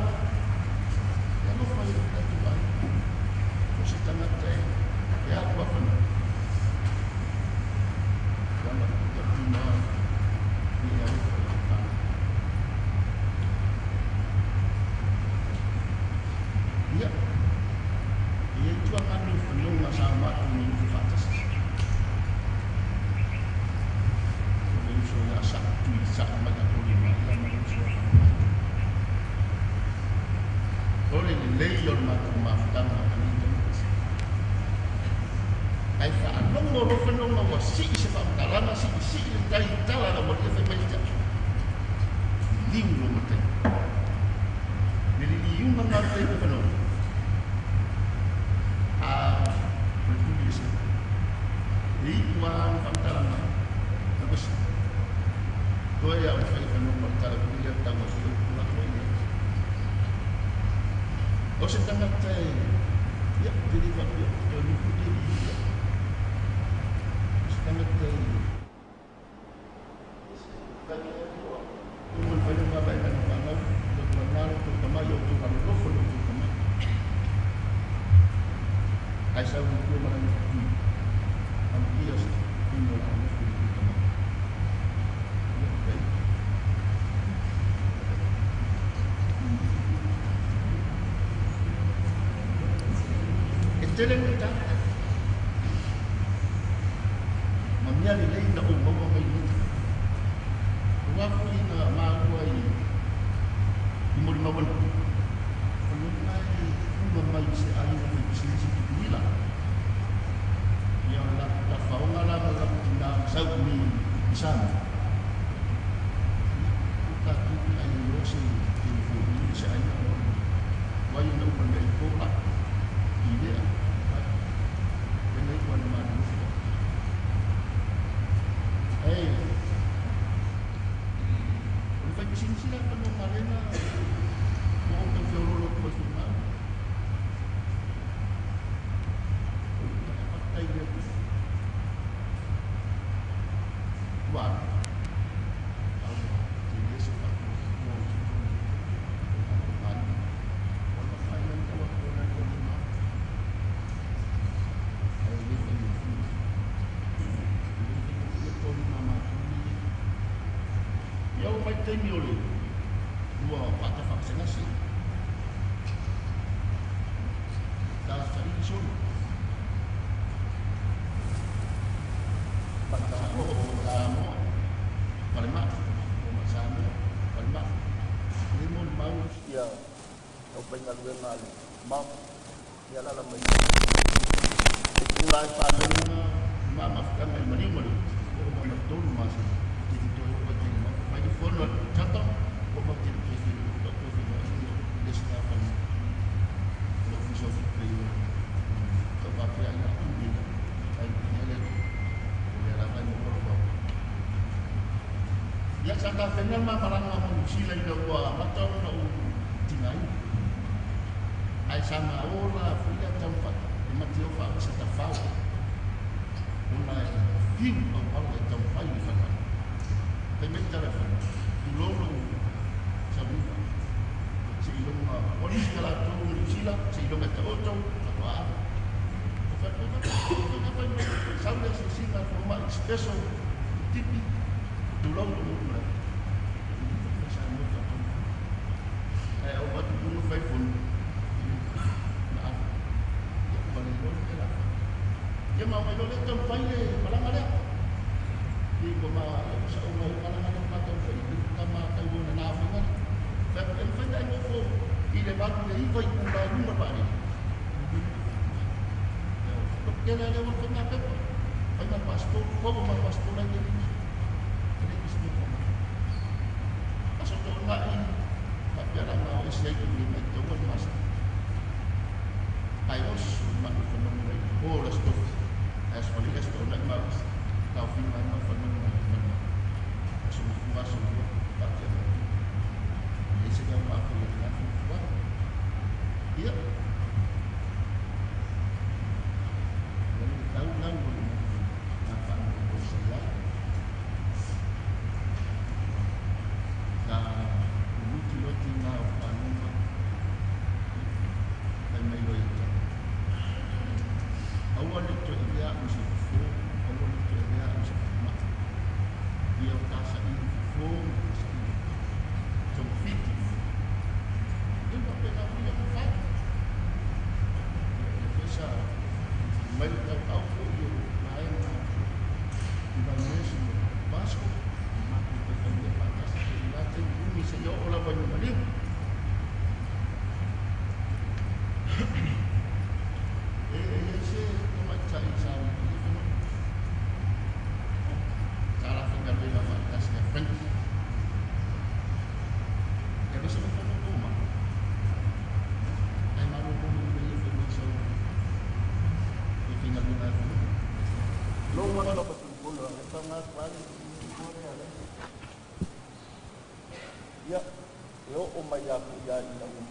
e alofa i le tatou aiga. O se tagata e alu afanoa, lana tautima ia e alofa i lau fanau. Ia, e i ai tuaga anu fanoga sa o matou nonofo faatasi. O le uso ia Sa'u Tui Sa'u mai Apolima ia ma le uso ia Fagamalo. O le lelei o le matou mafutaga ma nei tamaiti. Ae faalogo loa fanoga ua sii se faamatalaga siisii le tai i tala a le aualii e fai mai ia te a'u. Liliu loa ma le taimi. Le liliuga lena o le taimi o fanoga. A o le tuli ese. E iu lava le faamatalaga, alu ese. Toe a o le fai fanoga o le tala foi lea o tau O se tagata e ia te le faapea toe nuku te lii ia. O se tagata e uma le fai le vaavaai lana fanau tautuana lo outou tamai ia outou alolofa i lo outou tamai. Ae sau i tua ma lana tutui amuia se faiga o le alolofa i lo outou tamai. Ia faapea. E tele le tagata ma mea lelei na ou maua mai nei. Ua foi na maua i i molimau ane. O lona e uma mai i se aiga faipisinisi i Tutuila. Ia o le latou tafaoga la ma le latou tina na sau i inei i Samoa. Ia, ua tatou te ai loa se telefoni i se aiga o wai na uma mea i po la i lea ai lenei ua na malolofi. Ei, o le faipisinisi la fanua palena ua ou tau feoloolo atu ai foi ma au. O le faafetai le Atua. Ua alu, a ua tele se faatuatua o totonu o le matou aiga. Ua mafai ona tau atu ona le lima ae le faigofie. E le faigofie tolima matou nei. Ia oo mai le taimi o le ua faatafagasegase sa saili solo. Sa oo ma Samoa, falemai, oo ma Samoa, falemai. Le molimau. Ia aufaigaluega a le MAM ia alaala mai. E pula ai faalogo ma mafutaga i maliu ma le oo mai ma le 3 masina te te toe oo ai tele mau. Fai le fono a le Tata oo ma te toe feiloai toe feiloai le sina fale o le Ofisa o Tupe i o tau faapea ai a email ai ia le o lea lava e maua lou avanoa. Ia sa tafega le ma malaga ma Niu Sila ina ua amata ona ou tigaina. Ae sa ma ola foi lea taumafai e mate o faavisa tafao ona e fiu auala e taumafai i le falemai. Fai mai le tala i le falemai, tulou lou sauniga seiloga o nisi a latou i Niu Sila, seiloga e taoto faatoa ave. Ou fai atu, fai fai mai, sau le asiasiga a le fomai special tipi, tulou lou motu mai. Fai Samoa faatonu. Ae ou atu i luga fai fono, na ave. Ia, ua le iloa le mea o le a fai. Ia ma omai loa lea taumafai le malaga lea. I ua ma ia ua sao mai malaga lea ma taumafai i le tama tau ona na faiga lea. Fai atu, e mafai ona e nofo i le 8 i le 9 i tula i luga o le vaalele. Tele lea ua faiga pepa. Faiga le passport, fou ma le passport ai le e le isi mea fou. Aso toonai faapea la ma o ese ai le mai taua le masina. Ai oso ma le whanau mai o la stofi. Ai aso wale aso toonai ma o ese. Tau whina ai ma whanau mai le whanau. Aso mafua aso lua pātia mai. E se kau ma whai le ngā whanau. Ia. Ia le tau lau o le ngā whanau o se iai. Ka uluti loti ngā o whanau fai mai loa ia te au. Aua le toe avea au i se fofo, aua le toe avea au i se falemai. Ia o ta saili fofo ma ta saili togafiti. Ia faapena foi ia mafai. Ia o lea foi sa mai le tautau foi o vaega i Vainesi ma Pasco, matou taufai faatasi foi i la taimi umi seia oo lava ina maliu. E i ai se tamaitai sa i fanua. Sa la faigaluega faatasi ia Frankie. E aveese mai fanua po ma. Ai malolo le mea ia fai mai sau e faigaluega ai fanua. Lo mana lo patulukulu a le faga atu lava le le ale. Ia, e oo mai ia ku ia ina ua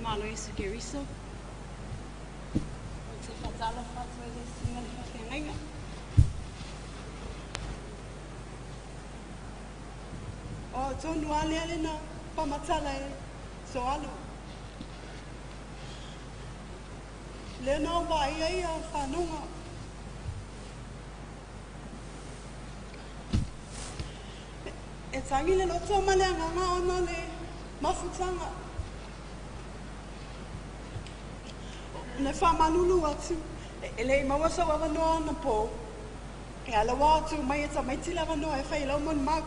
Malo Iesu Keriso. O te whatala whatua le singa le whawhengainga. O tonu ale ale na pamatala e so alu. Le nau wa ia ia whanunga. E tangi le loto male anganga ona le mafutanga. Le whamanulu atu, e le maua sa wawanoa na pō. E alawa atu mai e tamaiti lawanoa e whai lau mon mau.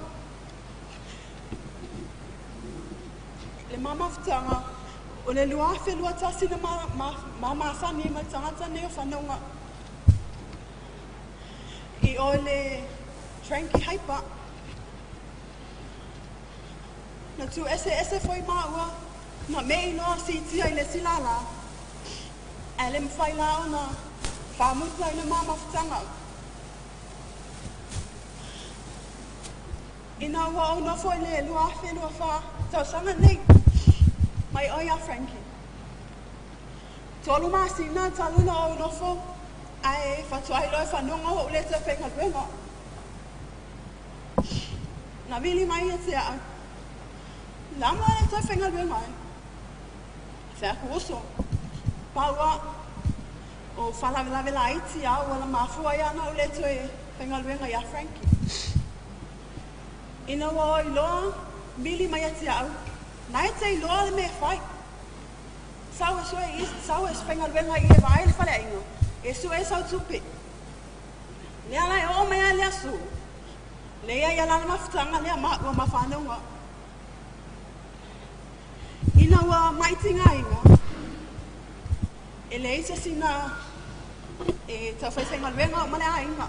Le mamafutanga, o le luafe lua tasi na mamasani ma tangata nei o whanonga. I o le Tranki Haipa. Na tu ese ese foi maua, na me inoa si tia i le silala. Ale mwhai la ona, whamuta i na mamafutanga. Ina ua au nofo i le lua awhe lua wha, tausanga nei, mai oi a Frankie. Tolu masina taluna au nofo, ai whatuai loe whanonga ho ule te whenga luenga. Na vili mai e te au, lama e te whenga luenga e. Wheaku oso. Paua o whalavelave iti au wala mafua ia na ule toe whenga luenga ia Frankie. Ina ua oi loa, mili mai ati au. Nai te i loa le mea whai. Sau e sue i, sau e whenga luenga i e vae le whale inga. E sue sau tupe. Lea lai o mea lea su. Lea ia lana mafutanga lea ma ua mawhanonga. Ina ua maitinga inga. E le isa sina e tau whai luenga o male ainga.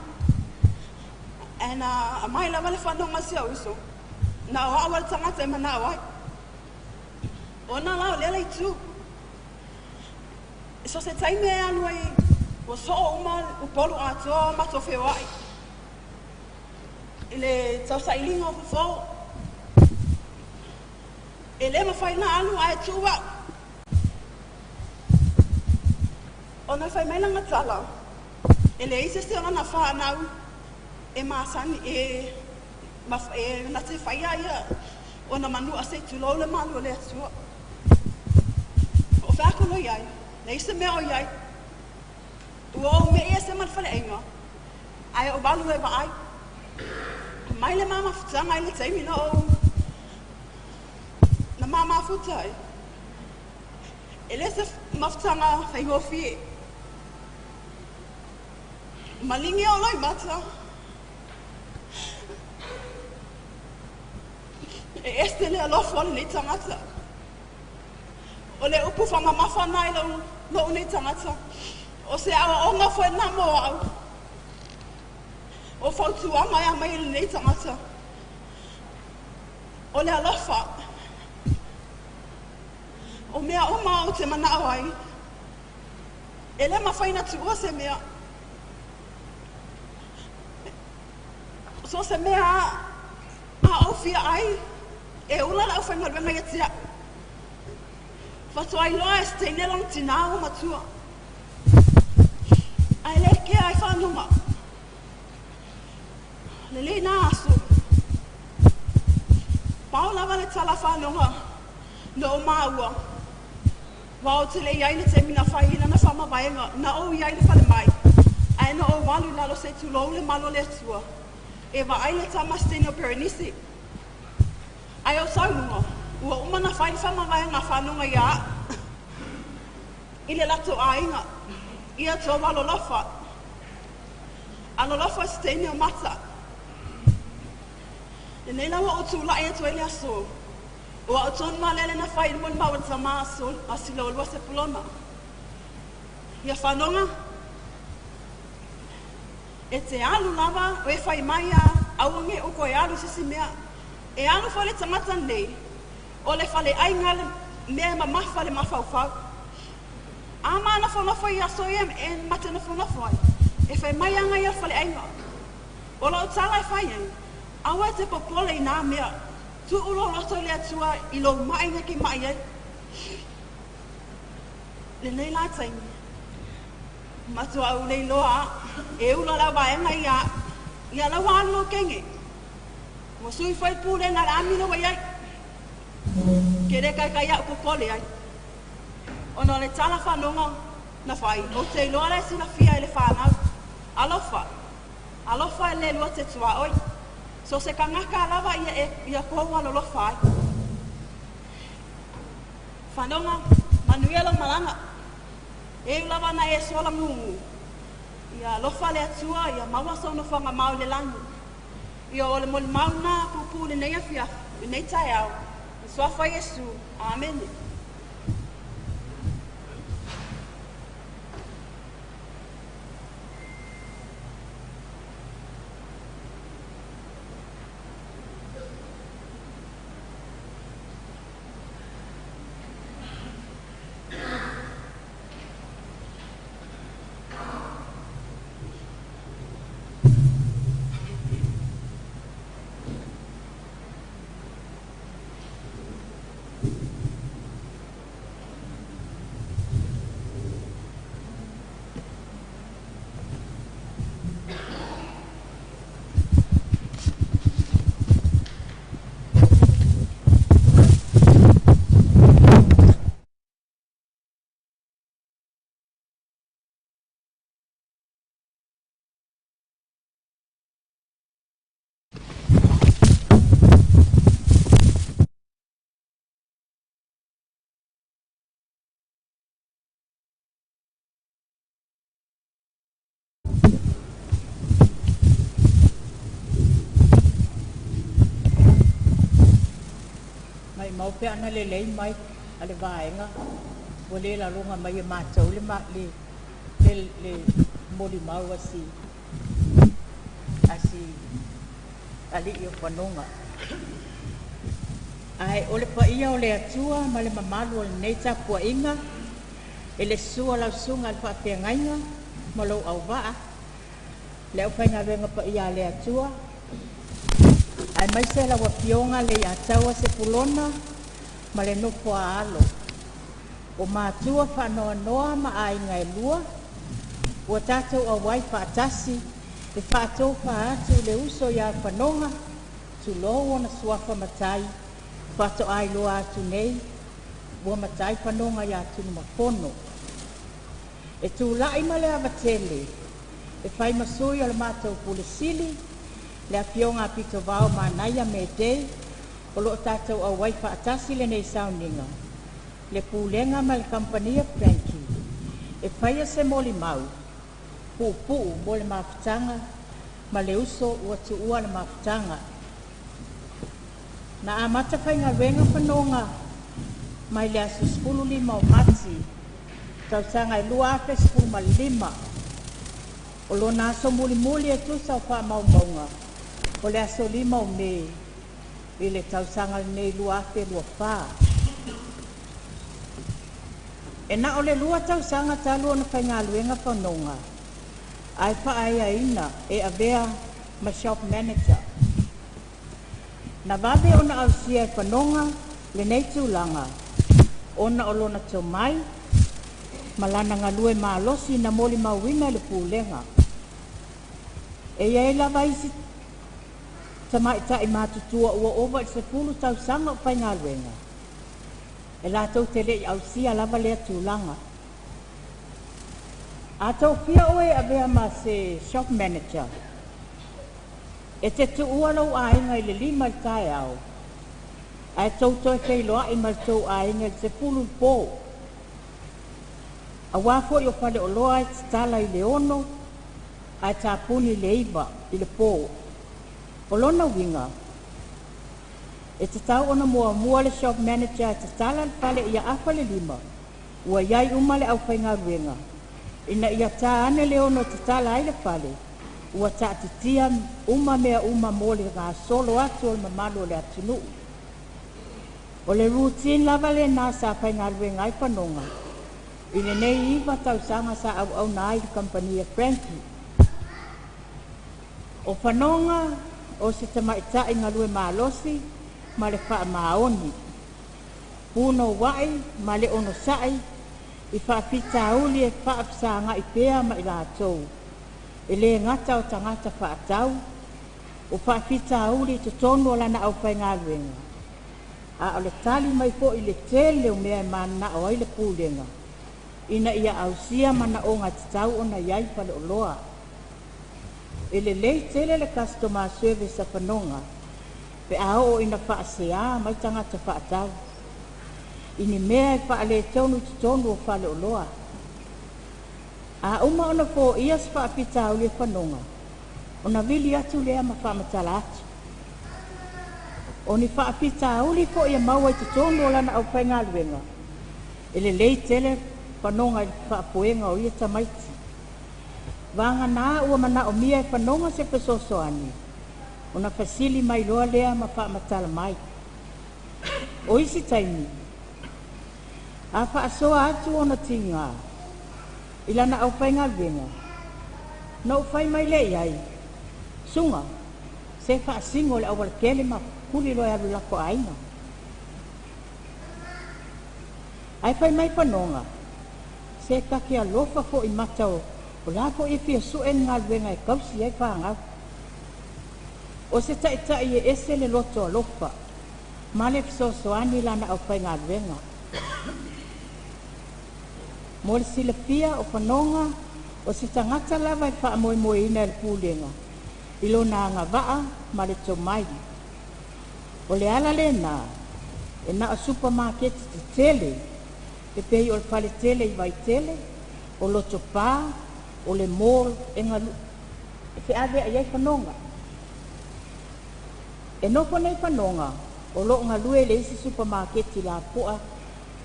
Ana a mai lava le whanonga si au uso. Na o awa le tangata e mana ai. O nā lao lea lei tū. So se taime e alu ai, ua soo uma upolu atoa o mato whewai. I le tausailiga o fofo. E le mafai ona alu ae tuu a'u. Ona fai mai lana tala, E leai se isi o lana fanau e masani e e na te faia ia ona manua se i tulou le malu o le Atua. O fea atu loa i ai, leai se mea o i ai. Ua ou me'i ese ma le faleaiga, ae ou alu e vaai. Mai le ma mafutaga i le taimi na ou na ma mafuta ai. E le se mafutaga faigofie. Maligi o loimata. E ese le alofa o lenei tagata. O le upu faamamafa lena i lou, lou nei tagata. O se aoaoga foi lena mo au. O fautuaga e aumai e lenei tagata. O le alofa. O mea uma ou te manao ai, e le mafai ona tuua se mea. So o se mea a ou fia ai, e ula le aufaigaluega ia te au. Faatoa iloa e se teine lona tinā ua matua. Ae le kea ai faanoga. Lelei nā aso. Pau lava le tala faanoga na o māua. Aua ou te le i ai i le taimi na fai ai lana faamavaega, na ou i ai i le falemai, ae na ou alu i lalo se i tulou le malu o le Atua e vaai le tama se teine o Perenisi. Ae o saunoa, ua uma ona fai le faamavaega a Fanoga ia a'u i le latou aiga, ia tou alolofa, alolofa i se teine o Mata. Lenei la ua ou tulai atu ai le aso. O a'u tonu a lele na fai i le molimau a le tama a Siloolua Sepulona. Ia Fanoga, e te alu lava o e fai mai a aua ne i ou toe alu i se isi mea. E alu foi le tagata lenei, o le faleaiga le mea e mamafa le mafaufau. A ma nofonofo i aso ia e ma te nofonofo ai, e fai mai aga ia o le faleaiga. O lou tala e fai ai, aua e te popole i nā mea. Tuu lou loto i le Atua i lou maʻi na ke maʻi ai. Lenei la taimi, matua au le iloa a e ula le auvaega ia a'u. Ia la ua alu lou kenge. Ua sui foi le pulega a le amina ua i ai. Ke le kaikai a'u popole ai. Ona o le tala fanoga na fai, ou te iloa le silafia e le fanau. Alofa! Alofa e le lua te tuaoi. So se kangaka lava ia e ia kou alolofa ai. Fanoga, manuia lou malaga. E u lava na e sola gugu. Ia alofa le Atua ia maua sou nofoaga mao i le lagi. Ia o le molimau na puupuu i lenei afiafi, lenei taeao, i le Suafa Iesu. Amene. Maimau pe ana lelei mai a le vaega ua le laloga mai e matou le le le le molimau a si a si alii o Fanoga. Ae o le paia o le Atua ma le mamalu o lenei tapuaiga e le susu a lau susuga i le faafeagaiga ma lou auvaa, le aufaigaluega paia a le Atua, aemaise lau Afioga Leiataua Sepulona ma le nofo a alo. O matua faanoanoa ma aiga e lua, ua tatou auai faatasi e faatofa atu i le uso ia Fanoga, tulou ona suafa matai, faatoa iloa atu nei, ua matai Fanoga ia Tunumafono. E tulai ma le ava tele, e fai ma sui o le matou pule sili, le afioga a Pitovao Manaia Mede, o loo tatou auai faatasi lenei sauniga, le pulega ma le kamupani a Frankie, e faia se molimau, puupuu mo le mafutaga ma le uso ua tuua le mafutaga. Na amata faigaluega Fanoga mai le aso 15 o Mati, tausaga e 2015. O lona aso mulimuli e tusa o faamaumauga, o le aso 5 o Me, i le tausaga lenei 2024. E na o le 2 tausaga talu ona faigaluega Fanoga, ae faaeaina e avea ma shop manager. Na vave ona ausia e Fanoga lenei tulaga, ona o lona tomai ma lana galue malosi na molimauina i le pulega. E i ai lava isi tamaitai matutua ua ova i le 10 tausaga o faigaluega, e latou te le'i ausia lava lea tulaga. A tofia oe e avea ma se shop manager, e te tuua lou aiga i le 5 i le taeao, ae tou toe feiloai ma le tou aiga i le 10 i le po. Auā foi o faleoloa e tatala i le 6, ae tapuni i le 9 i le po. O lona uiga, e tatau ona muamua le shop manager e tatala le fale ia 4:30, ua iai uma le aufaigaluega, ina ia tā ane le 6 e tatala ai le fale, ua taatitia uma mea uma mo le gasolo atu o le mamalu o le atunuu. O le routine lava lenā sa faigaluega ai Fanoga, i lenei 9 tausaga sa auauna ai i le kamupani a Frankie. O Fanoga o se tamaitai galue malosi ma le faamaoni, punouai ma le onosai i faafitauli e faafesagai pea ma i latou, e le gata o tagata faatau, o faafitauli i totonu o lana aufaigaluega, a o le tali mai foi i le tele o mea e mananao ai le pulega, ina ia ausia manaoga e tatau ona i ai faleoloa. E lelei tele le customer service a Fanoga, pe a oo ina faaseā mai tagata faatau, i ni mea e faaletonu i totonu o faleoloa. A uma ona foia se faafitauli e Fanoga, ona vili atu lea ma faamatala atu. O ni faafitauli foi e maua i totonu o lana aufaigaluega, e lelei tele Fanoga i le faafoega o ia tamaiti. Vagana ua manaomia e Fanoga se fesoasoani, ona fesili mai loa lea ma faamatala mai. O isi taimi, a faasoa atu ona tigā i lana aufaigaluega, na ou fai mai lea i ai, Suga, se faasino le aualatele ma kuli loa e alu i lako aiga. Ae fai mai Fanoga, se ta te alofa foi mata o la foi e fia sue ni galuega e tausi ai fanau. O se ta'ita'i e ese le loto alofa, ma le fesoasoani i lana aufaigaluega. Mo le silafia o Fanoga, o se tagata lava e faamoemoeina e le pulega, i lona agavaa ma le tomai. O le ala lenā, e na o supamaketi tetele, e pei o le faletele i Vaitele, o Lotopa, o le mall e galu e feaveai ai Fanoga. E nofo nei Fanoga o loo galue i le isi supamaketi lapoa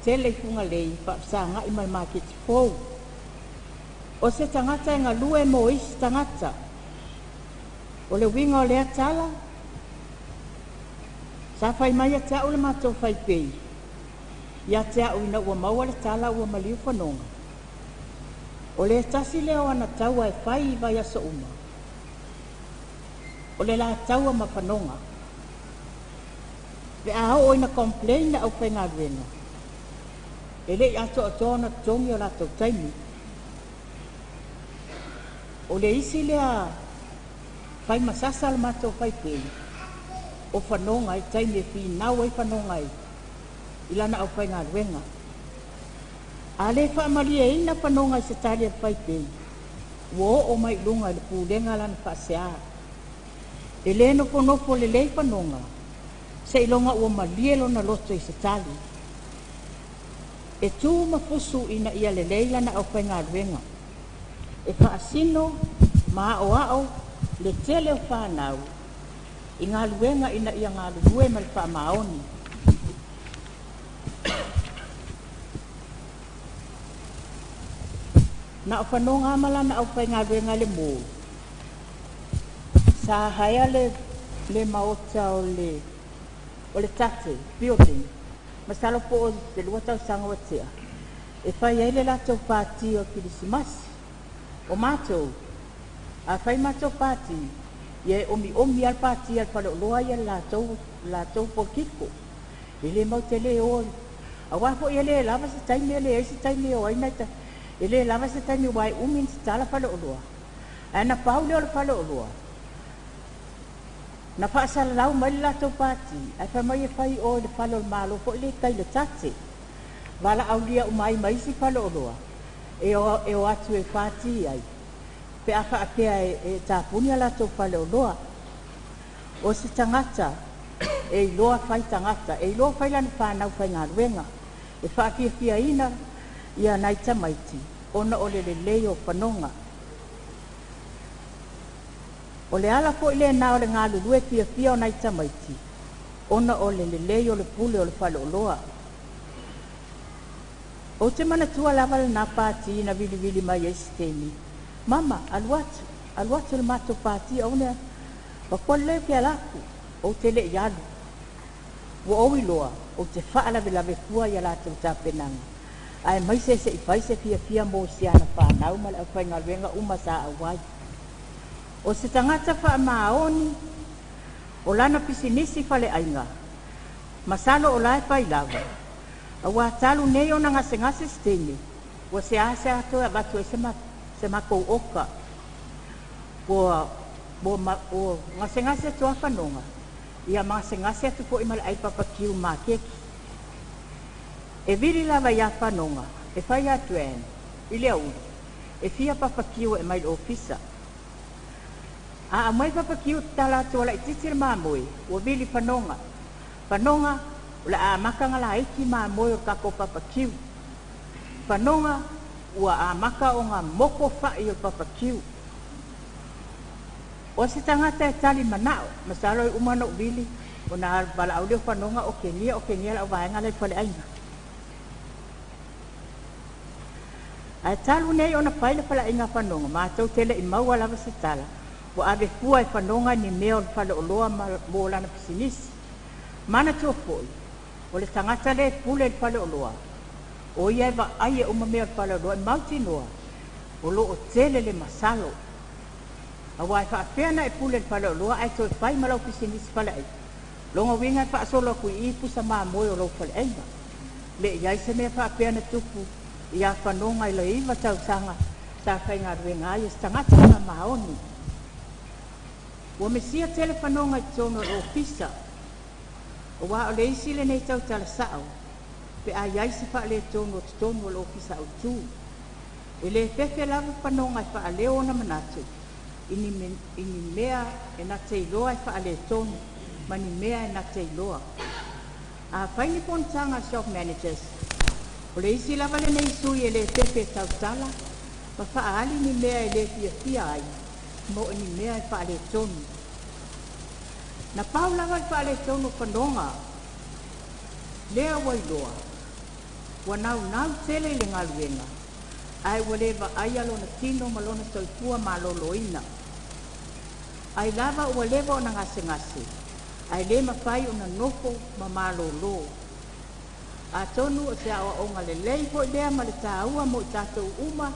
tele i Fugalei faafesagai ma le maketi fou. O se tagata e galue mo isi tagata. O le uiga o lea tala, sa fai mai ia te au le matou faipei, ia te au ina ua maua le tala ua maliu Fanoga. O le tasi lea o ana taua e fai i vaiaso uma, o le la taua ma Fanoga. Pe a oo ina complain le aufaigaluega, e le i atoatoa ona totogi o latou taimi. O le isi lea fai ma sasa le matou faipei, o fanoga i taimi e finau ai fanoga i lana aufaigaluega. A le faamalieina fanoga i se tali a le faipei, ua oo mai i luga i le pulega lana faasea. E le nofonofo lelei fanoga, seiloga ua malie lona loto i se tali. E tu ma fusu ina ia lelei lana aufaigaluega. E faasino ma aoao le tele o fanau i galuega ina ia galulue ma le faamaoni. Na o fanoga ma lana aufaigaluega le mou. Sa haea le maota o le tate building. Masalo po o se 2 tausaga ua tea. E fai ai le latou pati o Kirisimasi. O matou, a fai matou pati, ia e omi omi al pati al faleoloa ia le latou polokiko. E le mau te le o. Aua foi e le lava se taimi, e leai se taimi o ai nai ta. E le lava se taimi ua e umi ni se tala faleoloa. Ae na pau lea o le faleoloa. Na faasalalau mai le latou pati, ae fai mai e fai o i le fale o le malo foi le tai le tate. Valaaulia uma ai ma isi faleoloa, e o atu e pati ai. Pe a faapea e tapuni a latou faleoloa. O se tagata, e iloa fai tagata, e iloa fai lana fanau faigaluega. E faafiafiaina ia nai tamaiti, ona o le lelei o fanoga. O le ala foi lena o le galulue fiafia o nai tamaiti, ona o le lelei o le pule o le faleoloa. O te manatua lava lena pati na vilivili mai ai se taimi. Mama, alu atu le matou pati au nea. Pakoli leo ke alaku, o te le i alu. Ua ou iloa, o te faalavelave fua ia latou tapenaga. Ae mai se se i fai se fiafia mo si ana whanau ma le aufaigaluega uma sa auai. O se tagata faamaoni, o lana pisinisi faleaiga, masalo o lae fai lava. Aua talu nei ona gasegase se taimi, ua seasea atu e avatu ai se matou oka. Ua gasegase atu a fanoga, ia magasegase atu foi ma le ai papakiu makeki. E vili lava ia fanoga, e fai atu e i le auli, e fia papakiu e mai le ofisa. A mai papakiu tala atu ala i titi le mamoe, ua vili fanoga. Fanoga, o le amaka ngā la iki mamoe o kako papakiu. Fanoga, ua amaka o ngā moko whai o papakiu. O se tagata e tali manao, masalo i uma no vili, o nā walaau leo fanoga o Kenia lau vaenga lai faleaiga. Ae talu nei ona fai le faleaiga fanoga, matou tele i maua lava se tala, ua ave fua e fanoga ni mea o le faleoloa mo lana pisinisi. Manatua foi, o le tagata le pule le faleoloa, o ia e vaai e uma mea o le faleoloa e mautinoa, o loo tele le masalo. Aua e faapea na e pule le faleoloa ae toe fai ma lau pisinisi faleaiga. Longa uiga e faasolo atu i i pusa mamoe o lau faleaiga. Le i ai se mea faapea na tupu ia fanoga i le 9 tausaga sa faigaluega ai e se tagata faamaoni. Ua mesia tele fanoga i totonu o le ofisa. Aua o le isi lenei tautala sao, pe a iai se faaletonu o totonu o le ofisa autu. E le fefe lava fanoga e faaleo ona manatu, i ni mea e na te iloa e faaletonu, ma ni mea e na te iloa. A fai ni fonotaga shop managers, o le isi lava lenei sui e le fefe tautala, ma faaali ni mea e le fiafia ai, mo ni mea e faaletonu. Na pau lava le faaletonu o fanoga, lea ua iloa, ua naunau tele i le galuega, ae ua le vaaia lona tino ma lona soifua maloloina. Ai lava ua leva ona gasegase, ae le mafai ona nofo ma malolo. Atonu o se aoaoga lelei foi lea ma le taua mo i tatou uma,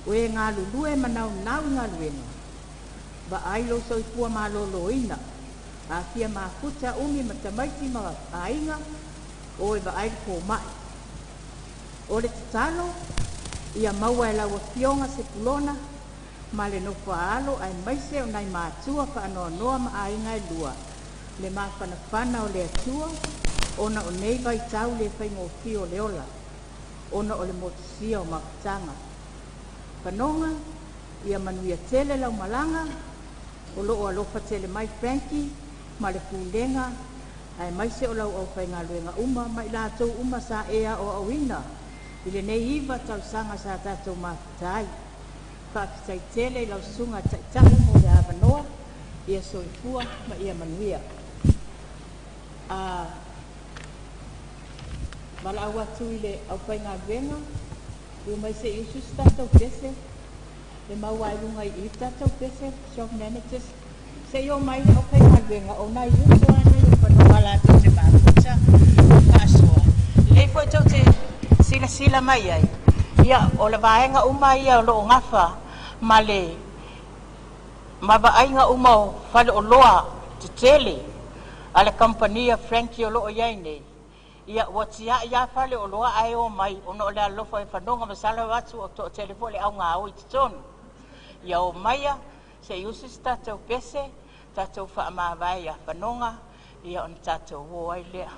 o e galulue ma naunau i galuega. Vaai lou soifua maloloina, A fia mafuta umi ma tamaiti ma aiga, o e vaai le foma'i. O le tatalo, ia maua e lau afioga Sepulona ma le nofo a alo aemaise o nai matua faanoanoa ma aiga e lua le mafanafana o le Atua ona o nei vaitau le faigofie o le ola ona o le motusia o mafutaga. Fanoga, ia manuia tele lau malaga, o loo alofa tele mai Frankie ma le pulega aemaise o lau aufaigaluega uma ma i latou uma sa e aoaoina i lenei 9 tausaga sa tatou mafuta ai. Faafetai tele i lau susuga Taita'i mo le avanoa, ia soifua ma ia manuia. Valaau atu i le aufaigaluega, ua mai se i usu se tatou pese, e maua ai luga i i tatou pese, shop managers, se i o mai le aufaigaluega o nai uso lava nei o Fanoga latou te mafuta ma faasoa. Lelei foi tou te silasila mai ai, ia o le vaega uma ia o loo gafa ma le ma vaaiga uma o faleoloa tetele a le kamupani Frankie o loo i ai nei. Ia ua tiai lava faleoloa ae o mai ona o le alolofa o Fanoga masalo atu o toatele foi le augaoi i totonu. Ia o maia se i usu se tatou pese, tatou faamavae ia Fanoga, ia ona tatou o ai lea.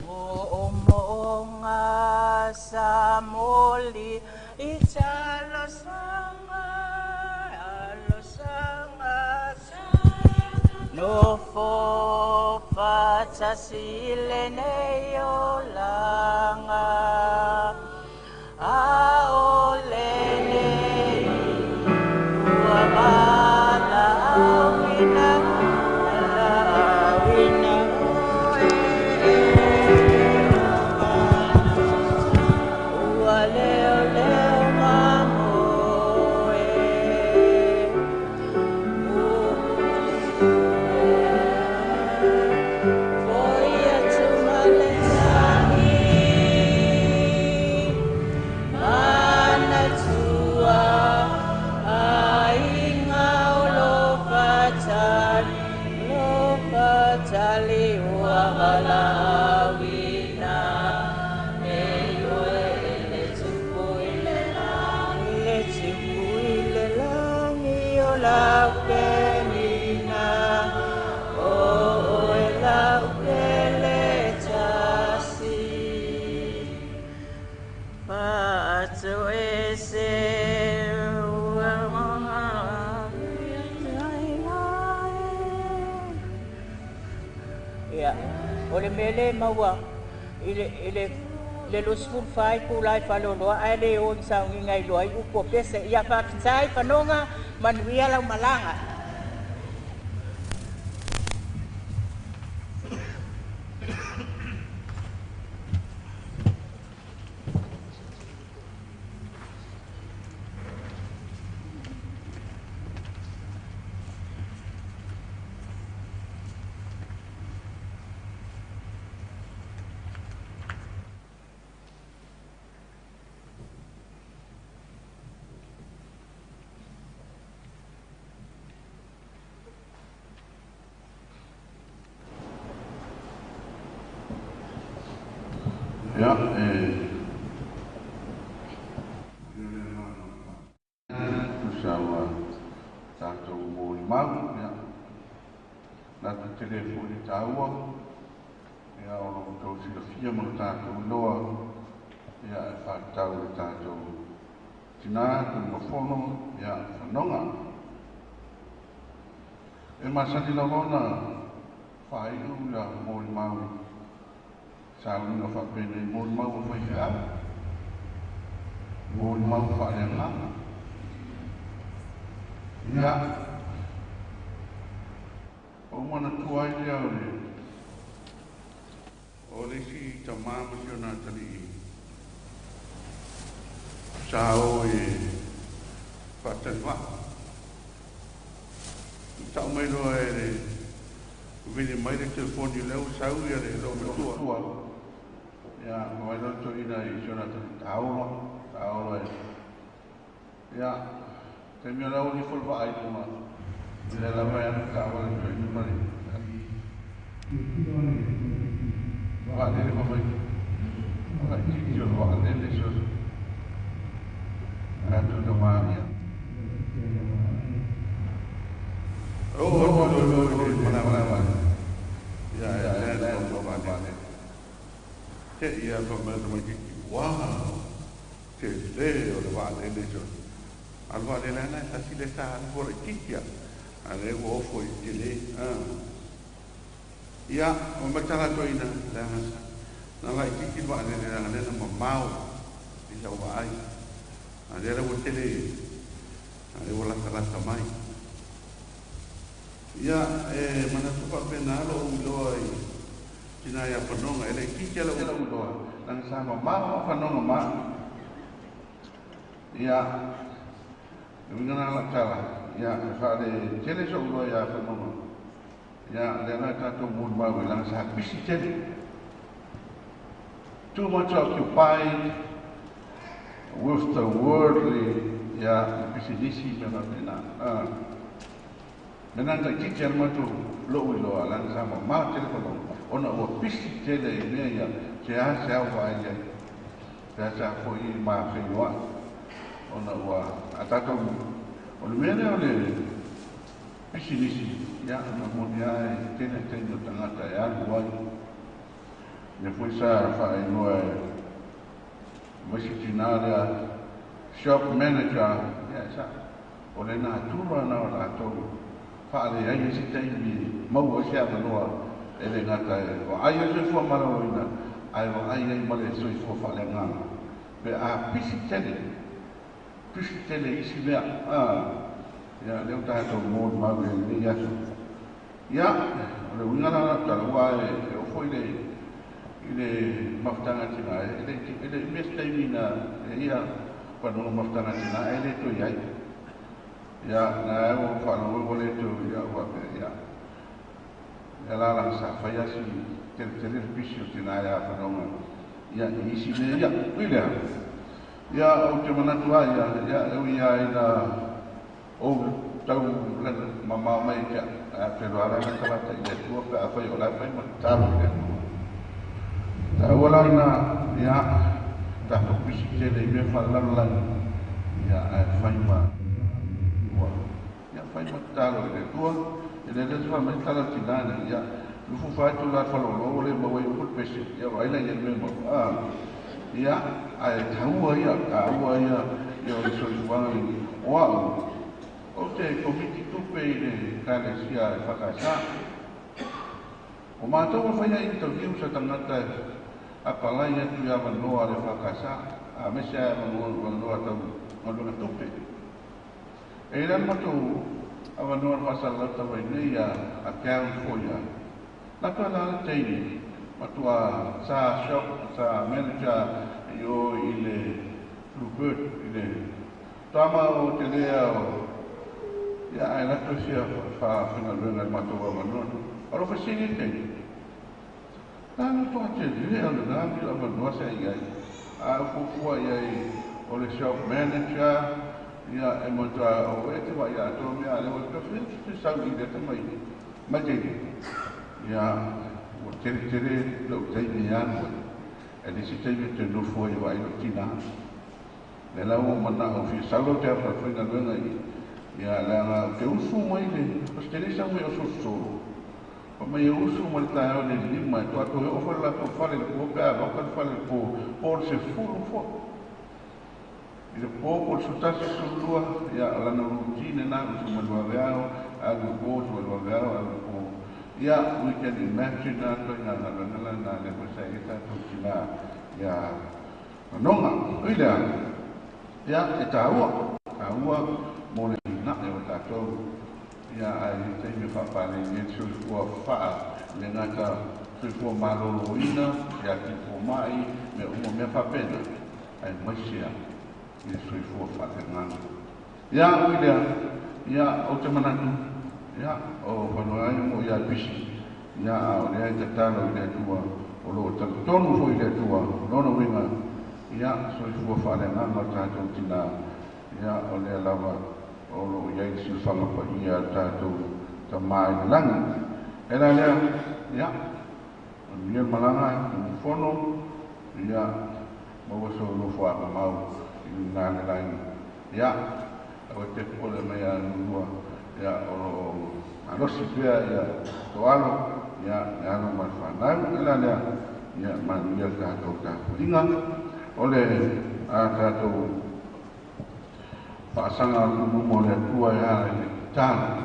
Mo'omo'oga sa moli i talosaga alosaga nofo faatasi lenei olaga a o lenei ua valaauina valaauina oe ua leoleo mamoe. Foi atu ma le lagi manatua aiga o lo fatali lo fatali ua valaauina nei oe le tupu i le lagi le tupu i le lagi o lau penina o oe lau pele tasi faatoese ua Ia, o le mea lea e maua i le, i le, le 24 itula i faleoloa ae le o i sauniga e iloa ai upu o pese. Ia faafetai Fanoga, manuia lau malaga. Ia, e tusa ua tatou molimau, ia, latou te le foi le taua, ia, o lo outou silafia ma lo tatou iloa, ia, e faatatau i le tatou tinā Tuimafono, ia, Fanoga. E masani lava ona faaiu ia molimau i sauniga faapenei, molimau a faifeau, molimau faaleagaga. Ia, o manatua ai lea o le o le isi tamā ma si ona atalii sa o e faatali vaa. Ta'u mai loa e le vili mai le telefoni lea ua sau ia le loomatua. Ia, mai loa toeaina i si ona atalii taolo, taolo e. Ia, taimi o la ua nifo le vaa i luga, lea lava e alu taavale toeaina ma le vaalele ma mai laitiiti o le vaalele so tatou tamā ia. Oo atu loa i le malamalama. Ia, e lea le vaalele. Te ia fa mai tamaitiiti, wow, telē o le vaalele so. A le vaalele ana e tasi le sa alu fua laitiiti a. A lea ua ofo i telē. Ia, o matala toeaina leaga na laitiiti le vaalele leaga lea na mamao i sau vaai. A lea la ua tele, a lea ua latalata mai. Ia, e manatu faapena lo'u iloa i tinā ia fanoga e laitiiti a la'u iloa leaga sa mamao fanoga ma. Ia, e uiga na la'u tala, ia, e faale tele so'u iloa iā fanoga. Ia, lea la tatou molimau i laga sa pisi tele. Too much occupied with the worldly, ia, le pisinisi me faapena. Mea na taitiiti a le matou lo'u iloa laga sa mamao tele fanoga ona ua pisi tele i mea ia se a se ao vaai ai. Se a se a fo'i mafeiloa'i ona ua a tatou o le mea lea o le pisinisi, ia, na moni a e tele taimi o tagata e alu ai. Lea foi sa faailoa e maisi tinā lea shop manager, ia, e sa'o o le natura na o latou faaleai ai se taimi maua ai se avanoa e le gata e vaai ai soifua maloloina ae vaai ai ma le soifua faaleagaga pe a pisi tele, pisi tele isi mea. Ia, lea ua tatou molimau i lenei aso. Ia, o le uiga la lau tala ua e oo foi le i le mafutaga tinā e le e le mea se taimi na e ia fanoga mafutaga tinā e le toe iai. Ia, na e ua faalogo ua le toe ia ua faapea ia. Ia la laga sa fai a si tele tele le pisi o tinā ia fanoga ia i isi mea ia. Ui lea, ia ou te manatu ai ia, ia e ui lava ina ou tau mamao mai te a feloa la na tagata i le Atua pe afai o la e fai ma tatalo i le Atua. Taua la ina ia tatou pisi tele i mea faalelalolagi, ia ae fai ma ua ia fai ma tatalo i le Atua. E le le se fai mai tala tinā nei, ia lufu fa atu la falolo ua le maua ai upu le pese, ia vaai la i ai le mea maua. Ia, ae taua ia, taua ia ia o le soifuaga lenei. O a'u, ou te komiti tupe i le Ekalesia e EFKS. O matou ua faia interview sa tagata e apalai atu i avanoa a le EFKS, aemaise lava avanoa tau galuega tupe. E i ai la le matou avanoa na faasalalau talu ai nei ia account foi ia. Latou e la le taimi matuā sa shop sa manager i o i le Bluebird i le tama o te lea o ia ae latou e fia faafaigaluega i le matou avanoa. O lou fesili i le taimi, na lo toa tele o lena mea avanoa sa i ai. A ou fuafua i ai o le shop manager, ia e matua o e te vaai atoa mea a lea ua te te sau i lea tamaiti mai taimi. Ia, ua tele tele lou taimi e alu ai. E le isi taimi ou te nofo ai e vaai lou tinā. Lea la ua ou mana'o fia sau lau te faigaluega i ia leaga ou te usu mai le o se tele sau mai o solosolo. Fai mai e usu mai le taeao i le 5 e to'a toe oo foi le latou fale i le po pe a loka le fale i le po po o le 10 foi. I le po po o le 11 12, ia o lana routine lena usu mai le vaveao alu i le po usu mai le vaveao alu i le po. Ia, we can imagine la ituaiga galuega lena lea foi sa i ai tatou tinā ia manoga. Ui lea, ia e taua, taua mo le nae o tatou. Ia ai le taimi faapaleni ai le soifua faa le gata soifua malōlōina ia tifomaʻi mea uma mea faapena aemaise a i le soifua faaleagaga. Ia ui lea ia ou te manatu ia o fanua ai mo ia pisi ia a o lea e tatalo i le Atua o loo talitonu foi i le Atua lona uiga ia soifua faaleagaga o tatou tinā ia o lea lava o loo i ai le siufaga paia a tatou tamā i le lagi. E la lea ia manuia le malaga fono ia maua sou nofo agamau i luga le lagi. Ia aua te popole mai ia lua ia o loo malosi pea ia toalo ia le alo ma le fanau. E la lea ia manuia le tatou tapuaiga o le a tatou faasaga atu luma o le Atua e ala i le tatalo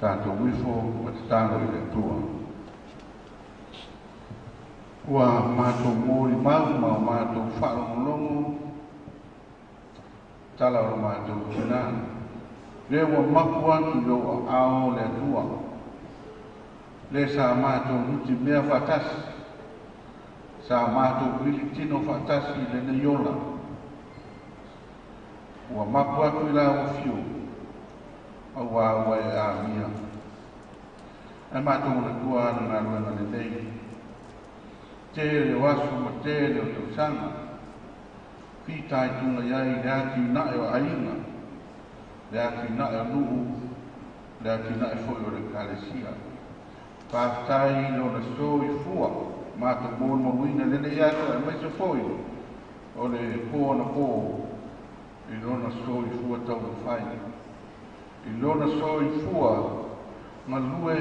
tatou ifo ma tatalo i le Atua. Ua matou molimau ma o matou faalogologo tala o le matou tinā le ua mapu atu i ou aao le Atua le sa matou nutimea faatasi sa matou militino faatasi i lenei ola. Ua mapu atu i la ua fiu auā ua e amia ae matou manatua ana galuega lelei tele o aso ma tele o tausaga fitaituga i ai le atinae o aiga le atinae o nuu le atinae foi o le ekalesia. Faafetai i lona soifua matou molimauina lenei aso aemaise foi o le pō anapō i lona soifua taumafai i lona soifua galue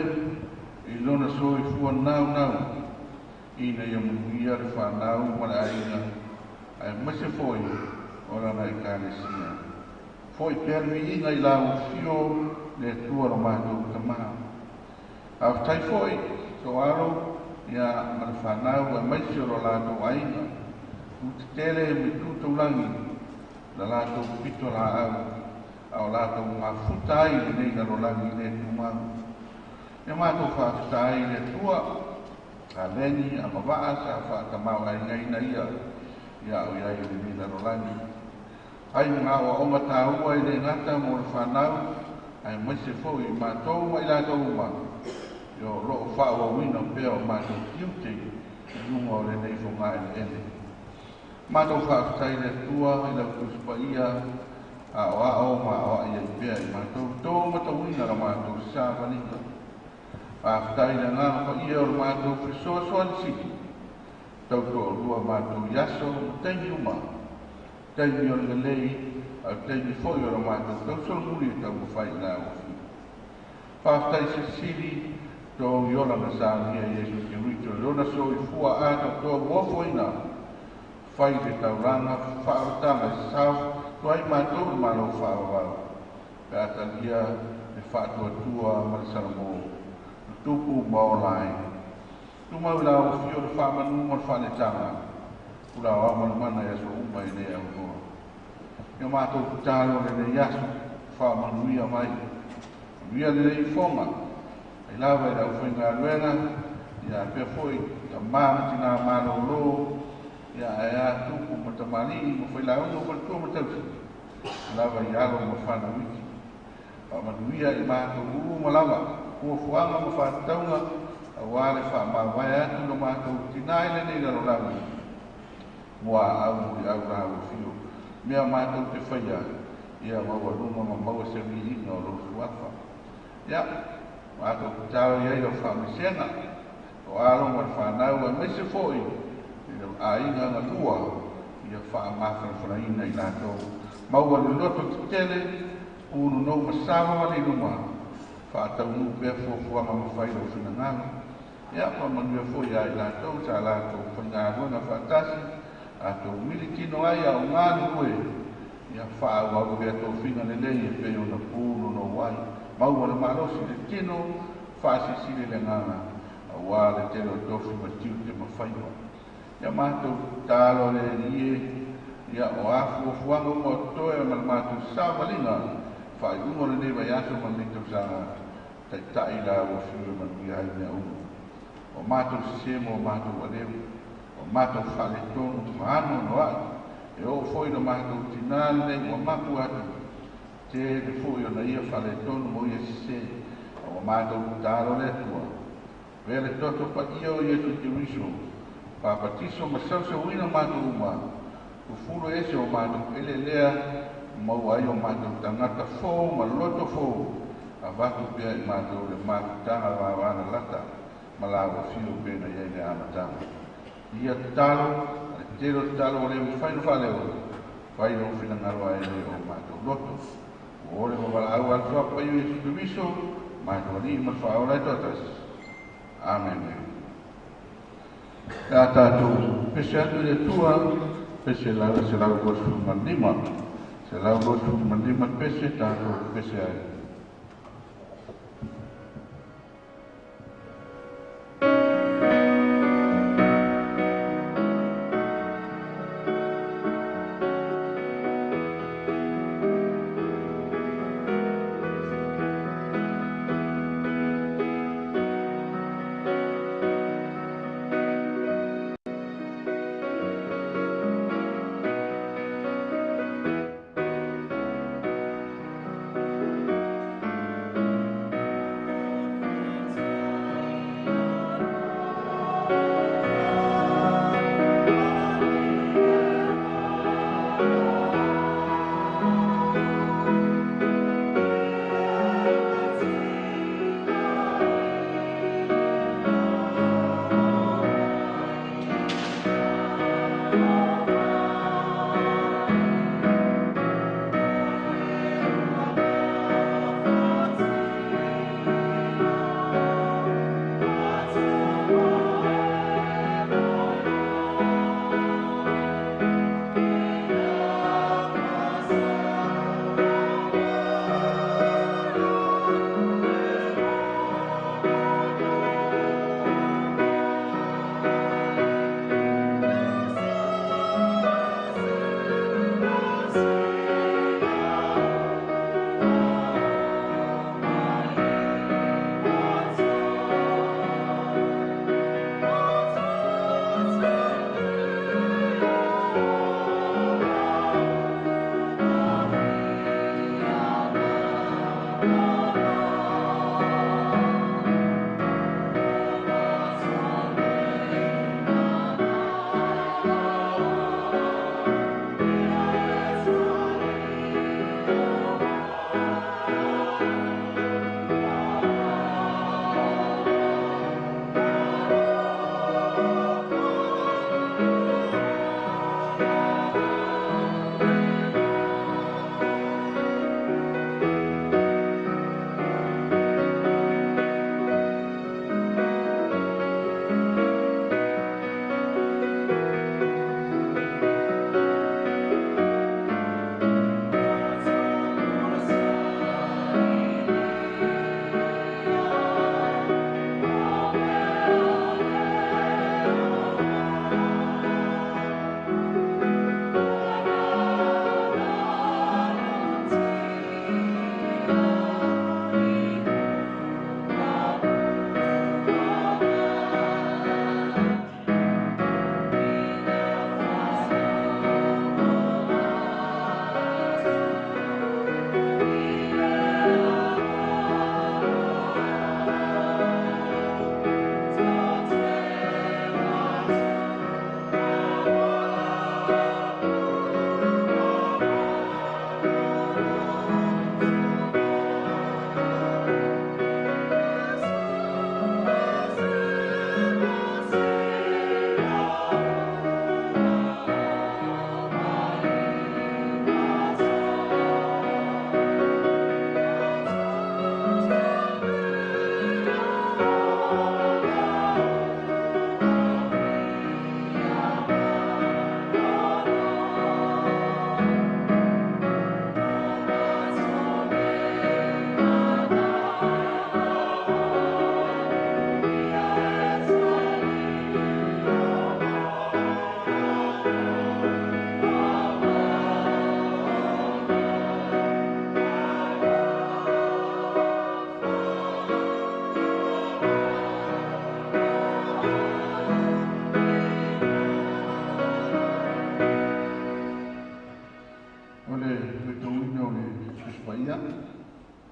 i lona soifua naunau ina ia manuia le fanau ma le aiga aemaise foi o lana ekalesia. Foʻi pea le viiga i la ua fio le Atua lo matou tamā. Faafetai foi toalo ia ma le fanau aemaise o lo latou aiga tutetele ma itu taulagi la latou pito laau a o latou mafuta ai lenei lalolagi i le tumau. Ia matou faafetai i le Atua aleni agavaa sa faatamāoaigaina ia ia o iai i lenei lalolagi ai ma aoaoga tāua i le gata mo le fanau aemaise foi i matou ma i latou uma ia o loo faaauauina pea o matou tiute i luga o lenei fogaeleele. Matou faafetai i le Atua i lau Tusi Paia aoao ma aoai ai pea i matou tou matauina la matou savaliga. Faafetai i le Agaga Paia o le matou fesoasoani sili tautoalua matou i aso ma taimi uma taimi o le lelei a o taimi foi o le matou tausolomuli e taumafai i la ua fiu. Faafetai silisili tou i ola na saunia Iesu Kerito i lona soifua atoatoa ua ofoina fai le taulaga faaolataga i sasao toai matou i malo faavavau pe a talia le faatuatua ma le salamo le tupu ma ola ai. Tumau i la ua fio le faamanu ma le faaletaga ula o ao ma le mana i aso uma i le aunoa. Ia matou tatalo lenei aso faamanuia mai manuia lenei ifoga ai lava i le aufaigaluega ia pea foi tamā ma tinā malōlō ia ae a tupu ma tamalii ma failauga faletua ma tausi lava i alo ma fanau iki. Faamanuia i matou uma lava fuafuaga ma faatatauga auā le faamavae atu lo matou tinā i lenei lalolagi mo aau muliau la ua fio mea matou te faia ia maualuga ma maua se viiga o lou suafa. Ia matou tatalo i ai lau faamaisega o alo ma le fanau aemaise foi i le aiga galua ia faamafanafanaina i latou maua le loto tetele punonou ma savavali i luma faataunuu pea fuafuaga ma fai lou finagalo. Ia faamanuia foi ia i latou sa latou faigaluega faatasi atou militino ai a o galulue ia faaauau pea tofiga lelei e pei ona punonou ai maua le malosi le tino faasilisili le agaga auā le tele o tofi ma tiute ma faiva. Ia matou tatalo le Alii e ia o a fuafuaga uma o totoe ma le matou savaliga Faaiuga o lenei vaiaso ma lenei tausaga, taitai la ua fiu e manuia ai mea uma. O matou sesē ma o matou aleu, o matou faaletonu ma anoanoai, e oo foi i lo matou tinā lenei ua mapu atu, tele foi ona ia faaletonu ma ia sesē, a ua matou tatalo le Atua. Avea le toto paia o Iesu Keriso, papatiso ma sausauina matou uma, fufulu ese o matou eleelea, maua ai o matou tagata fou ma loto fou, avatu pea i matou le mafutaga vavana lata, ma la ua fiu pe na iai le amataga. Ia tatalo, a le tele o tatalo ua le mafai ona faaleo, fai lou finagalo ae le o matou loto. Ua ole ma valaau a le Tuapaia o Iesu Keriso, matou Alii ma le Faaola e toatasi. Amene. Le a tatou pese atu i le Atua, pese lau 125. 125 pese tatou pese ai.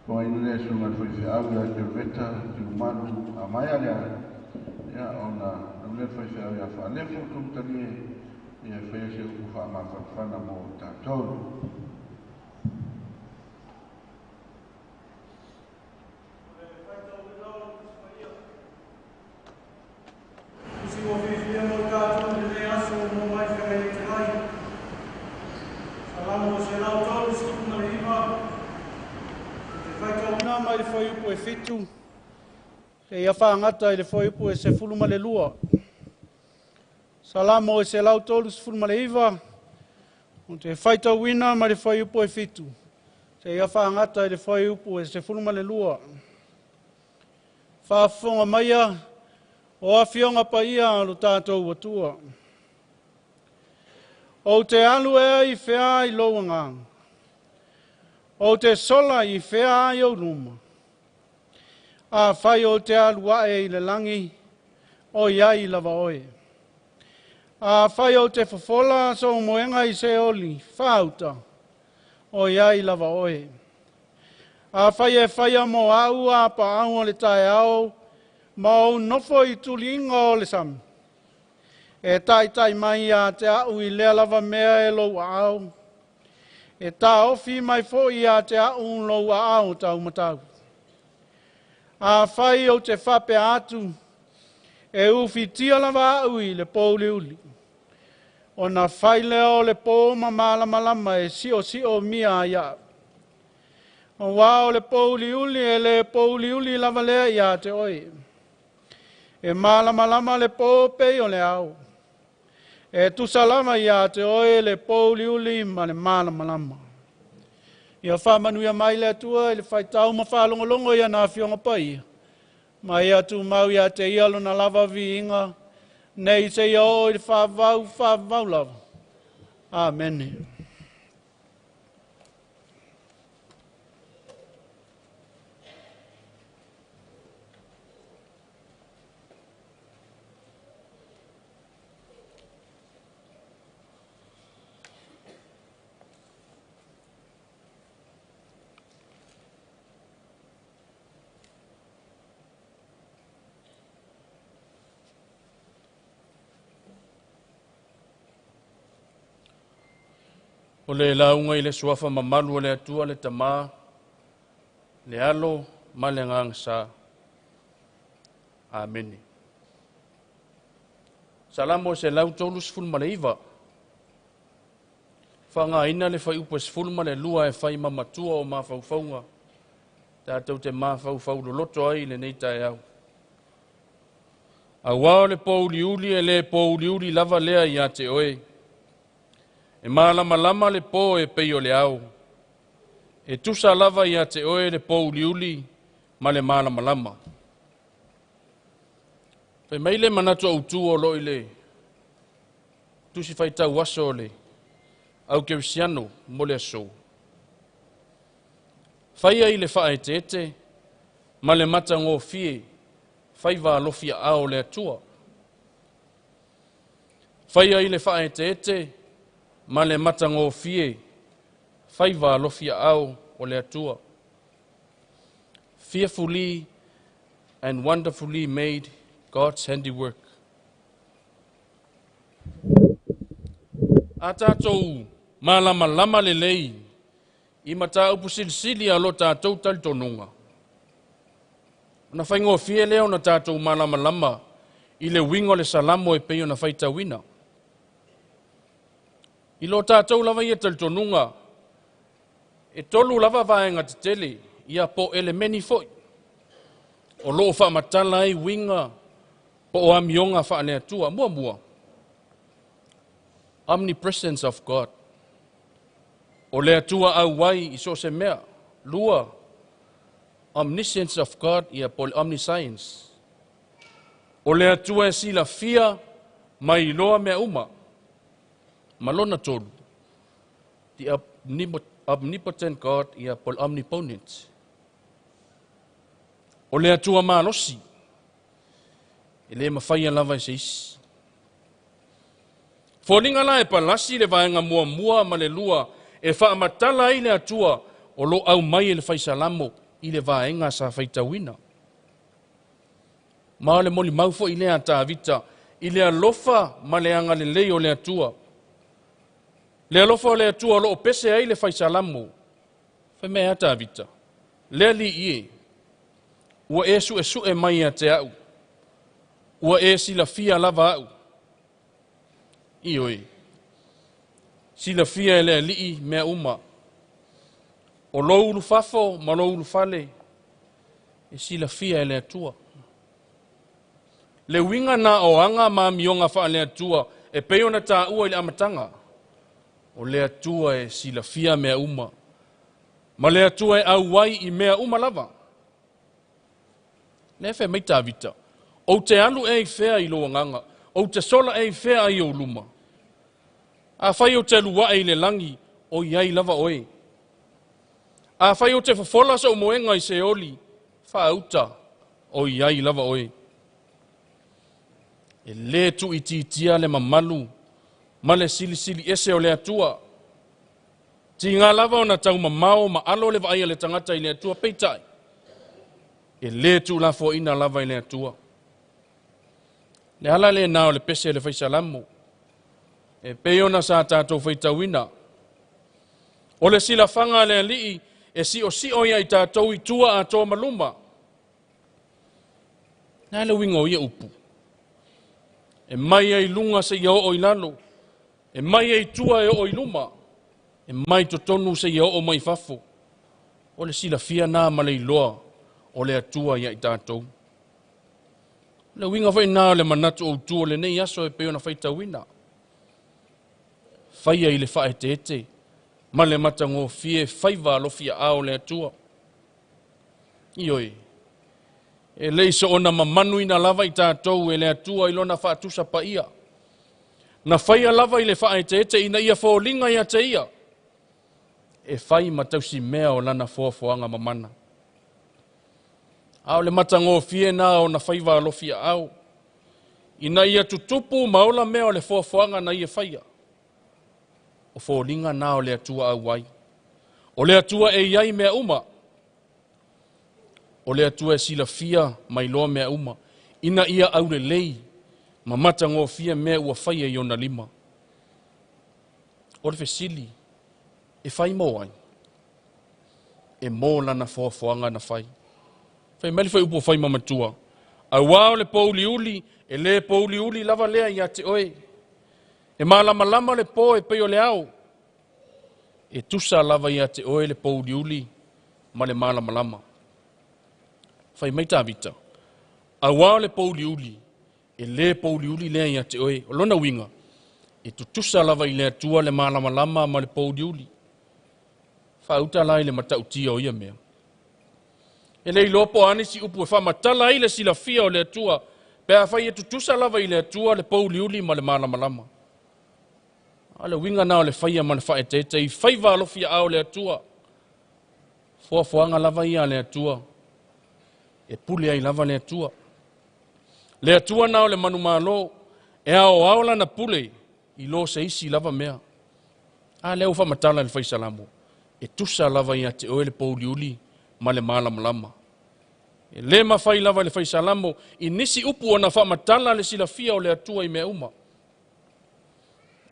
Fofogaina lea e susuga i le faifeau ia Kelveta Tiumalu a maea lea, ia ona alu lea le faifeau ia Faalefo Tumatalie ia e faia se upu faamafanafana mo tatou. Tusi ua fiafia mo i tatou i lenei aso ua maua mai feagai ai te ai. Salamo 139, ou te faitauina mai le fuaiupu e 7 seia faagata i le fuaiupu e 12. Salamo e 139, ou te faitauina mai le fuaiupu e 7 seia faagata i le fuaiupu e 12. Faafofoga maia o afioga paia a lo tatou Atua. Ou te alu ea i fea i lou agaga? Ou te sola i fea ai ou luma? Afai ou te alu ae i le lagi, o i ai lava oe. Afai ou te fofola sou moega i Seoli, faauta, o i ai lava oe. Afai e faia mo au a paau o le taeao, ma ou nofo i tuliga o le sami, e taitai mai ia te au i lea lava mea e lou aao, e taofi mai foi ia te au lou aao taumatau. Afai ou te faapea atu, e ufitia lava au i le pōuliuli, ona fai lea o le pō ma malamalama e siosio mia ai au. Auā o le pōuliuli e le pōuliuli lava lea ia te oe. E malamalama le pō pei o le ao. E tusa lava ia te oe le pōuliuli ma le malamalama. Ia faamanuia mai le Atua i le faitau ma faalogologo i ana afioga paia. Ma ia tumau ia te ia lona lava viiga, nei seia oo i le faavavau, faavavau lava. Amene. O le lauga i le suafa mamalu o le Atua le Tamā, le Alo ma le Agaga Sa. Amene. Salamo 139. Faaaogaina le fuaiupu e 12 e fai ma matua o mafaufauga tatou te mafaufau loloto ai i lenei taeao. Auā o le pōuliuli e le pōuliuli lava lea ia te oe. E malamalama le pō e pei o le ao. E tusa lava ia te oe le pōuliuli ma le malamalama. Fai mai le manatu autū o lo o i le tusi faitau aso o le au kerisiano mo le aso. Faia i le faaeteete ma le matagofie faiva alofi aao o le Atua. Faia i le faaeteete ma le matagofie faiva alofi aao o le Atua. Fearfully and wonderfully made, God's handiwork. A tatou malamalama lelei i mataupu silisili a lo tatou talitonuga, ona faigofie lea ona tatou malamalama i le uiga o le salamo e pei ona faitauina. I lo tatou lava ia talitonuga, e tolu lava vaega tetele, ia po o elemeni foi, o lo o faamatala ai uiga po o amioga faale-Atua. Muamua, omnipresence of God. O le Atua auai i so o se mea. Lua, omniscience of God, ia po o le omniscience. O le Atua e silafia ma iloa mea uma. Ma lona tolu, the omnipotent God, ia po o le omnipotent. O le Atua malosi, e le mafaia lava e se isi. Foliga la e palasi le vaega muamua ma le lua e faamatala ai le Atua o lo o aumai e le fai salamo i le vaega sa faitauina. Ma o le molimau fo'i lea a Tavita i le alofa ma le agalelei o le Atua. Le alofa o le Atua o loo pese ai le faisalamo. Fai mai a Tavita, le Alii e, ua e su'esu'e mai ia te a'u, ua e silafia lava a'u. Ioe, silafia e le Alii mea uma, o lou ulufafo ma lou ulufale e silafia e le Atua. Le uiga na o aga ma amioga faale-Atua e pei ona tāua i le amataga, o le Atua e silafia mea uma, ma le Atua e auai i mea uma lava. Lea fai mai Tavita, ou te alu ea i fea i lou agaga, ou te sola ea i fea ai ou luma. Afai ou te alu ae i le lagi, o i ai lava oe. Afai ou te fofola sou moega i Seoli, faauta, o i ai lava oe. E lē tuuitiitia le mamalu ma le silisili ese o le Atua. Tiga lava ona taumamao ma alo le vaai a le tagata i le Atua, peitai, e lē tuulafoaina lava i le Atua. Le ala lena o le pese le faisalamo, e pei ona sa tatou faitauina. O le silafaga a le Alii e siosio ia i tatou i tua atoa ma luma. Na le uiga o ia upu. E mai ai luga seia oo i lalo, e mai ai tua e oo i luma, e mai totonu seia oo mai fafo. O le silafia na ma le iloa o le Atua ia i tatou. Le uiga foi na o le manatu autu o lenei aso e pei ona faitauina. Faia i le faaeteete ma le matagofie faiva alofia ao le Atua. Ioe, e le i soona mamanuina lava i tatou e le Atua i lona faatusa paia. Na faia lava i le faaeteete ina ia foliga ia te ia, e fai ma tausimea o lana foafoaga mamana. A o le matagofie na o na faiva alofia ao, ina ia tutupu ma ola mea o le foafoaga na ia faia. O foliga na o le Atua auai. O le Atua e iai mea uma. O le Atua e silafia mai loa mea uma, ina ia aulelei ma matagofie mea ua faia i ona lima. O le fesili, e fai mo ai? E mo lana foafoaga na fai. Fai mai le fai upu o fai mamatua, auā o le pouliuli, e lē pouliuli lava lea ia te oe. E malamalama le pō e pei o le ao, e tusa lava ia te oe le pouliuli ma le malamalama. Fai mai Tavita, auā o le pouliuli, e lē pouliuli lea ia te oe. O lona uiga, e tutusa lava i le Atua le malamalama ma le pouliuli. Faauta la i le matautia o ia mea. E le iloa po o a nisi upu e faamatala ai le silafia o le Atua, pe afai e tutusa lava i le Atua le pouliuli ma le malamalama. A o le uiga na o le faia ma le faaeteete i faiva alofia ao le Atua. Foafoaga lava ia a le Atua, e pule ai lava le Atua. Le Atua na o le manumalo, e aoao lana pule i lo se isi lava mea. A lea ua faamatala i le faisalamo, e tusa lava ia te oe le pouliuli ma le malamalama. E lē mafai lava i le faisalamo i nisi upu ona faamatala le silafia o le Atua i mea uma.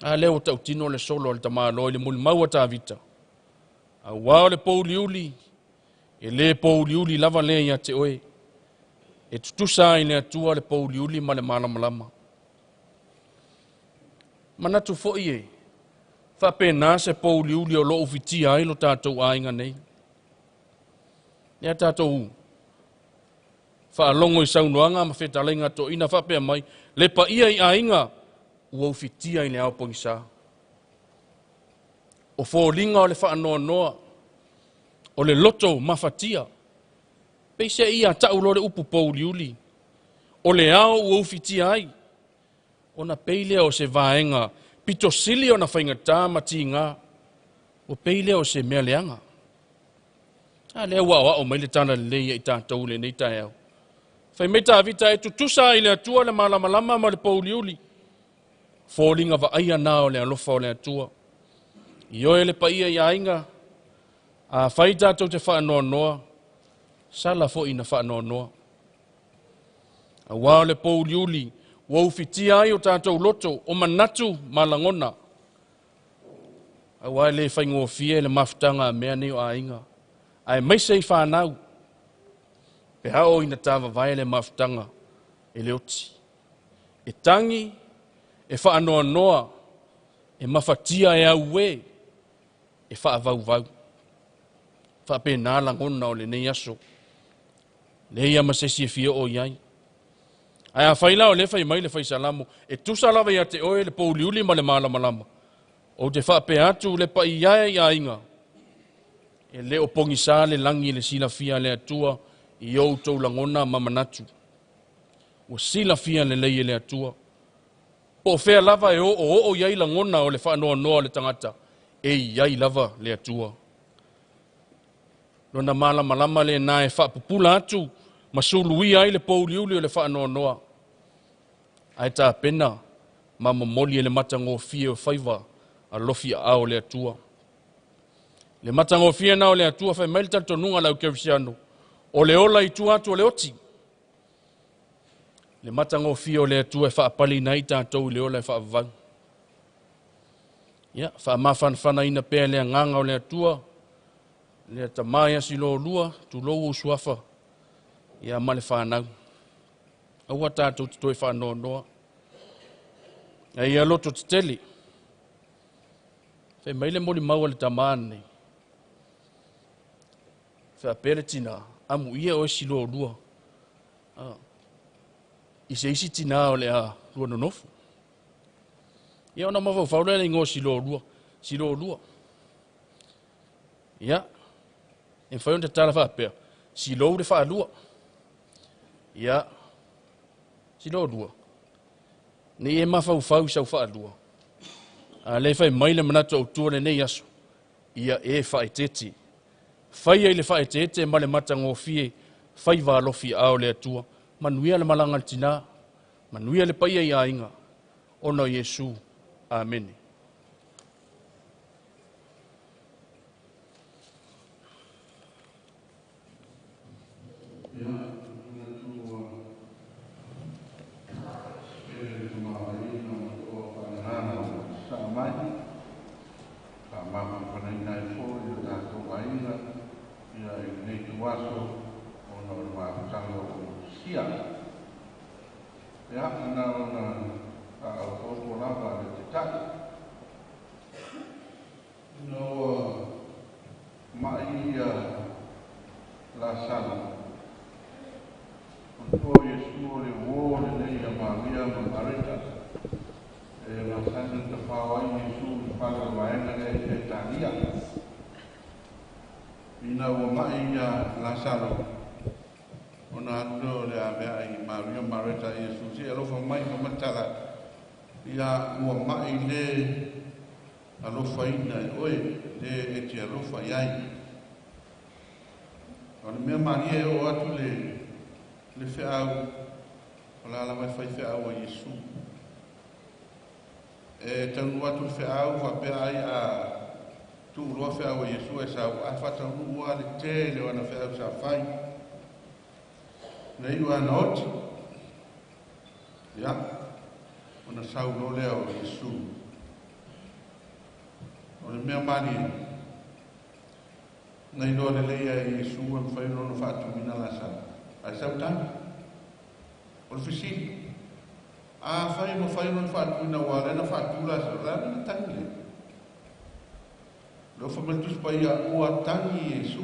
A lea ua tautino le solo a le tamāloa i le mulimau a Tavita, auā o le pouliuli, e lē pouliuli lava lea ia te oe. E tutusa ai le Atua le pouliuli ma le malamalama. Manatu foi e faapena se pouliuli o loo ufitia ai lo tatou aiga nei. Lea tatou faalogo i saunoaga ma fetalaiga toeaiina faapea mai, le paia i aiga ua ufitia i le ao pogisā. O foliga o le faanoanoa, o le loto mafatia, peiseai ia ta'u loa le upu pouliuli, o le ao ua ufitia ai, ona pei lea o se vaega pito sili ona faigatā ma tigā, ua pei lea o se mea leaga. A lea ua aoao mai le tala lelei ia i tatou lenei taeao. Fai mai Tavita, e tutusa ai le Atua le malamalama ma le pouliuli. Foliga vaaia na o le alofa o le Atua. Ioe le paia i aiga, afai tatou te faanoanoa, Sala fo'i ina fa'anoanoa. Auā o le pouliuli ua ufitia ai o tatou loto o manatu ma lagona. Auā e lē faigofie le mafutaga a mea nei o aiga, aemaise i fanau, pe a oo ina tavavae le mafutaga e le oti. E tagi, e fa'anoanoa, e mafatia e auē, e fa'avauvau. Fa'apena lagona o lenei aso. Leai a ma se isi e fia oo i ai. Ae afai la o lea fai mai le faisalamo, e tusa lava ia te oe le pouliuli ma le malamalama, ou te faapea atu le paia e i aiga, e le o pogisā le lagi i le silafia a le Atua i outou lagona ma manatu. Ua silafia lelei e le Atua. Po o fea lava e oooo i ai lagona o le faanoanoa o le tagata, e i ai lava le Atua. Lona malamalama lenā e faapupula atu ma suluia ai le pouliuli o le faanoanoa, ae tapena ma momoli e le matagofie o faiva alofi aao o le Atua. Le matagofie na o le Atua fai mai le talitonuga a le au kerisiano, o le ola i tua atu o le oti. Le matagofie o le Atua e faapaleina ai tatou i le ola e faavavau. Ia, faamafanafanaina pea le agaga o le Atua, lea tamā ia silolua, tulou ou suafa, ia ma le fanau. Aua tatou te toe faanoanoa. Ae ia loto tetele. Fai mai le molimau a le tamā lenei. Faapea le tinā, amuia oe silolua. I se isi tinā o le a lua nonofo. Ia ona mafaufau lea i le igoa o Silolua, Silolua. Ia, e mafai ona tatala faapea, Silou le faalua. Ia, Silolua, ne i e mafaufau i sau faalua. A lea e fai mai le manatu autu o lenei aso, ia e faaeteete. Faia i le faaeteete ma le matagofie faiva alofi aao o le Atua. Manuia le malaga a le tinā, manuia le paia i aiga, ona o Iesu. Amene. Faamafanafanaina ai foi o tatou aiga ia i lenei ituaso ona o le mafutaga ua sia. Ia, na ona faaopoopo lava a le Taitai. Ina ua ma'i ia Lasalo, manatua o Iesu o le uō lenei ia Maria ma Mareta, e masani ona tafao ai Iesu i le fale o le vaega lea i Petania. Ina ua ma'i ia Lasalo, ona alu lea o le avea'i i Maria ma Mareta a Iesu, se i alofa mai ma matala, ia ua ma'i le alofaina e oe, le e te alofa i ai. O le mea malie e oo atu le le feau, o la lava e fai feau a Iesu. E taunuu atu le feau faapea ai a tuu loa feau a Iesu ae sau, ae faataunuu lava le tele o ana feau sa fai. Na iu lava ina oti, ia, ona sau loa lea o Iesu. O le mea malie, na iloa lelei lava e Iesu e mafai ona ona faatuina Lasalo, ae sau tagi. O le fesili, afai e mafai ona faatuina aua o lea na faatu Lasalo, o le a le mea na tagi ai? O lea ua fai mai le Tusi Paia, ua tagi Iesu.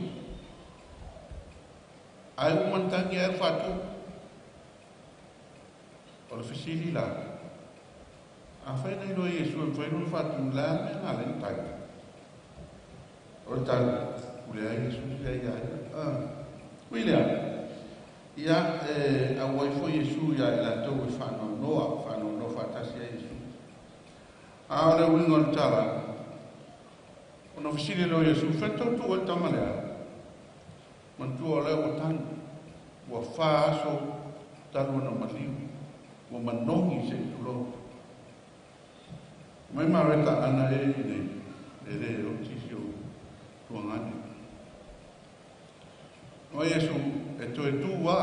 Ae uma ona tagi ae ua faatu. O le fesili la, afai na iloa e Iesu e mafai ona faatu, o le a le mea na ala ai ona tagi? O le tali, ua leai Iesu se ai ia ia. Ui lea, ia e auai foi Iesu ia i latou e faanoanoa, faanoanoa faatasi ai Iesu. A o le uiga o le tala, ona fesili lea o Iesu, fea tou tuu ai le tama lea? Manatua o lea ua tanu, ua fa aso talu ona maliu, ua manogi se i tulou. Mai Mareta ana e i nei, e le oti si ou tuagane. Ma Iesu e toe tu a.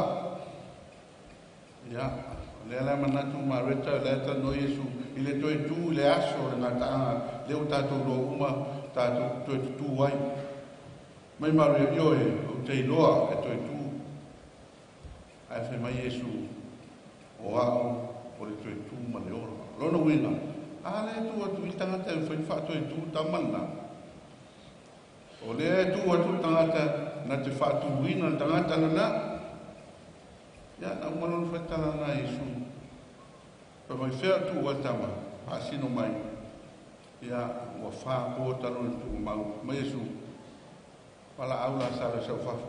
Ia, o lea la manatu Mareta lea talanoa Iesu i le toe tu i le aso o le gataaga lea ua tatou iloa uma tatou toe tutū ai. Mai Maria, ioe, ou te iloa e toe tu. Ae fai mai Iesu, o a'u o le toe tu ma le ola. Lona uiga, a lea e tu atu i le tagata e mafai ona faatoe tu tama lena. O lea e tu atu le tagata na te faatuina le tagata lena. Ia, na uma lona faitala lena a Iesu. Fai mai fea o tuu ai le tama, faasino mai. Ia, ua fa po talu ona tuumau. Mai Iesu, valaau Lasalo i sau fafo.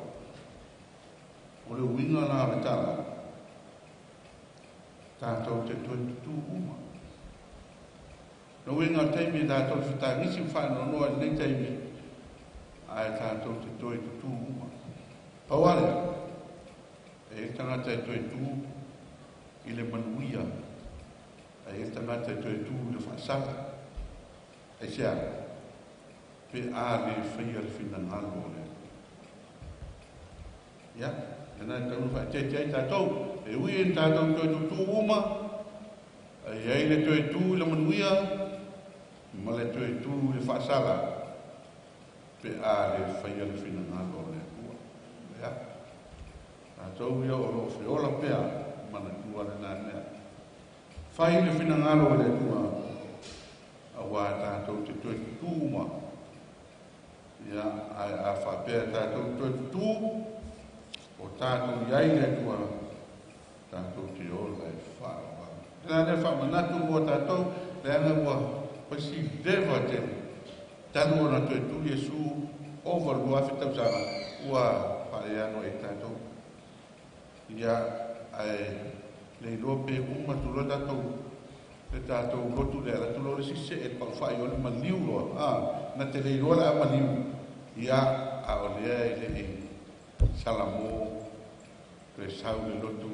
O le uiga la o le tala, tatou te toe tutū uma. Le uiga o le taimi e tatou te fetagisi ma faanoanoa i lenei taimi, ae tatou te toe tutū uma. Pau lava lea, e i ai le tagata e toe tu i le manuia, ae i ai le tagata e toe tu i le faasala. Aisea? Pe a le faia le finagalo o le Atua. Ia, lena e tatau ona faaeteete ai tatou. E ui ina tatou toe tutū uma, ae i ai le toe tu i le manuia ma le toe tu i le faasala pe a le faia le finagalo o le Atua. Ia, tatou ia o lo o feola pea, manatua lena mea. Fai le finagalo o le Atua, auā tatou te toe tutū uma. Ia, ae a faapea tatou te toe tutū, o tatou i ai le Atua, tatou te ola e faavavau. Lena lea faamanatu mo tatou, leaga ua pasi leva tele talu ona toe tu Iesu ova 2000 tausaga ua faaleano ai tatou. Ia, ae le iloa pe uma atu loa tatou le tatou lotu lea, alu atu loa le isi see le paufai o le maliu loa, a, na te le iloa le a maliu, ia, a o lea e le i salamo toe sau le lotu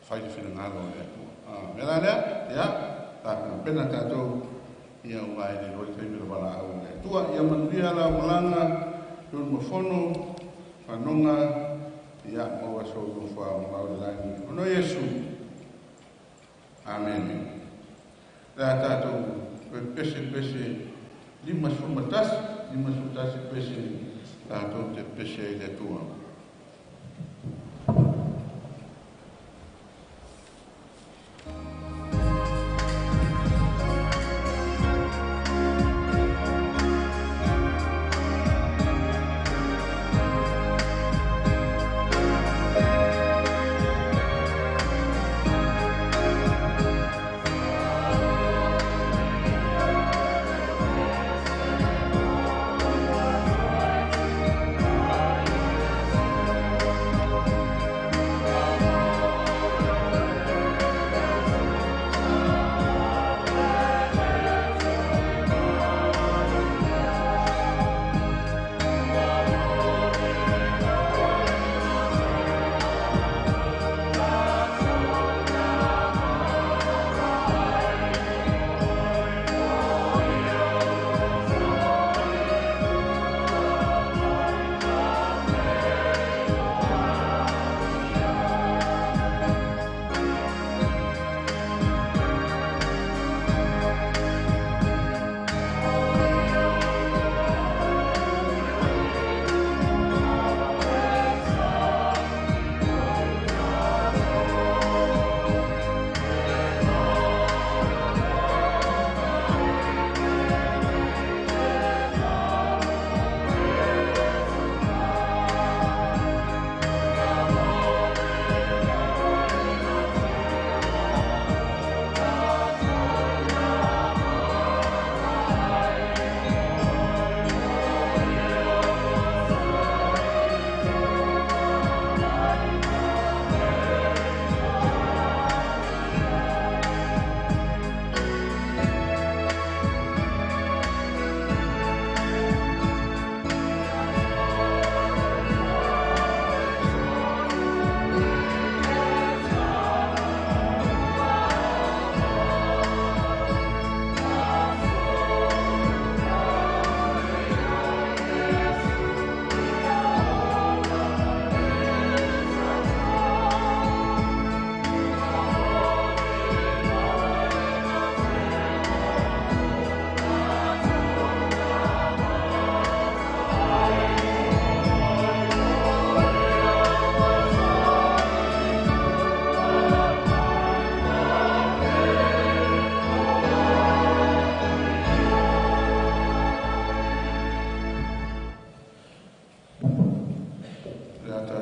fai le finagalo o le Atua. A, mea la lea, ia, tapenapena tatou, ia, aua e le iloa le taimi o le valaau a le Atua. Ia manuia lau malaga, tonu ma fono, fanoga, ia, maua sou nofo aoao i le lagi. Ono Iesu. Amene. Le a tatou toe pese pese 51, 51 pese tatou te pese ai i le Atua.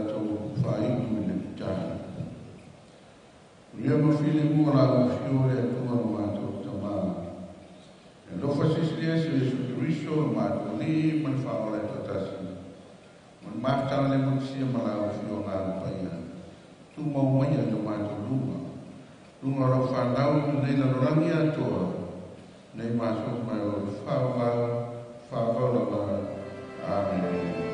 tatou faaiu i le pitā. Ia ma fili mua la o fio le atua no mātou tamā. E lofa sisi ese Yesu Kristo no mātou li ma le whaola e tōtasi. Ma le mātanga le mutisia ma la o fio ngā paia. Tu mau mai a no mātou lunga. Lunga rau whanau nei la rorangi atoa. Nei mātou mai o le whaovau, whaovau lava. Amen.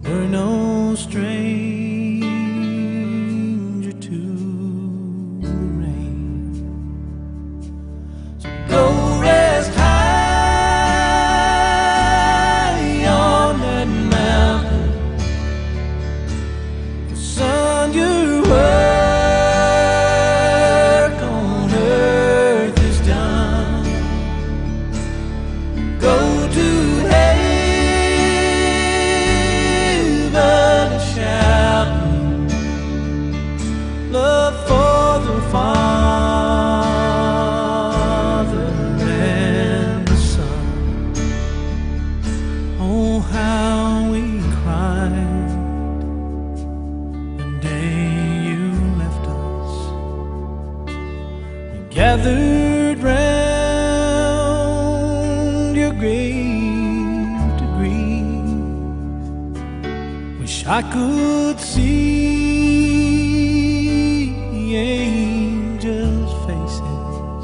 Were no stranger to the rain. So go rest high on that mountain. Son, your work on earth is done. Go to heaven shouting, love for the Father and the Son. Oh, how we cried the day you left us. We gathered round your grave to grieve. Wish I could see angels' faces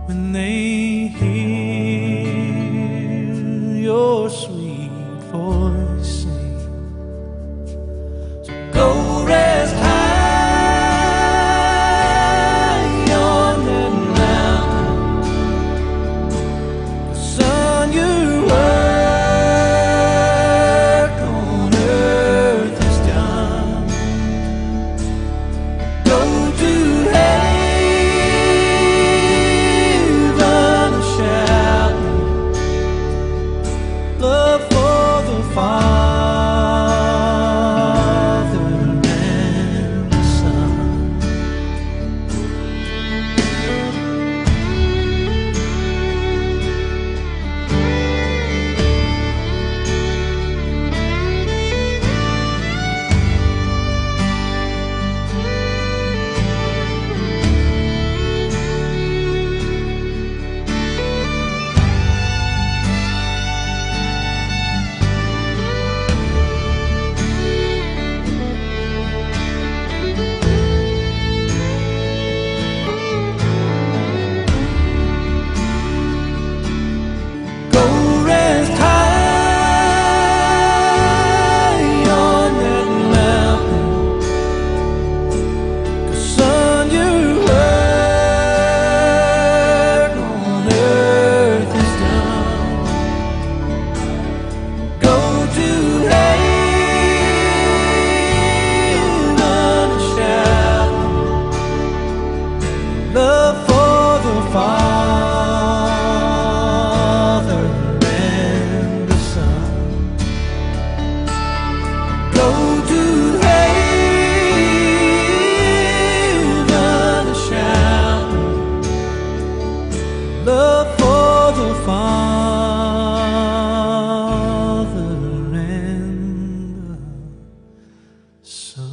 when they hear your sweet voice sing. So go rest high on that mountain. Son, your work on earth is done. Go to heaven shouting, love for the Father and the Son. Go rest high on that mountain. 'Cause son, your work on earth is done. Go to heaven shouting, love for the Father and the Son. Go to heaven shouting, love for the Father and the Son.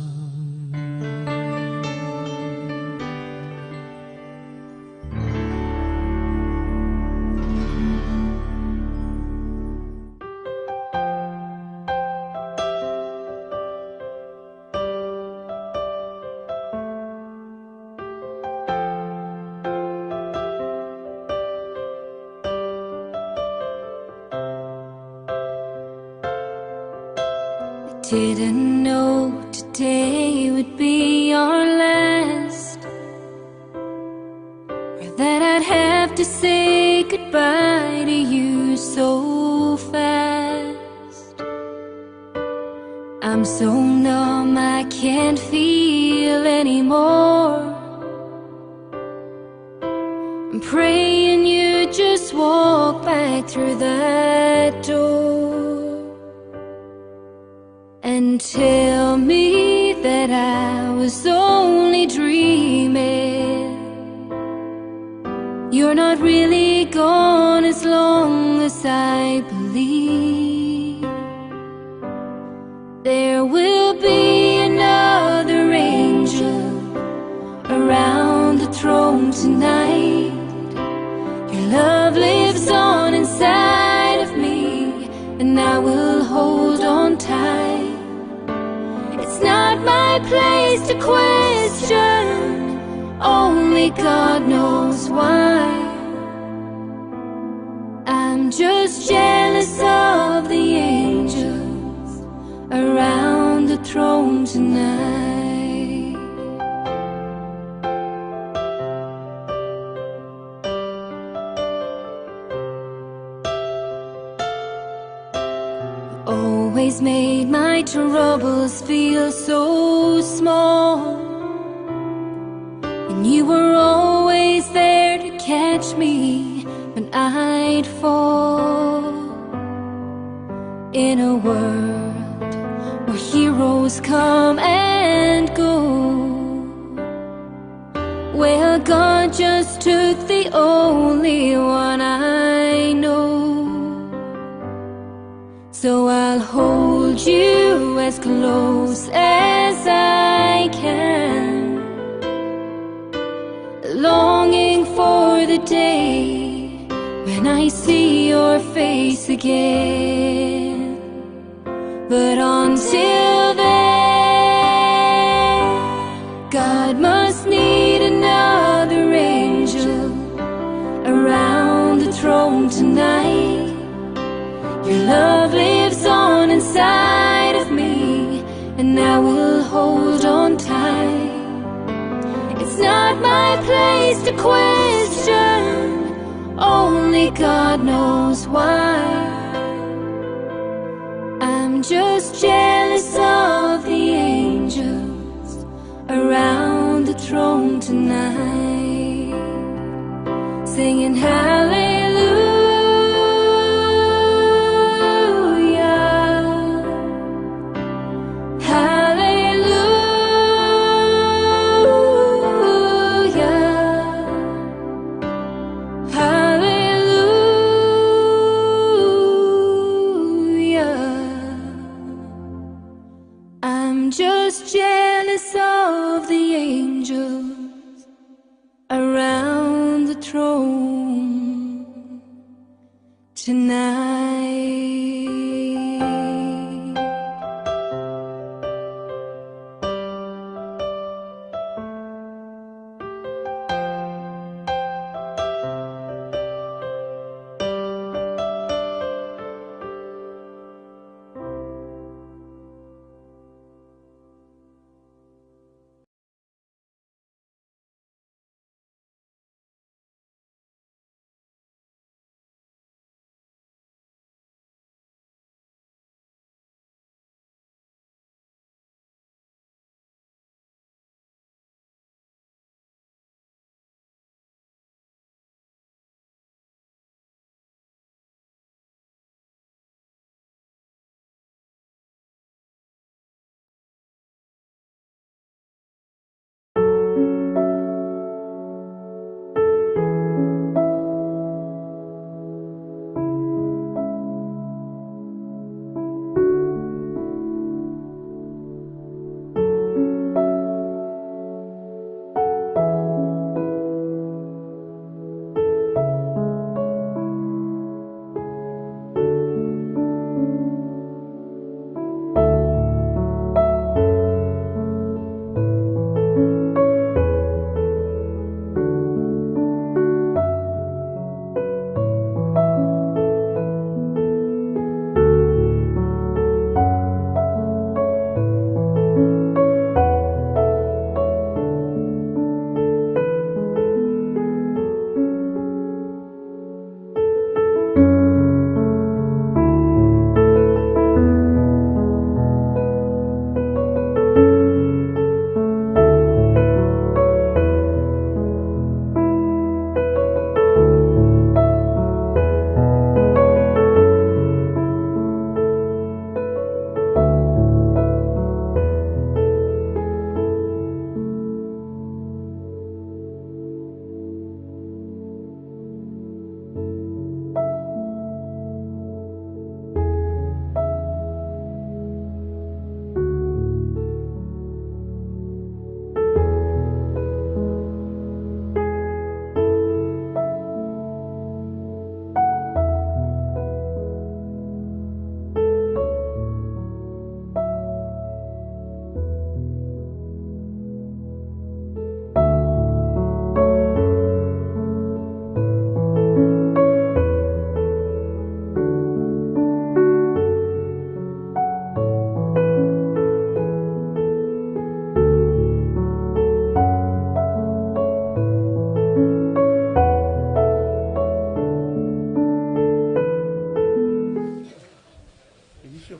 Didn't know today would be our last, or that I'd have to say goodbye to you so fast. I'm so numb I can't feel anymore. I'm praying you just walk back through that door and tell me that I was only dreaming. You're not really gone as long as I believe. There will be another angel around the throne tonight. Your love lives on inside of me, and I will hold on tight. It's not my place to question, only God knows why. I'm just jealous of the angels Always made my troubles feel so small. And you were always there to catch me when I'd fall. In a world where heroes come and go, well, God just took the only one I know. So I'll hold you as close as I can, longing for the day when I see your face again. But until then, God must need another angel around the throne tonight. Your love lives on inside of me, and I will hold on tight. It's not my place to question, only God knows why. I'm just jealous of the angels around the throne tonight, singing hallelujah, hallelujah, hallelujah. I'm just jealous of the angels around the throne tonight.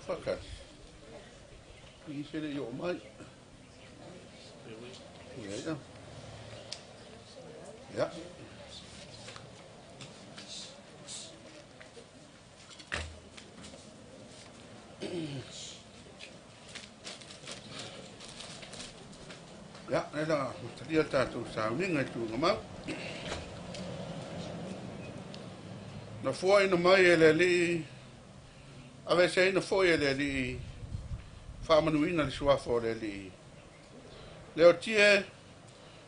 Whakati. I se le i o mai. Ia, ia. Ia. Ia, le la talia tātou sauniga i tūnga mau. Na fua ina mai e le alii, ave se ina foi e le alii, faamanuina le suafa o le alii. Le o tie,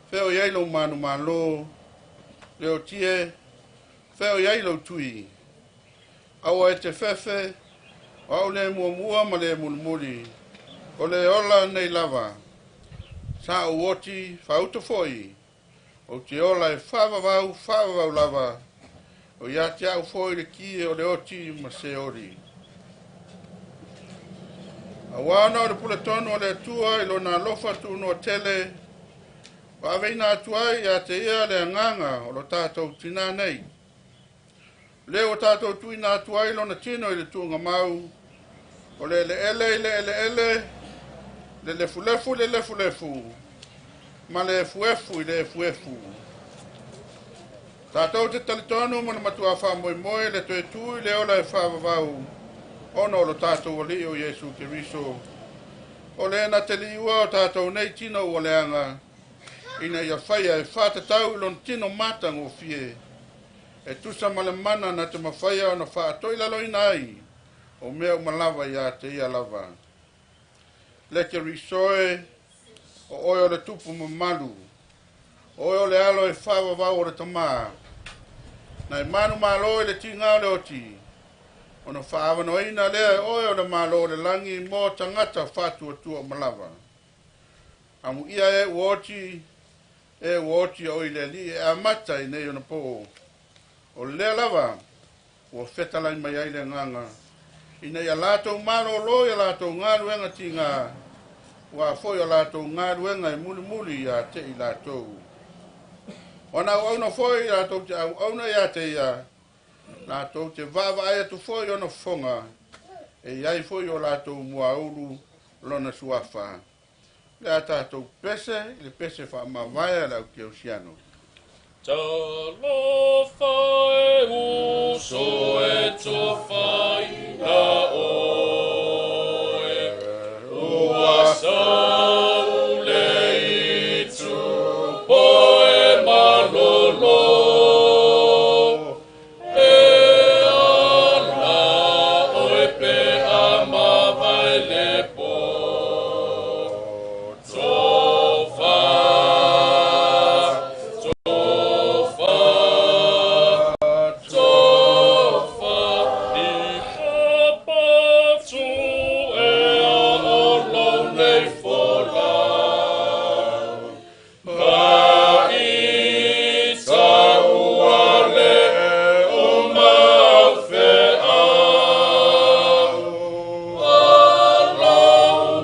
feo iai lou manu malo, le o tie, feo iai lou tui. Aua e te fefe, o au le muamua ma le mulimuli, o le ola nei lava. Sa ou oti, fauta foi, o te ola e whaavavau, whaavavau lava, o ia te au foi le ki o le oti ma se ori. A wana o le pule tonu o le atua i lona alofa tuunoa tele, wa aveina atu ai ia te ia le agaga o lo tātou tinā nei. Le o tātou tuina atu ai lona tino i le tuuga mau, o le eleele i le eleele, le lefulefu i le lefulefu, ma le efuefu i le efuefu. Tātou te talitonu ma le matua whaamoemoe le toe tū i le ola e whaavavau, ona o lo tātou alii o Iesu Keriso. O le na te liua o tātou nei tino ua leanga, ina ia whaia e whātatau i lona tino mātangofie, e tusa ma le mana na te mawhaia o na whaatoi lalo ina ai, o mea umalawa ia te ia lava. Le Keriso e, o oe o le tupu mamalu, o oe o le alo e whaavavau o le tamā, na e manu malo i le tinga o le oti, o na whaawanoina lea e oe o le malo o le langi mō tangata whātua malava. Amu ia e uoti, e uoti o i le li e amata i nei ona pō. O lea lava, ua whetalai mai ai le nganga. Ina ia lātou malo lo ia lātou ngāluenga tinga, ua foi o lātou ngāluenga e muli muli ia te i lātou. O na au foi lātou te au auna ia te ia, lātou te vaavaai atu foi ona fonga, e iai foi o lātou muaulu lona suafa. Le a tātou pese, le pese whaamavaea le au keusiano. Talofa e uso e tofaina oe, ua sau le itu poe malolo. E ala oe pe a mavae le po. Tofa, tofa, tofa, i hapatu e a o nei fola. Pa i taua le o maufe au. Alo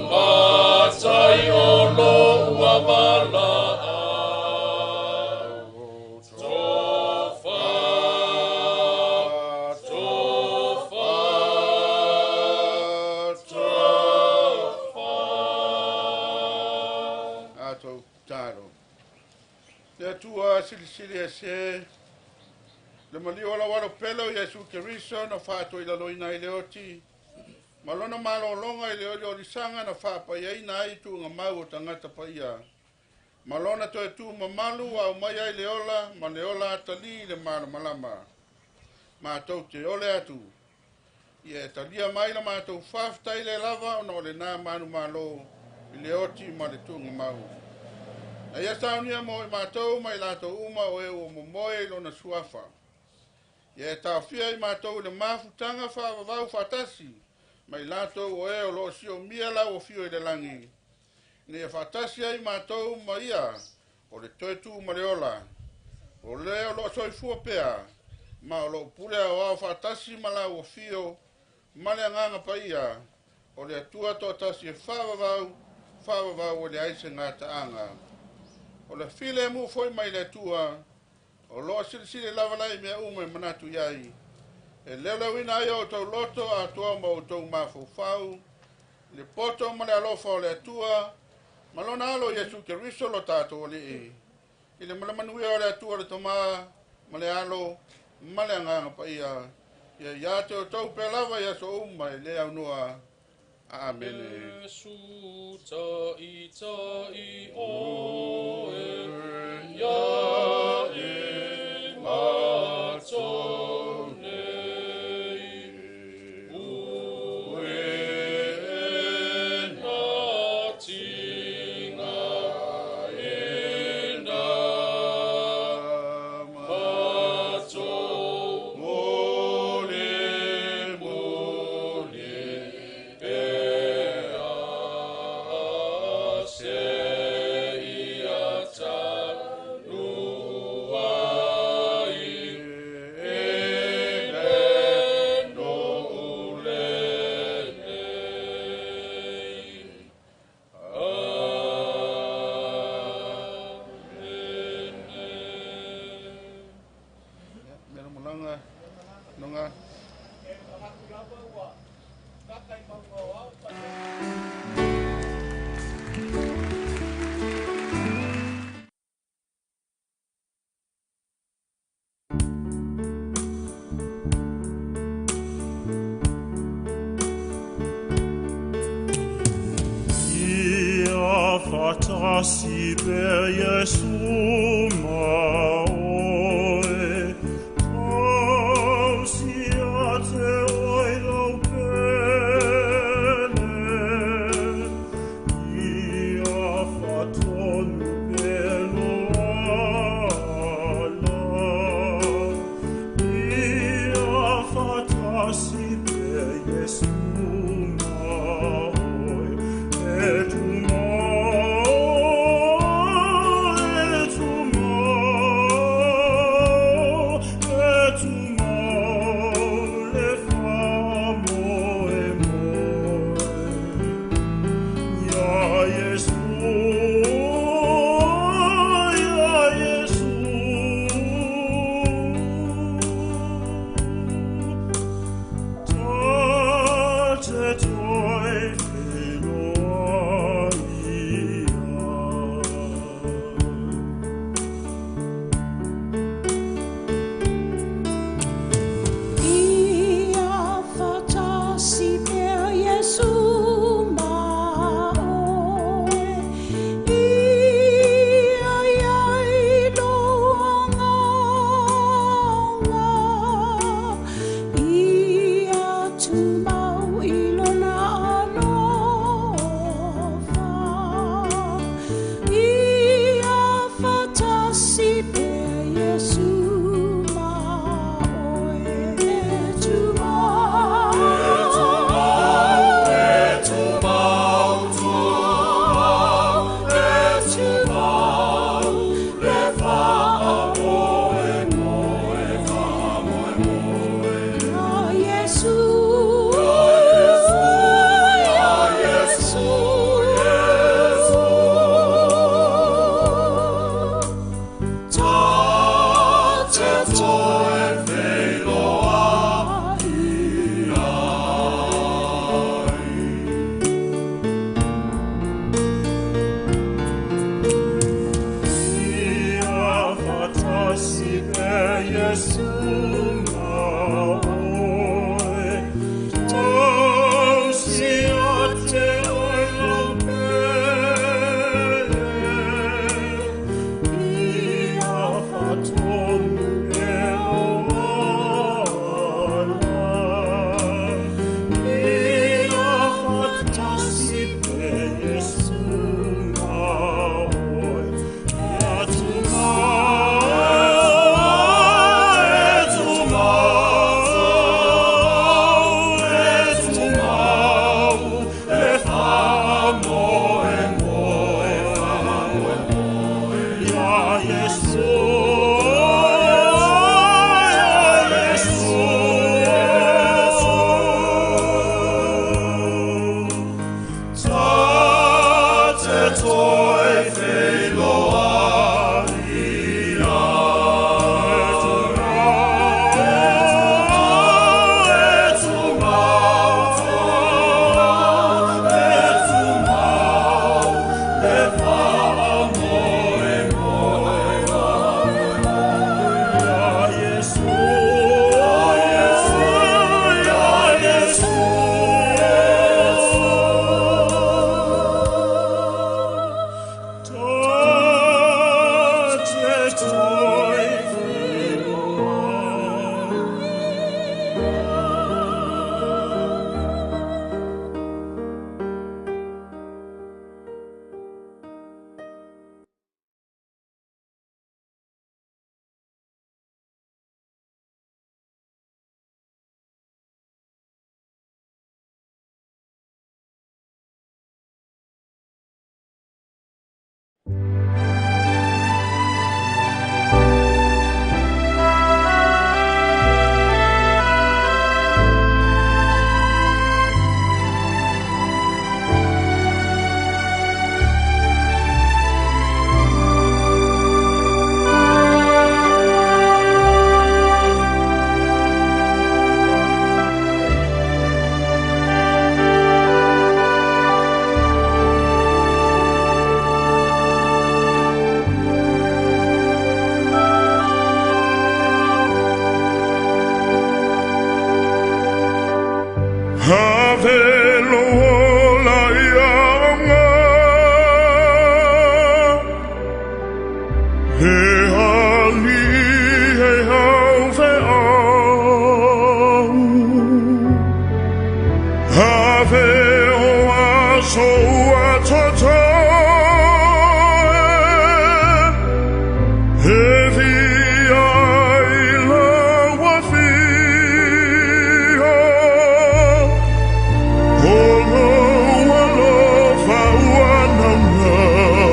matai o lo ua vala au. Tofa, tofa, tofa. Atou taro. Le atua silisili e se, le malio la walo pele o Iesu Keriso na whaato i lalo ina i le oti, ma lona malolonga i le oli olisanga na whaapai ai na ai tuunga mau o tangata paia. Ma lona toe tū mamalu au mai ai le ola, ma le ola atali i le malamalama. Mātou te ole atu. Ia e talia mai la mātou whawhitai le lava ona o le nā manu malo i le oti ma le tuunga mau. Na ia saunia mo i mātou mai lātou uma o e ua momoe i lona suafa. Ia e tāwhia i mātou i le mafutanga whaavavau whatasi, mai lātou o e o lo sio mia lau o fio i le langi. Ina ia whatasi ai mātou ma ia o le toe tū ma le ola. O le o lo soifua pea, ma o lo pule au au whatasi ma lau o fio, ma le anganga pa ia, o le atua tōtasi e whaavavau, whaavavau o le aise ngā taanga. O le file mu foi mai le atua, o loa silisili lava lai mea uma e manatu iai. E leoleuina ai o outou loto atoa ma outou mafaufau, le poto ma le alofa o le Atua, ma lona alo Iesu Keriso lo tatou Alii. I le malamanuia o le Atua le Tamā, ma le alo, ma le Agaga Paia, ia ia te outou pea lava i aso uma e le aunoa. Amene. Iesu ta'i ta'i oe, ia e matou nei. Ue na tinga ina matou mole mole pea se ia tanu ai e le no ule nei. Mea malaga noga. Ia faatasi pea Iesu ma oe, tausi ia te oe lau pele. Ia faatonu pea lo ala. Ia faatasi pea Iesu ma oe, e tu ma, e tu ma. aso ua toto e via i lau afio o lou alofa ua naunau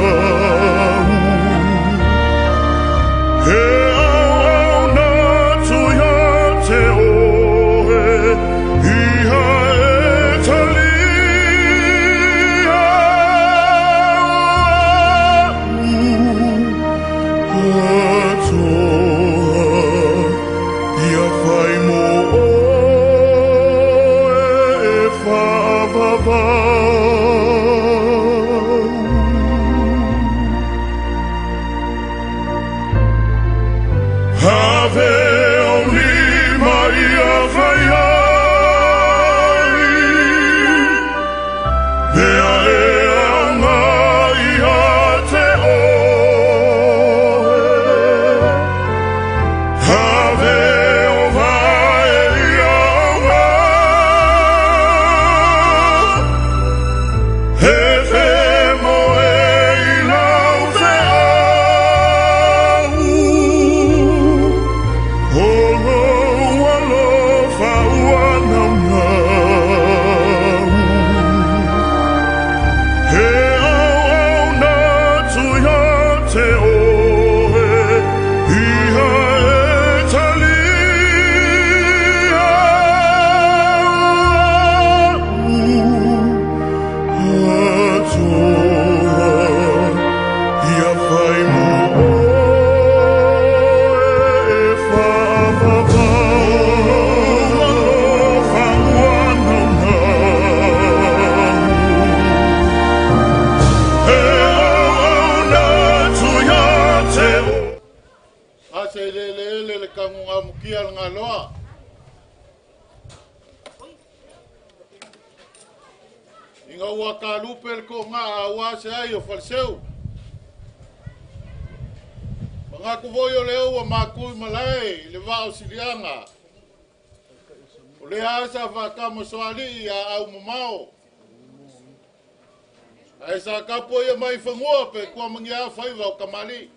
he auauna atu ia te oe ia e talia au atoa ia fai mo oe e faavavau. Have o lima ia fai ai, mea e aoga ia te oe. Have o vae ia aoga, e femoe i lau feau. O lou alofa ua naunau he auauna atu ia te oe ia e talia au atoa ia fai mo oe e faavavau. Alofa ua naunau he auauna atu ia te oe. Asa i le ele ele le kaguga mukia le galoa. Ina ua kalupe le koga aua se ai o faleseu. Mangaku foi o le ua makui malae i le vao siliaga. O le asa whakama soali ia au mamao. Ae sa kapo ia mai whangua pe kua mangi a whaiva o kamali.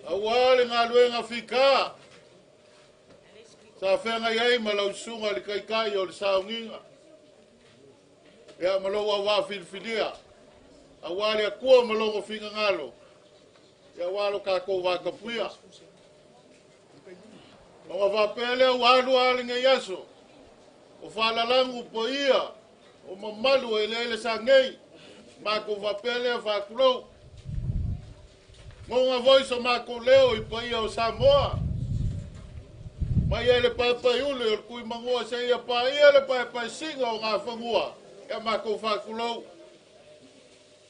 Aua le ngā fika. Sa whenga iai ma lau sunga le kaikai o le saunginga. Ia ma lau awa filifilia. Aua le akua ma longo finga ngalo. Ia walo kākou wakapuia. Maga whapele au alu ale ngai aso. O whalalangu po ia. O mamalu e lele sa ngei. Mako whapele a whakulou. Ngonga voice o mako leo i pa ia o Samoa. Mai ele paepae ule o le kui mangua se ia pa ia le paepae singa o ngā whangua. Ia mako whakulou.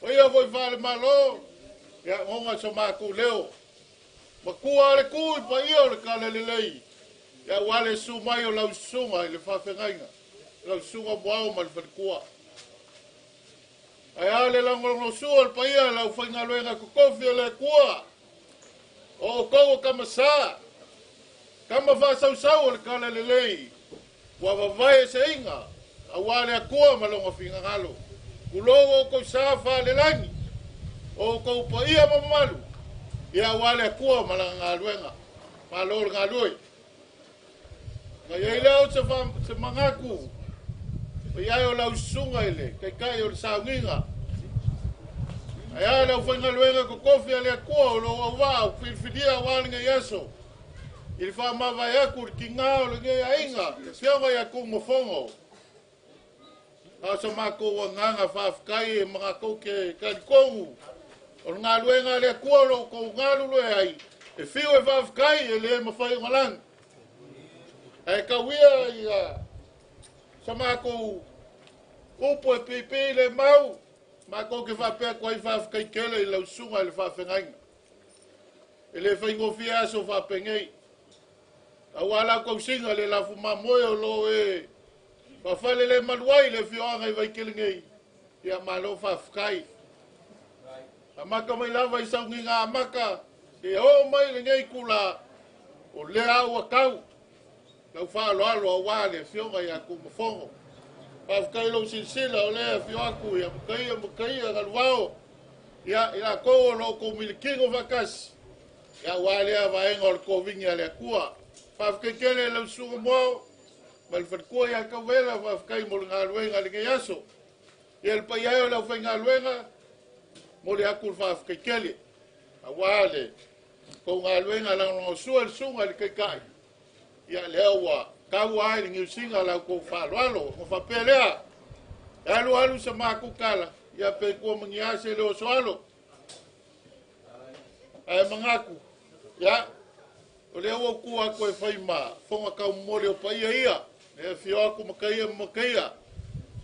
O ia voi whale malo. Ia ngonga so mako leo. Makua ale kui pa ia o le kale lelei. Ia wale su mai o lau sunga i le whawhengainga. Lau sunga muao ma le whalikua. Ai ale langolongo sua le paia lau whaingaluenga kokofi o le kua. O kou o kamasa. Kama whasausau o le kale lelei. Ua vavae se inga. A wale akua ma longa fingangalo. Kulo o kou sa whale langi. O kou paia mamalu. Ia wale akua ma langa ngaluenga. Ma lo le ngalui. Ngai ei leo se mangaku. O iai o lau sunga ile. Kaikai o le saunginga. Ai a lau whaingaluenga kokofi a le akua o lo au wā o filifilia wale ngai aso. I le whaamavae aku le ki ngā o le ngai ainga. Whionga ia ku mofongo. A sa mākou wa nganga whaafkai e mga kou ke kalikongu. O le ngaluenga le akua lo kou ngalu le ai. E whiu e whaafkai e le mawhai o ngalang. Ai kawia ia sa mākou upo e pipi le mau. Mākou ke whapea kua i whaafkai kele i lau sunga i le whaafengainga. E le whaingofia aso whapengei. Au ala kausinga le lafu mamoe o lo e whawhale le maluai le fioanga i vaikele ngei. Ia malo whaafkai. Amaka mai lava i saunginga amaka. E o mai le ngei kula o le au a kau. Lau whaaloalo a wā le fioanga i aku mafongo. Faafetai lou silasila o lea e afio atu ia Mataia ma Mataia Galuvao, ia i latou o lo o outou milikino faatasi, ia aua lea vaega o le tovini a le Atua. Faafetai tele i lau susuga Moao ma le faletua ia Tauvaela, faafetai mo le galuega i lenei aso. Ia le paia e o le aufaigaluega, momoli atu le faafetai tele, aua le tou galuega lagolagosua i le susuga i le Taitai, ia lea ua taua ai le niusiga la outou faaaloalo. Ona faapea lea, e alu alu sa matou tala, ia pe tua ma ni a se leo soalo. Ae manatu, ia, o lea ua tu atu e fai ma fofoga taumomoli o paia ia, e afio atu Mataia ma Mataia,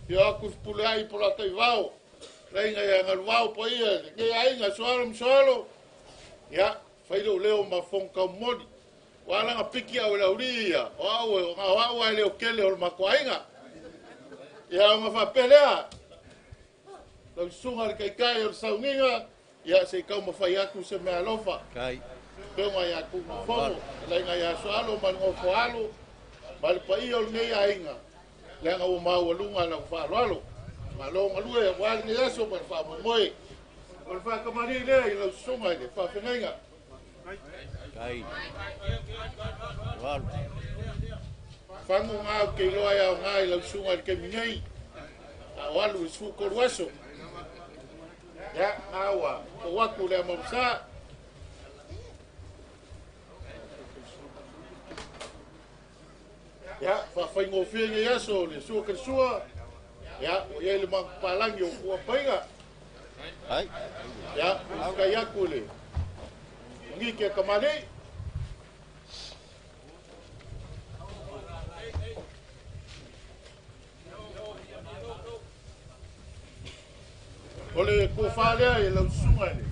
afio atu Fepuleai Polataivao, laiga ia Galuvao paia, lenei aiga Soalo ma Soalo, ia, fai lou leo ma fofoga taumomoli. Ua ala na piki au e le aulii ia, o au e, o au e leo kele o le matou aiga. Ia, ona faapea lea, lau susuga le taitai o le sauniga, ia se i taumafai atu se mea alofa. Kai. Peuga ia Tuumafono, laiga ia Soalo ma le nofo alo, ma le paia o lenei aiga, leaga ua maualuga lau faaaloalo. Malo galue aua lenei aso ma le faamoemoe. O le faakamani lea i lau susuga i le faafeagaiga. Kai. Walu. Fagu ngā o ke iloa ia o ngā i lau susuga i le taimi nei. A o alu i 13 aso. Ia, ngā ua tou atu le amausa. Ia, faafaigofie nei aso le sua ke sua. Ia, o iai le manupapalagi o kuapaiga. Ai. Ia, kai atu le mangiki a kamali. O le kofa lea i lau susuga i le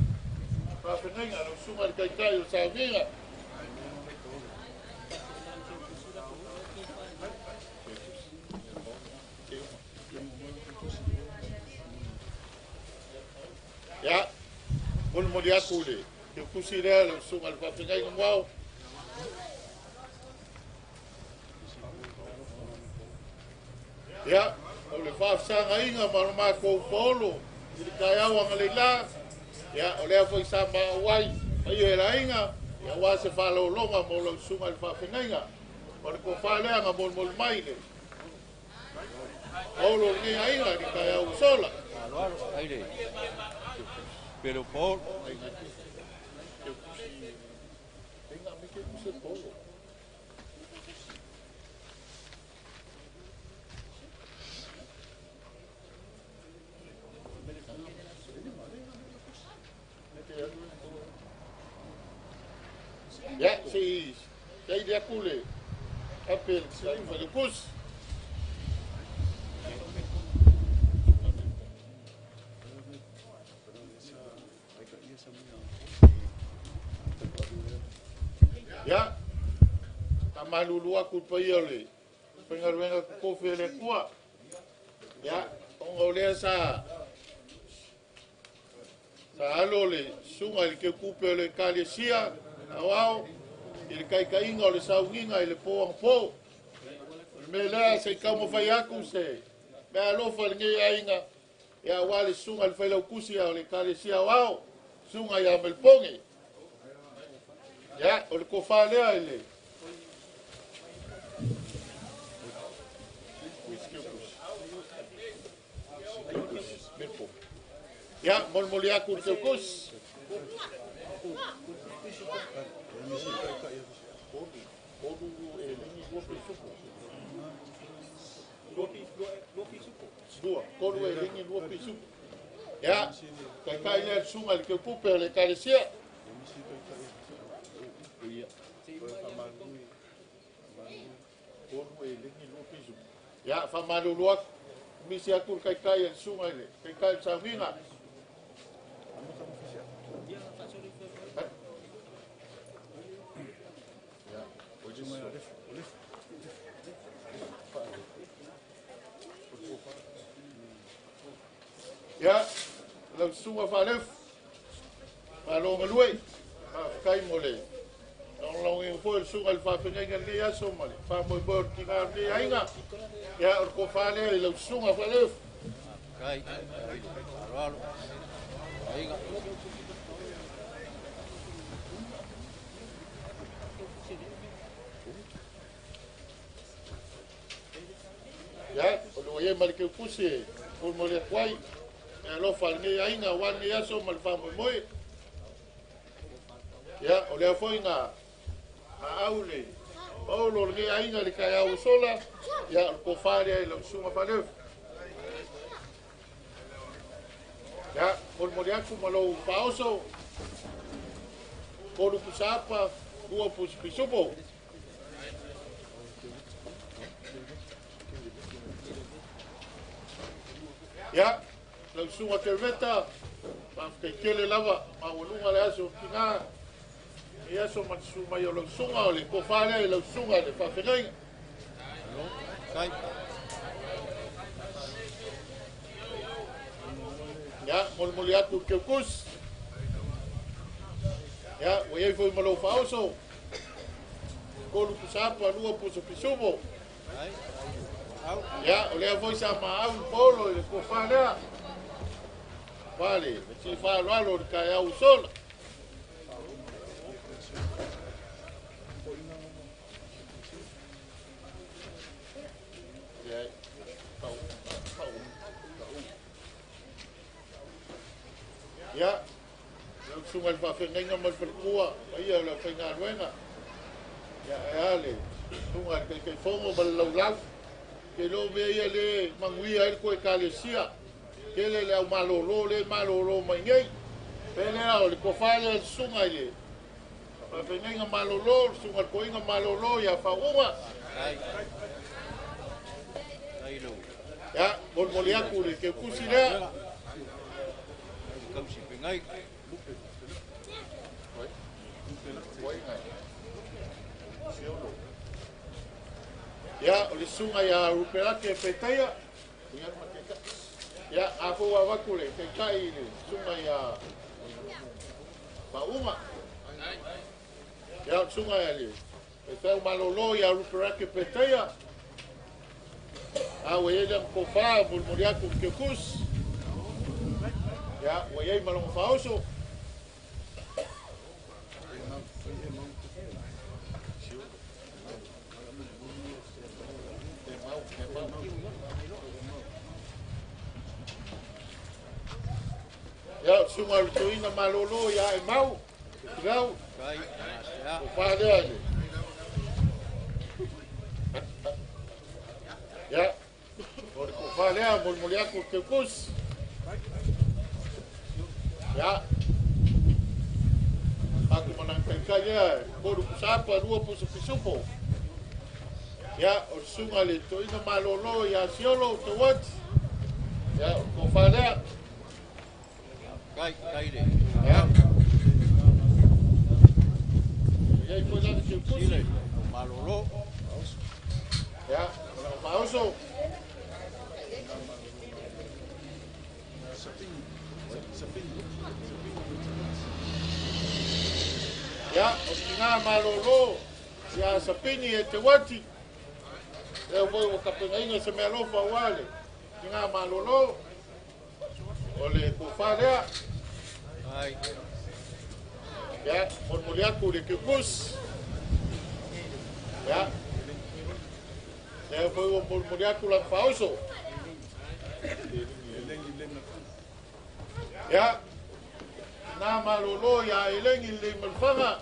faafeagaiga, lau susuga i le taitai o sauniga. Ia, molimoli atu le teutusi lea lau susuga i le faafeagaiga moao. Ia, o le faafesagaiga ma le matou paolo i le taeao agaleila, ia, o lea foi sa maau ai paia e laina, ia aua se faalologa mo lau susuga i le faafeagaiga. O le tofa lea na molimoli mai le paolo o lenei aiga i le taeao ua sola. Aloalo, ai le pele paolo. Ia, se i le atu le ape le sili le kusi. Ia, tamalulu atu le paia o le faigaluega totofi e le Atua. Ia, ona o lea sa alo le susuga i le keukupe o le Ekalesia Aoao i le taitaiga o le sauniga i le po agapo. O le mea lea se i taumafai atu se mea alofa i lenei aiga, ia aua le susuga i le failautusi o le Ekalesia Aoao, susuga ia Melipoge. Ia, o le tofa lea i le Ia, molimoli atu le teutusi. Tolu e lingi lua pisupu. Ia, taitai lea le susuga i le keukupe o le Ekalesia. Ia, faamalulu atu, misi atu le taitai a le susuga i le taitai o le sauniga. Ia, lau susuga Faalefu, malo galue, faafetai mo le Lagolagoina foi le susuga i le faafeagaiga i lenei aso ma le faamoemoe o le tiga o lenei aiga. Ia, o le tofa lea i lau susuga Faaleufu. Ia, o le ua i ai ma le keukusi e molimoli atu ai e alofa lenei aiga aua lenei aso ma le faamoemoe. Ia, o lea foi na au le paolo o lenei aiga i le taeao ua sola. Ia, o le tofa lea i lau susuga Faaleufu. Ia, molimoli atu ma lou faaoso, 3 pusaapa, 2 pusa pisupo. Ia, lau susuga Kermeta, faafetai lava, maualuga le aso o tiga, e aso ma le susu mai o lau susuga, o le tofa lea i lau susuga le faafeagaiga. Ia, molimoli atu le keukusi. Ia, ua iai foi ma lou faaoso, 3 pusaapa, 2 pusa pisupo. Ia, o lea foi sa maau le paolo i le tofa lea. Fale, si faaaloalo o le taeao ua sola. Ia, lau susuga i le faafeagaiga ma le faletua, paia o le aufaigaluega. Ia, e a le susuga i le Taitaifono ma le laulau. Ke loo mea ia le manuia ai le toe ekalesia. Tele le au malolo le malolo mai nei. Pe lea o le tofa lea le susuga i le faafeagaiga malolo, le susuga i le toeaina malolo ia Faauuga. Ia, molimoli atu le keukusi lea. Ia, o le susuga ia Ruperake Petaia. Ia, a fou avatu le taitai i le susuga ia Faauuga. Ia, o le susuga ia le Petau Malolo ia Ruperake Petaia. A ua iai le tofa molimoli atu le keukusi. Ia, ua iai ma lona faaoso. Ia, o le susuga o le toeaina malolo ia Emau, Tilau, tofa lea i le. Ia, o le tofa lea molimoli atu le keukusi. Ia, atu mana taitai lea, 3 pusaapa, 2 pusa pisupo. Ia, o le susuga le toeaina malolo ia Siolo Tauati. Ia, o le tofa lea. Ia. Ia, i foi lana keukusi. Ia, o lana faaoso. Ia, o tiga malolo ia Sapini e te wati. Lea foi ua tapenaina se mealofa aua le tiga malolo. O le tofa lea. Ia, molimoli atu le keukusi. Ia, lea foi ua molimoli atu lana faaoso. Ia, tina malolo ia Elegi le Malfaga.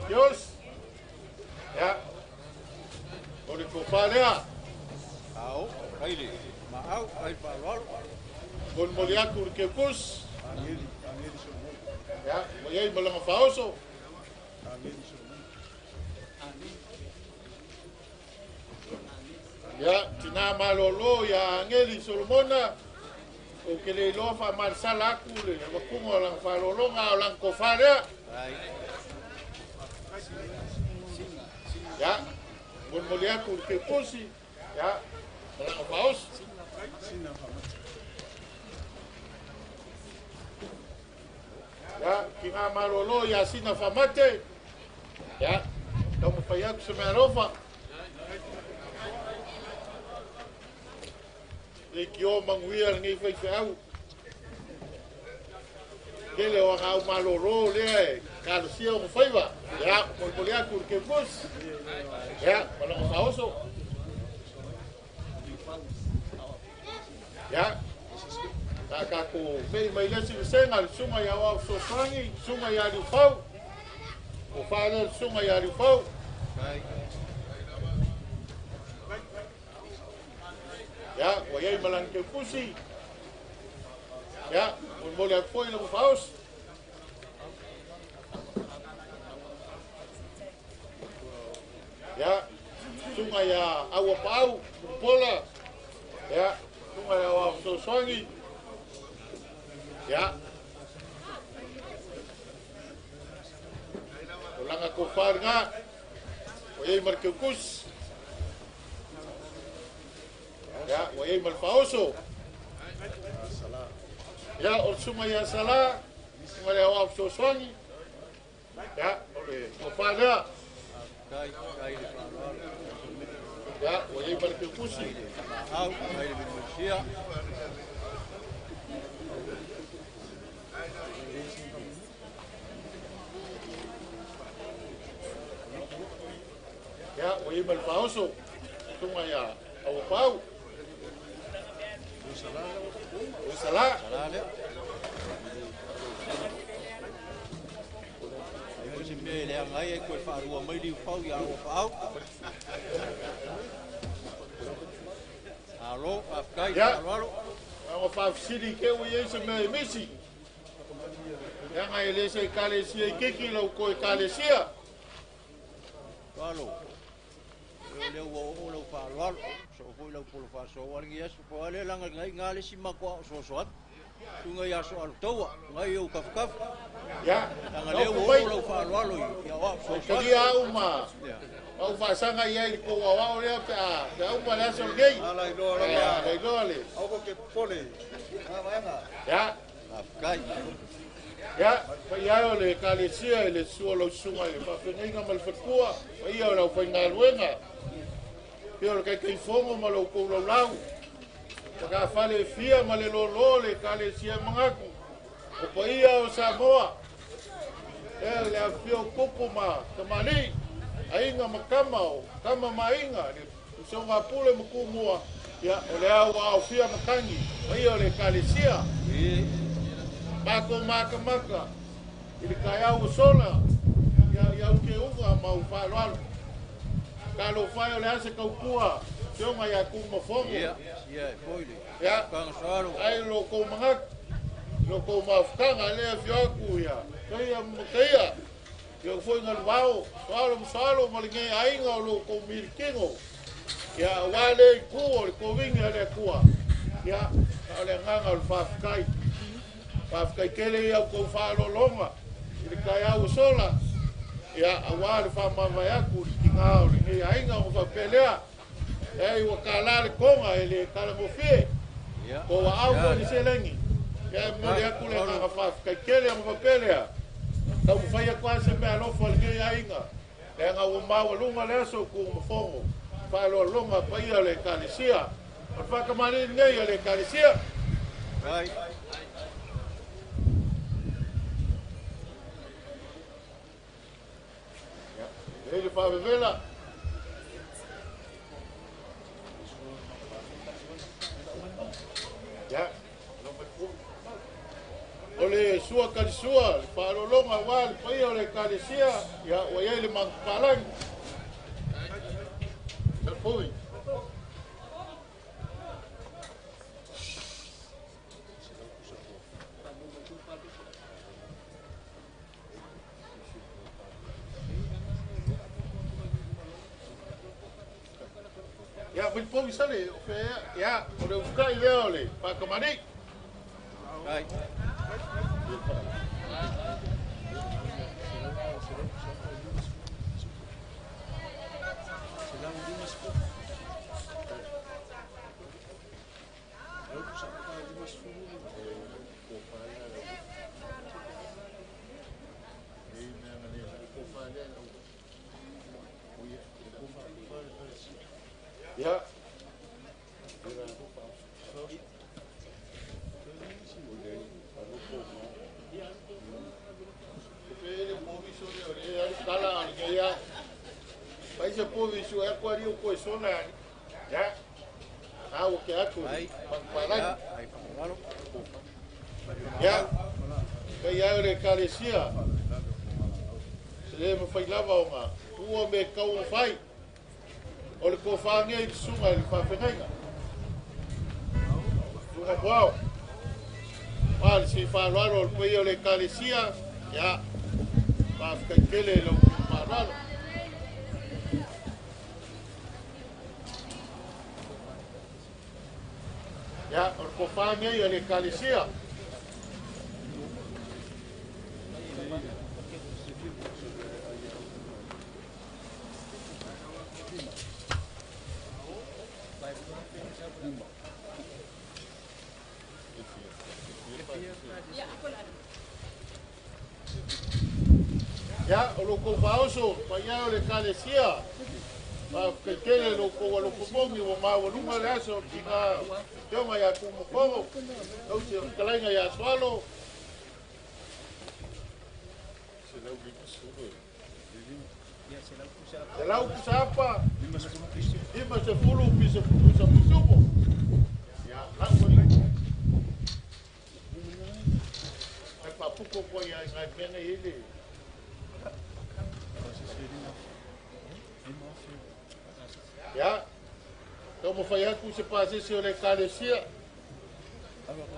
Dios. Ia, o le tofa lea. Molimoli atu le keukusi. Ia, ua iai ma lana faaoso. Ia, tina malolo ia Angeli Solomona. O ke le iloa faamalesala atu le avatuga o lana faalologa o lana tofa lea. Ia, molimoli atu le keukusi. Ia, ma lana faaoso. Ia, tina malolo ia Sina Faamate. Ia, Taumafai atu se mealofa. Le kio manuia lenei faifeau. Kele o aga au malōlō lea e kalosia o mafaiva. Ia, molimoli atu i le kepusi. Ia, malaga faaoso. Ia, sa tatou mei mai le isi vasega le susuga ia Aoao Fesoasoani, susuga ia Liufau. O fa lea le susuga ia Liufau. Ia, ua i ai ma lana keukusi. Ia, molimoli atu foi le faaoso. Ia, susuga ia Auapaau, Pola. Ia, susuga ia Aoao Fesoasoani. Ia, o laga tofa lena, ua i ai ma le keukusi. Ia, ua i ai ma le faaoso. Ia, o le susuga ia Sala, susuga le Aoao Fesoasoani. Ia, o le tofa lea. Ia, ua i ai ma le keukusi. Ia, ua i ai ma le faaoso, susuga ia Auapaau. O Sala. Ai se mea e leaga ai koe faalua mai Liufau ia Auapaau. Alo, faafetai, Ia, faaaloalo. ua faafesili ke ua i ai se mea e misi. Leaga e le se ekalesia i kiki lau ko ekalesia. Alo. O lea ua oo lau faaaloalo. So foi lau polo faasoa lenei aso. Po o le laga ngai ngā le si makoa o soso atu. Tunga ia so alo taua, ngai au kafukafu. Ia, Langa lea ua oo lau faaaloalo i ia oa soso atu. Talia au ma Ia. au faasaga i ai le kou aoao lea pe a pe a uma le aso lenei. Ala iloa lava. Ia, ala iloa le. Au ko ke pole. Ia. Faafetai. Ia, paia e o le ekalesia i le susu o lau susuga i le faafeagaiga ma le faletua, paia o le aufaigaluega, pei o le taitaifono ma lo outou laulau, tagafale e fia ma le lōlō le ekalesia e manatu, o paia o Samoa, e le afifio o tupu ma tamalii, aiga ma tama o tama ma aiga, le usoga a Pule ma Tumua, ia, o le au aofia matagi, paia o le ekalesia. Matou makamaka i le taeao ua sola, ia, ia au keuga ma au faaaloalo. Talofa e o le a se taupua, fioga ia Tumafono. Ia, ia, e foi le. Ia, Kanga soalo. ai lo kou manatu, lo kou mafutaga lea afio atu ia, taia ma taia. Ia foi ngaluvao, soalo ma soalo ma lenei aiga o lo kou milikino. Ia, auā le itu o le kovigi a le Atua. Ia, o le agaga o le faafetai. Faafetai tele ia outou faaaloaloga i le taeao ua sola. Ia, auā le faamavae atu i le tigā o lenei aiga ona faapea lea. E ua tālā le toga e le talagofie. Ia. Ko ua au foi le seleni. Ia, e momoli atu le agaga faafetai tele ona faapea lea. Taumafai atu lava se mea alofa lenei aiga. Leaga ua maualuga le aso Tumafono. Faaaloaloga paia o le ekalesia. O le faatamalii lenei a le ekalesia. Right. E le faavevela. Ia, o le sua kalisua, le faalologa auā le paia o le ekalesia, ia, ua i ai le magapalagi. Salefoi. Ia, Filipovi sale, o fea, ia, o le ufukai lea o le faakamani. Right. Ia. Pai se poviso e ko ari o ko sona. Ya. A o ke atu. Pagpalagi. Ya. Kai ai le kalesia. Se le mawhai lava o ngā. Ua me kau o whai. O le kōwhangia i te sunga i le whawhengainga. Sunga puao. Wā le si whāloalo o le paia o le kalesia. Ya. Whawhikai kele lau whāloalo. Ya, o le kōwhangia i le kalesia. Ya, o lo kōwhaoso, paia o le kalesia. Whakekele lo kō alokomongi o mawalunga le aso ki ngā teonga ia kūmokongo. Tau se kalainga ia swalo. Se lau pusapa. Ima se fulu pisa pusa pisupo. Ya, lau wali. Ai papuko koe ia ngai mena ile. Ya, tau mawhai atu se pāsese o le kalesia.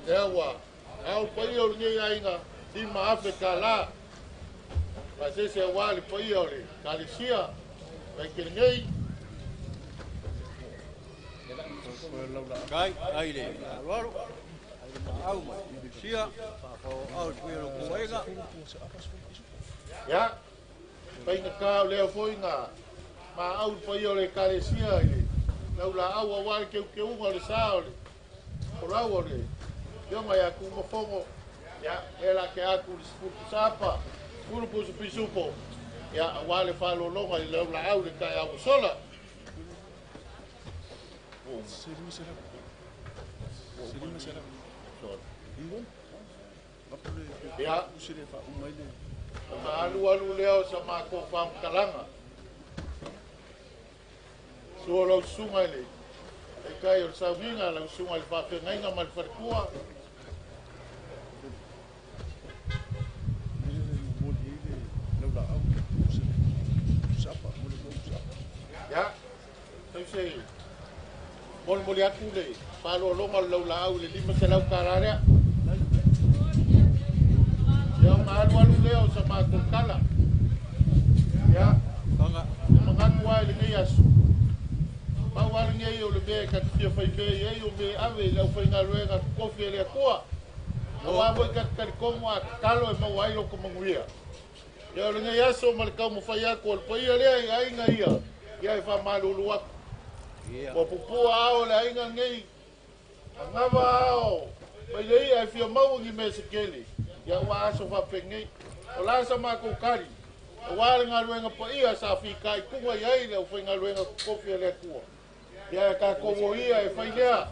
Ea wā, au paia o le ngei ainga, lima afe ka la. Pāsese a wā le paia o le kalesia, vai ke le ngei. Kai, ai le, alualu, ai le maau mai, sia, whaafao au te paia lo kuainga. Ya, painga kā o lea foi ngā. Ma au paia o le kalesia i le lau la au a wale keu keunga o le sa o le kolau o le ionga ia kumafongo. Ya, e la ke aku le sifuru pusapa, sifuru pusa pisupo. Ya, a wale whalolonga i lau la au le kai au sola. Ya, ma alu alu leo sa ma ko whamkalanga. Sua lau sunga i le e kai o le sauhinga lau sunga i le whawhengainga ma le wharikua. Ya, tau se moli atu le whalolonga lau la au le lima se lau kararea. Ia o alu alu leo sa mākou kala. Ia, mangaku ai le ngei aso. Pau alu ngei o le mea ka te fia whai mea i o mea ave i lau whai ngā kofi e le akoa. O a moi ka te karikomo a kalo e mau ai loko manguia. Ia o le ngei aso ma le kau mawhai ako o le paia lea i ainga ia. Ia e whamalulu aku. Ua pupua ao le ainga ngei. Angawa ao. Mai le ia e fia maua ngi mea se kele. Ia ua aso whapengei. O la sa mākou kari. O wā le ngā pa ia sa whika i kunga i ai le o whai ngā kofi e le akua. Ia e ka kowo ia e whai lea.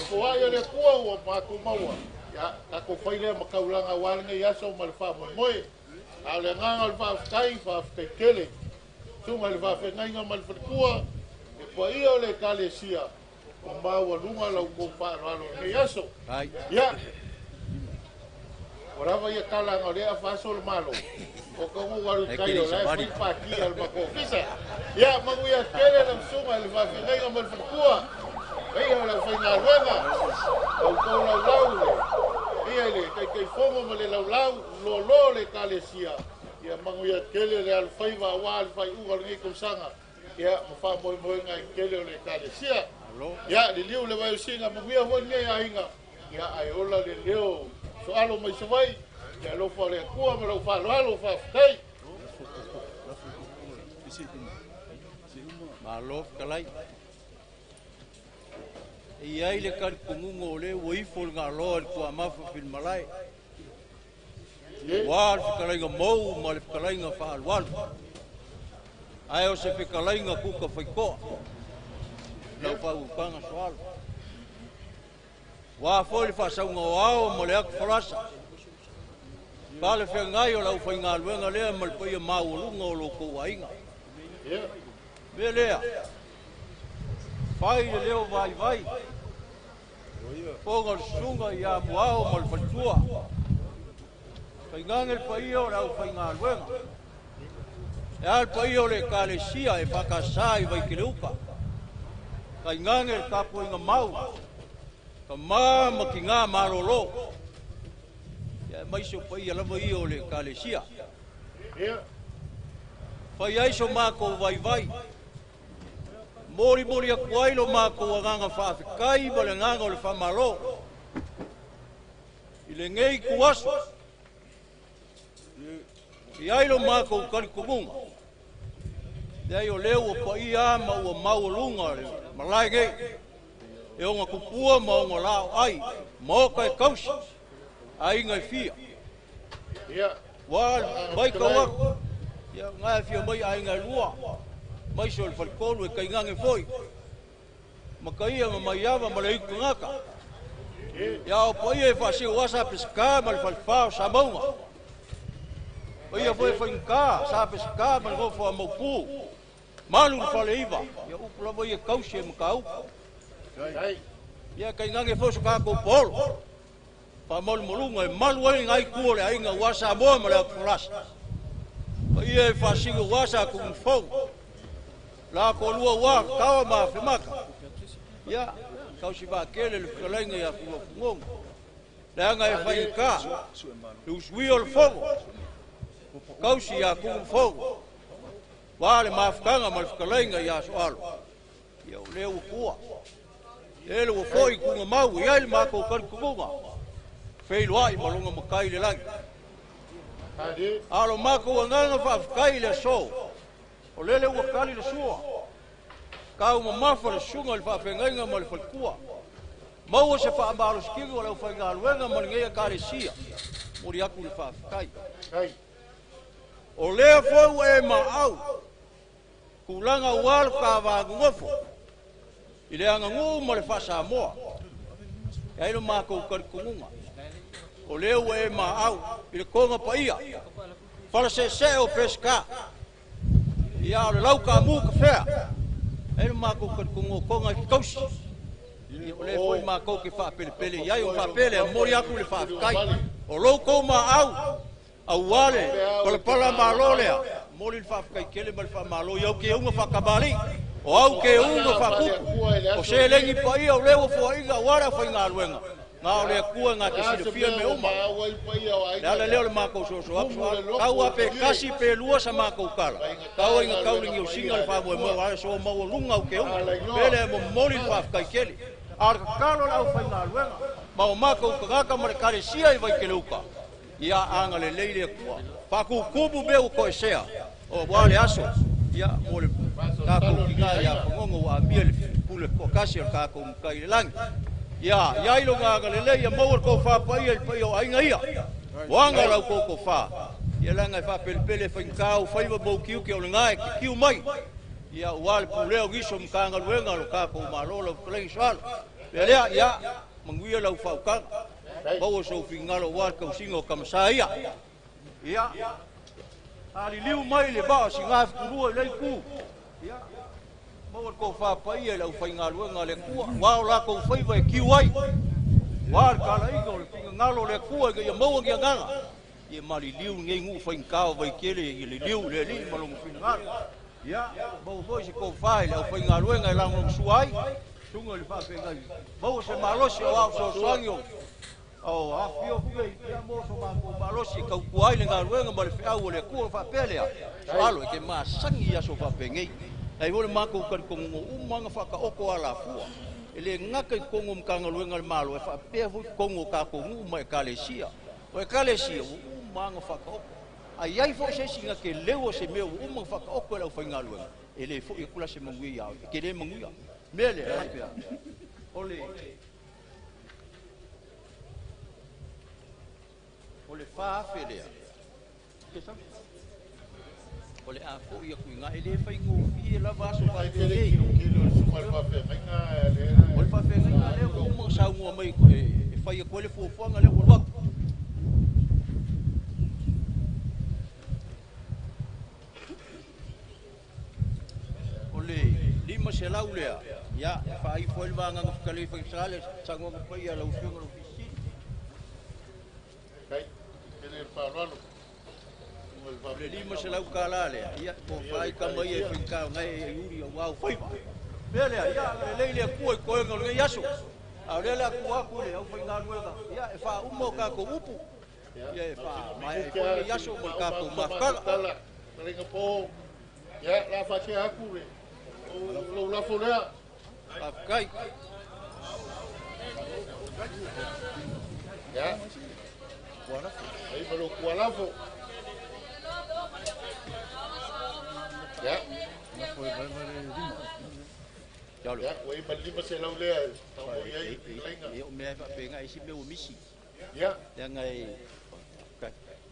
Ko ai le akua ua mākou maua. Ia ka ko whai lea makaulanga wā le ngei aso ma le wha moe. A le nganga le whaafkai, whaafkai kele. Tunga le whawhengainga ma le wharikua. E pa ia o le kalesia. O maua lunga lau kou whaaloalo ngei aso. Ia. O rawa ia kalanga o lea whaso le malo. O kaungu waru kai o lai whai pāki al mako ofisa. Ia, mangu ia kele na msunga le whawhengainga ma le wharikua. Ia o lau whai ngā ruenga. Lau kou lau lau le. Ia le kaikai fongo ma le lau lau. Lolo le kalesia. Ia mangu ia kele le alwhaiwa a wā le whai uga le ngei kausanga. Ia, ma wha moe moe ngai kele o le kalesia. Ia, le liu le wai usinga mangu ia hoi ngei ainga. Ia, ai ola le leo. So alo mai sawai, ia lofa le akua ma lau whaloalo whawhitai. Malo kalai. E iai le karipungungo o le uaifo le ngā loa le kua mafa filmalai. Ua le fekalaiga mou ma le fekalaiga faalualu. Ae o se fekalaiga kuka faikoa. Lau faautaga soalo. Ua foi le faasauga o ao ma le atu falasa. Pa le feagai o lau faigaluega lea ma le paia maualuga o lo outou aiga. Mea lea, fai le leo vaivai. Foga o le susuga ia Muao ma le faletua. Faigage le paia o le aufaigaluega. E a le paia o le ekalesia e faakasā i Vaikeleuka. Faigage le tapuaiga mau, tamā ma tinā malōlō. Ia aemaise o paia lava ia o le ekalesia. Fai ai so matou vaivai. Molimoli atu ai lo matou agaga faafetai ma le agaga o le faamalo. I lenei ituaso, i ai lo matou talitonuga, leai o lea ua paia ma ua maualuga le malae nei, e ona tupua ma ona laoai, maota e tausi, aiga e fia. Ua matau atu, ia na e fia mai aiga e lua, maise o le faletolu e tainane foi, ma taia ma maiava ma le aitu tagata. Ia o paia e faasio asa pesika ma le falefā o Samauga. Paia foi e faigata sa pesika ma le nofo a Maupū. Malu le faleiva, ia upu lava ia tausi e Mataupu. Ia tainane foi so tatou paolo. Faamalumaluga e malu ai ngai tu o le aiga ua Samoa ma le atu falasa. Paia e faasino ua sa tuumafou. La toalua ua taoa ma afemaka. Ia, tausi vaatele le fetalaiga ia Fuafugogo. Leaga e faigata, le usuia o le fono, tausi ia Tuumafou. Ua le mafutaga ma le fetalaiga ia Soalo. Ia o lea ua tua. Ele ua foi kuga mau, i ai le matou talitonuga. Feiloai ma lona matai i le lagi. A o lo matou agaga faafetai i le aso. O lele ua tali le sua. Kau mamafa le susuga i le faafeagaiga ma le faletua. Maua se faamalositino o le aufaigaluega ma lenei ekalesia. Momoli atu le faafetai. O lea foi ua e maau, tulaga ua le tavaganofo i le aganuu ma le faasamoa. E ai lo matou talitonuga. O lea ua e maau i le toga paia, falaseesee o Pesika. Ia o le lau kaamu kafea. E ai lo matou talitonuga o toga e tausi. Ia o lea foi matou ke faapelepele i ai o faapele a momoli atu le faafetai. O lou tou maau, auā le palapala malo lea, momoli le faafetai tele ma le faamalo i au keuga faatamalii, o au keuga faatupu, o seleni paia o lea ua foaiga auā le aufaigaluega, na o le Atua na te silafia mea uma. Le ala lea o le matou soso atu soalo. Tau a pe kasi pe lua sa matou tala. Tau ai na tau le niusiga le faamoemoe o ale so maualuga au keuga. Pele e momoli le faafetai tele. A o le tatalo le aufaigaluega, ma o matou tagata ma le ekalesia i Vaikeleuka, ia agalelei le Atua. Faakukumu mea ua toesea, o ua le aso, ia mo le tatou tiga ia Fagogo ua amia le pule toatasi o le tatou matai i le lagi. Ia, iai lona agalelei, ia maua le tofa paia i le paia o aiga ia. Moaga o lau tou tofa. Ia leaga e faapelepele e faigata au faiva ma utiuti o lena e kikiu mai. Ia ua le pulea o nisi o Matagaluega o lo tatou Malo lau fetalaiga soalo. Mea lea, ia, manuia lau faautaga. Maua sou finagalo aua le tausiga o Tamasa ia. Ia, aliliu mai le vaa o Sigafutulua i lea itu. Ia, maua le tofa paia i le aufaigaluega a le Atua, ua o latou faiva e tiu ai. Ua le talaiga o le finagalo o le Atua ina ia maua ni agaga. Ia maliliu lenei nuu faigata o Vaitele i le liliu i le Alii ma lona finagalo. Ia, maua foi se tofa i le aufaigaluega e lagolagosua ai, susuga i le faafeagai. Maua se malosi o ao fesoasoani o o afifio nei, ia maua so matou malosi e tautua ai le galuega ma le feau o le Atua. Faapea lea, soalo e te masani i aso faapenei. Ai foi le matou talitonuga uma na faataoto alafua. E le gata i totonu o Matagaluega a le Malo, e faapea foi totonu o tatou nuu ma ekalesia. O ekalesia ua uma na faataoto. Ai ai foi se isi na te leu o se mea ua uma na faataoto e le aufaigaluega, e le foi atu la se manuia ia oe, e te le manuia. Mea lea, faapea, o le 4,000 lea, o le a foi atu i ina, e le faigofie. ia lava aso faapea nei. O le faafeagaiga lea ua uma ona saunoa mai e fai atu ai le fuafuaga lea ua alu atu. O le 500 lea, ia, e faaifo ai le vagaga fetalai faigata le saunoaga paia a lau Afioga i le Ofisa Sili. O le $500 lea, ia, po fai kama ia e faigata o e iuli aua o faiva. Mea lea, ia, lelei le Atua i toega o lenei aso. A o lea le atu atu le aufaigaluega, ia, e faauma o tatou upu. Ia, e faamaea ai foi lenei aso ma le tatou mafutaga. Ia, la faasea atu le lou lafo lea. Faafetai. Ia. Ai ma lou kualafo. Ia. Ia, ua i ma le 500 lea e faamoi ai fetalaiga. Ia, o mea e faapena e isi mea ua misi. Ia. Leaga e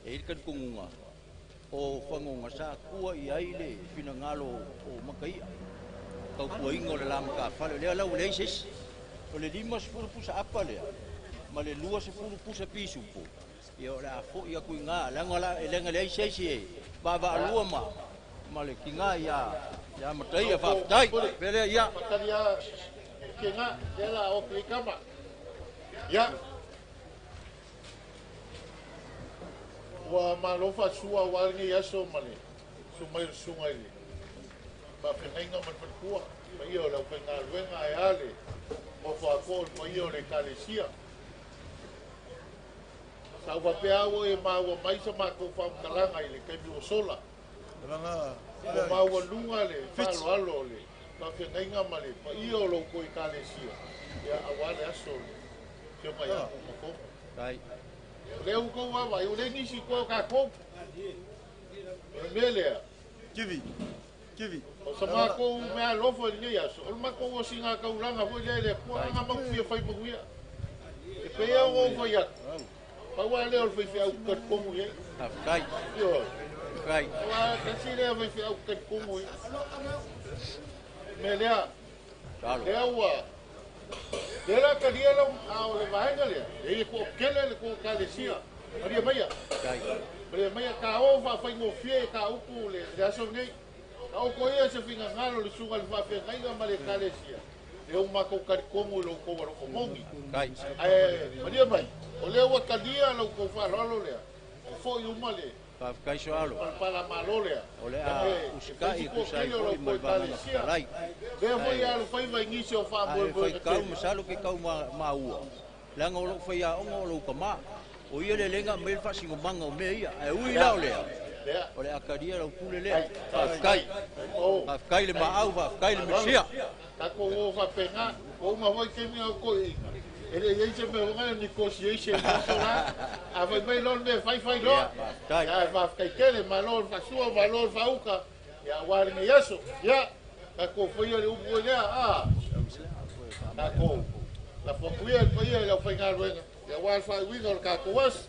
i ai le talitonuga o fagoga sa tua i ai le finagalo o Mataia, tautuaina o le la matafale. O lea la ua leai se isi. O le 50 pusa apa lea ma le 20 pusa pisupo, ia o le a foi atu i gā, leaga e leai se isi e vaavaalua ma le tiga ia Mataia. Faafetai. Pea lea, ia. Faatali a ke ngā, lea la o ke kama. Ia. Ua malo faasua aua lenei aso ma le susu mai o le susuga i le faafeagaiga ma le faletua, paia o le aufaigaluega ae a le nofo atoa o le paia o le Ekalesia. Sa ou faapea lava ua e maua mai sa matou faamatalaga i le taimi ua sola. Ua maualuga le faaaloalo o le faafeagaiga ma le paia o lo outou Ekalesia, ia aua le aso o le Afioga ia Tuumafono. O lea ua outou vaavaai, ua leai nisi i tua o tatou. O le mea lea, o sa matou meaalofa i lenei aso, o le matou osiga taulaga foi lea i le Atua, aga matou fia fai manuia. E pei lava ona ou fai atu, pau lava lea o le faifeau talitonu i ai. Faafetai. Ioe. Faafetai. Aua tasi lea faifeau talitonu i ai. O le mea lea, lea ua lea la talia lau a o le vaega lea, e i e toatele le tou Ekalesia. Maria maia. Maria maia, ta o faafaigofie ta upu le aso lenei. Ta o ia se finagalo le susuga i le faafeagaiga ma le Ekalesia, lea ua matou talitonu i lo outou alofa moni. Ae maria mai, o lea ua talia lo outou faaaloalo lea, e foi uma le Faafetai Soalo. Palamalo lea. O le a usitai e tusa ai foi ma le vagaga fetalai. Lea foi alu faiva i nisi o Ae faamoemoega faitau tele. masalo ke tau maua, leaga o lou faiaoga o lou tamā. O ia le lega aumai le faasinomaga o mea ia. Ae ui la o lea, o le a talia lau pule lea. Faafetai. Faafetai le maau, faafetai le Mesia. Tatou o faapena, ua uma foi taimi o toeaiina, e le i ai se mea foi lea negotiation i aso la. A fai mai loa le mea e fai, fai loa. Ia, faafetai tele, malo le faasua, malo le faauka, ia aua lenei aso. Ia, tatou faia le upu foi lea, a tatou lafo atu ia i le paia i le aufaigaluega, ia aua le faaiuina o le tatou aso.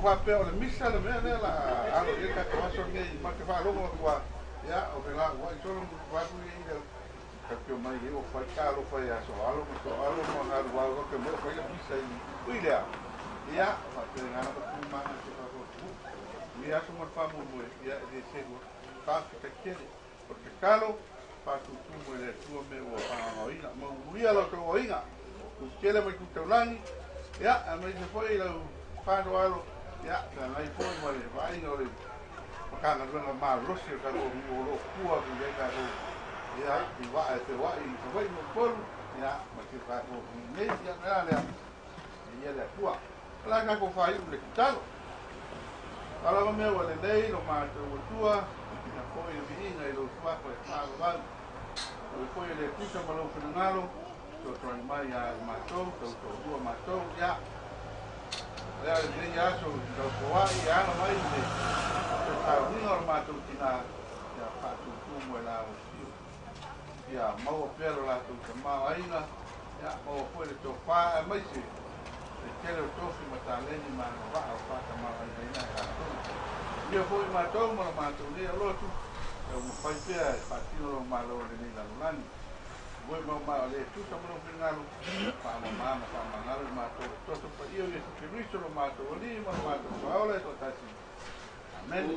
Faapea o le misa le mea lea la alo i ai tatou aso lenei ma te faalogo atu a ia o le la ua i solo atu i le ka mai e o fai ka alo fai aso alo ma so alo ma ngalu au ke mo fai le misa i ui lea ia faapea ngana ka tu mana te fa ko tu ni aso mo fa mo mo ia e se go fa ka kele o te kalo fa tu tu mo le tu me o fa ngā ina mo muia lo to inga tu kele mai ku taulani ia a mai se foi lo fa no alo ia ta ngai foi ma le vaaiga o le Matagaluega malosi o tatou o lo o fua atu i ai tatou ia i vaa e feoai i Savaii ma Upolu ia ma si o tatou nei ia mea lea e ia le Atua. O le a tatou faaiu i le tatalo. O lava mea ua lelei lo matou Atua Ia fo'i le viiga i lou suafa e faavavau. Oe foi e le tusa ma lou finagalo, fesoasoani mai ia i matou, tautoalua matou, ia. O le a lenei aso taufoa'i e ala mai i le fesauniga o le matou tinā, ia faatūtū mo e lauosio. Ia maua pea lo latou tamaoaiga, ia maua foi le tofā aemaise le tele o tofi ma taleni ma agavaa o faatamāvaigaina e latou. Ia foi matou ma la matou nei alotu, taumafai pea e faatino lou Malo i lenei lalolagi. Ua e maumau o le tusa ma lou finagalo, faamamā ma faamagalo i matou le toto paia o Iesu Keriso lo matou Alii ma lo matou Faaola e toatasi. Amene.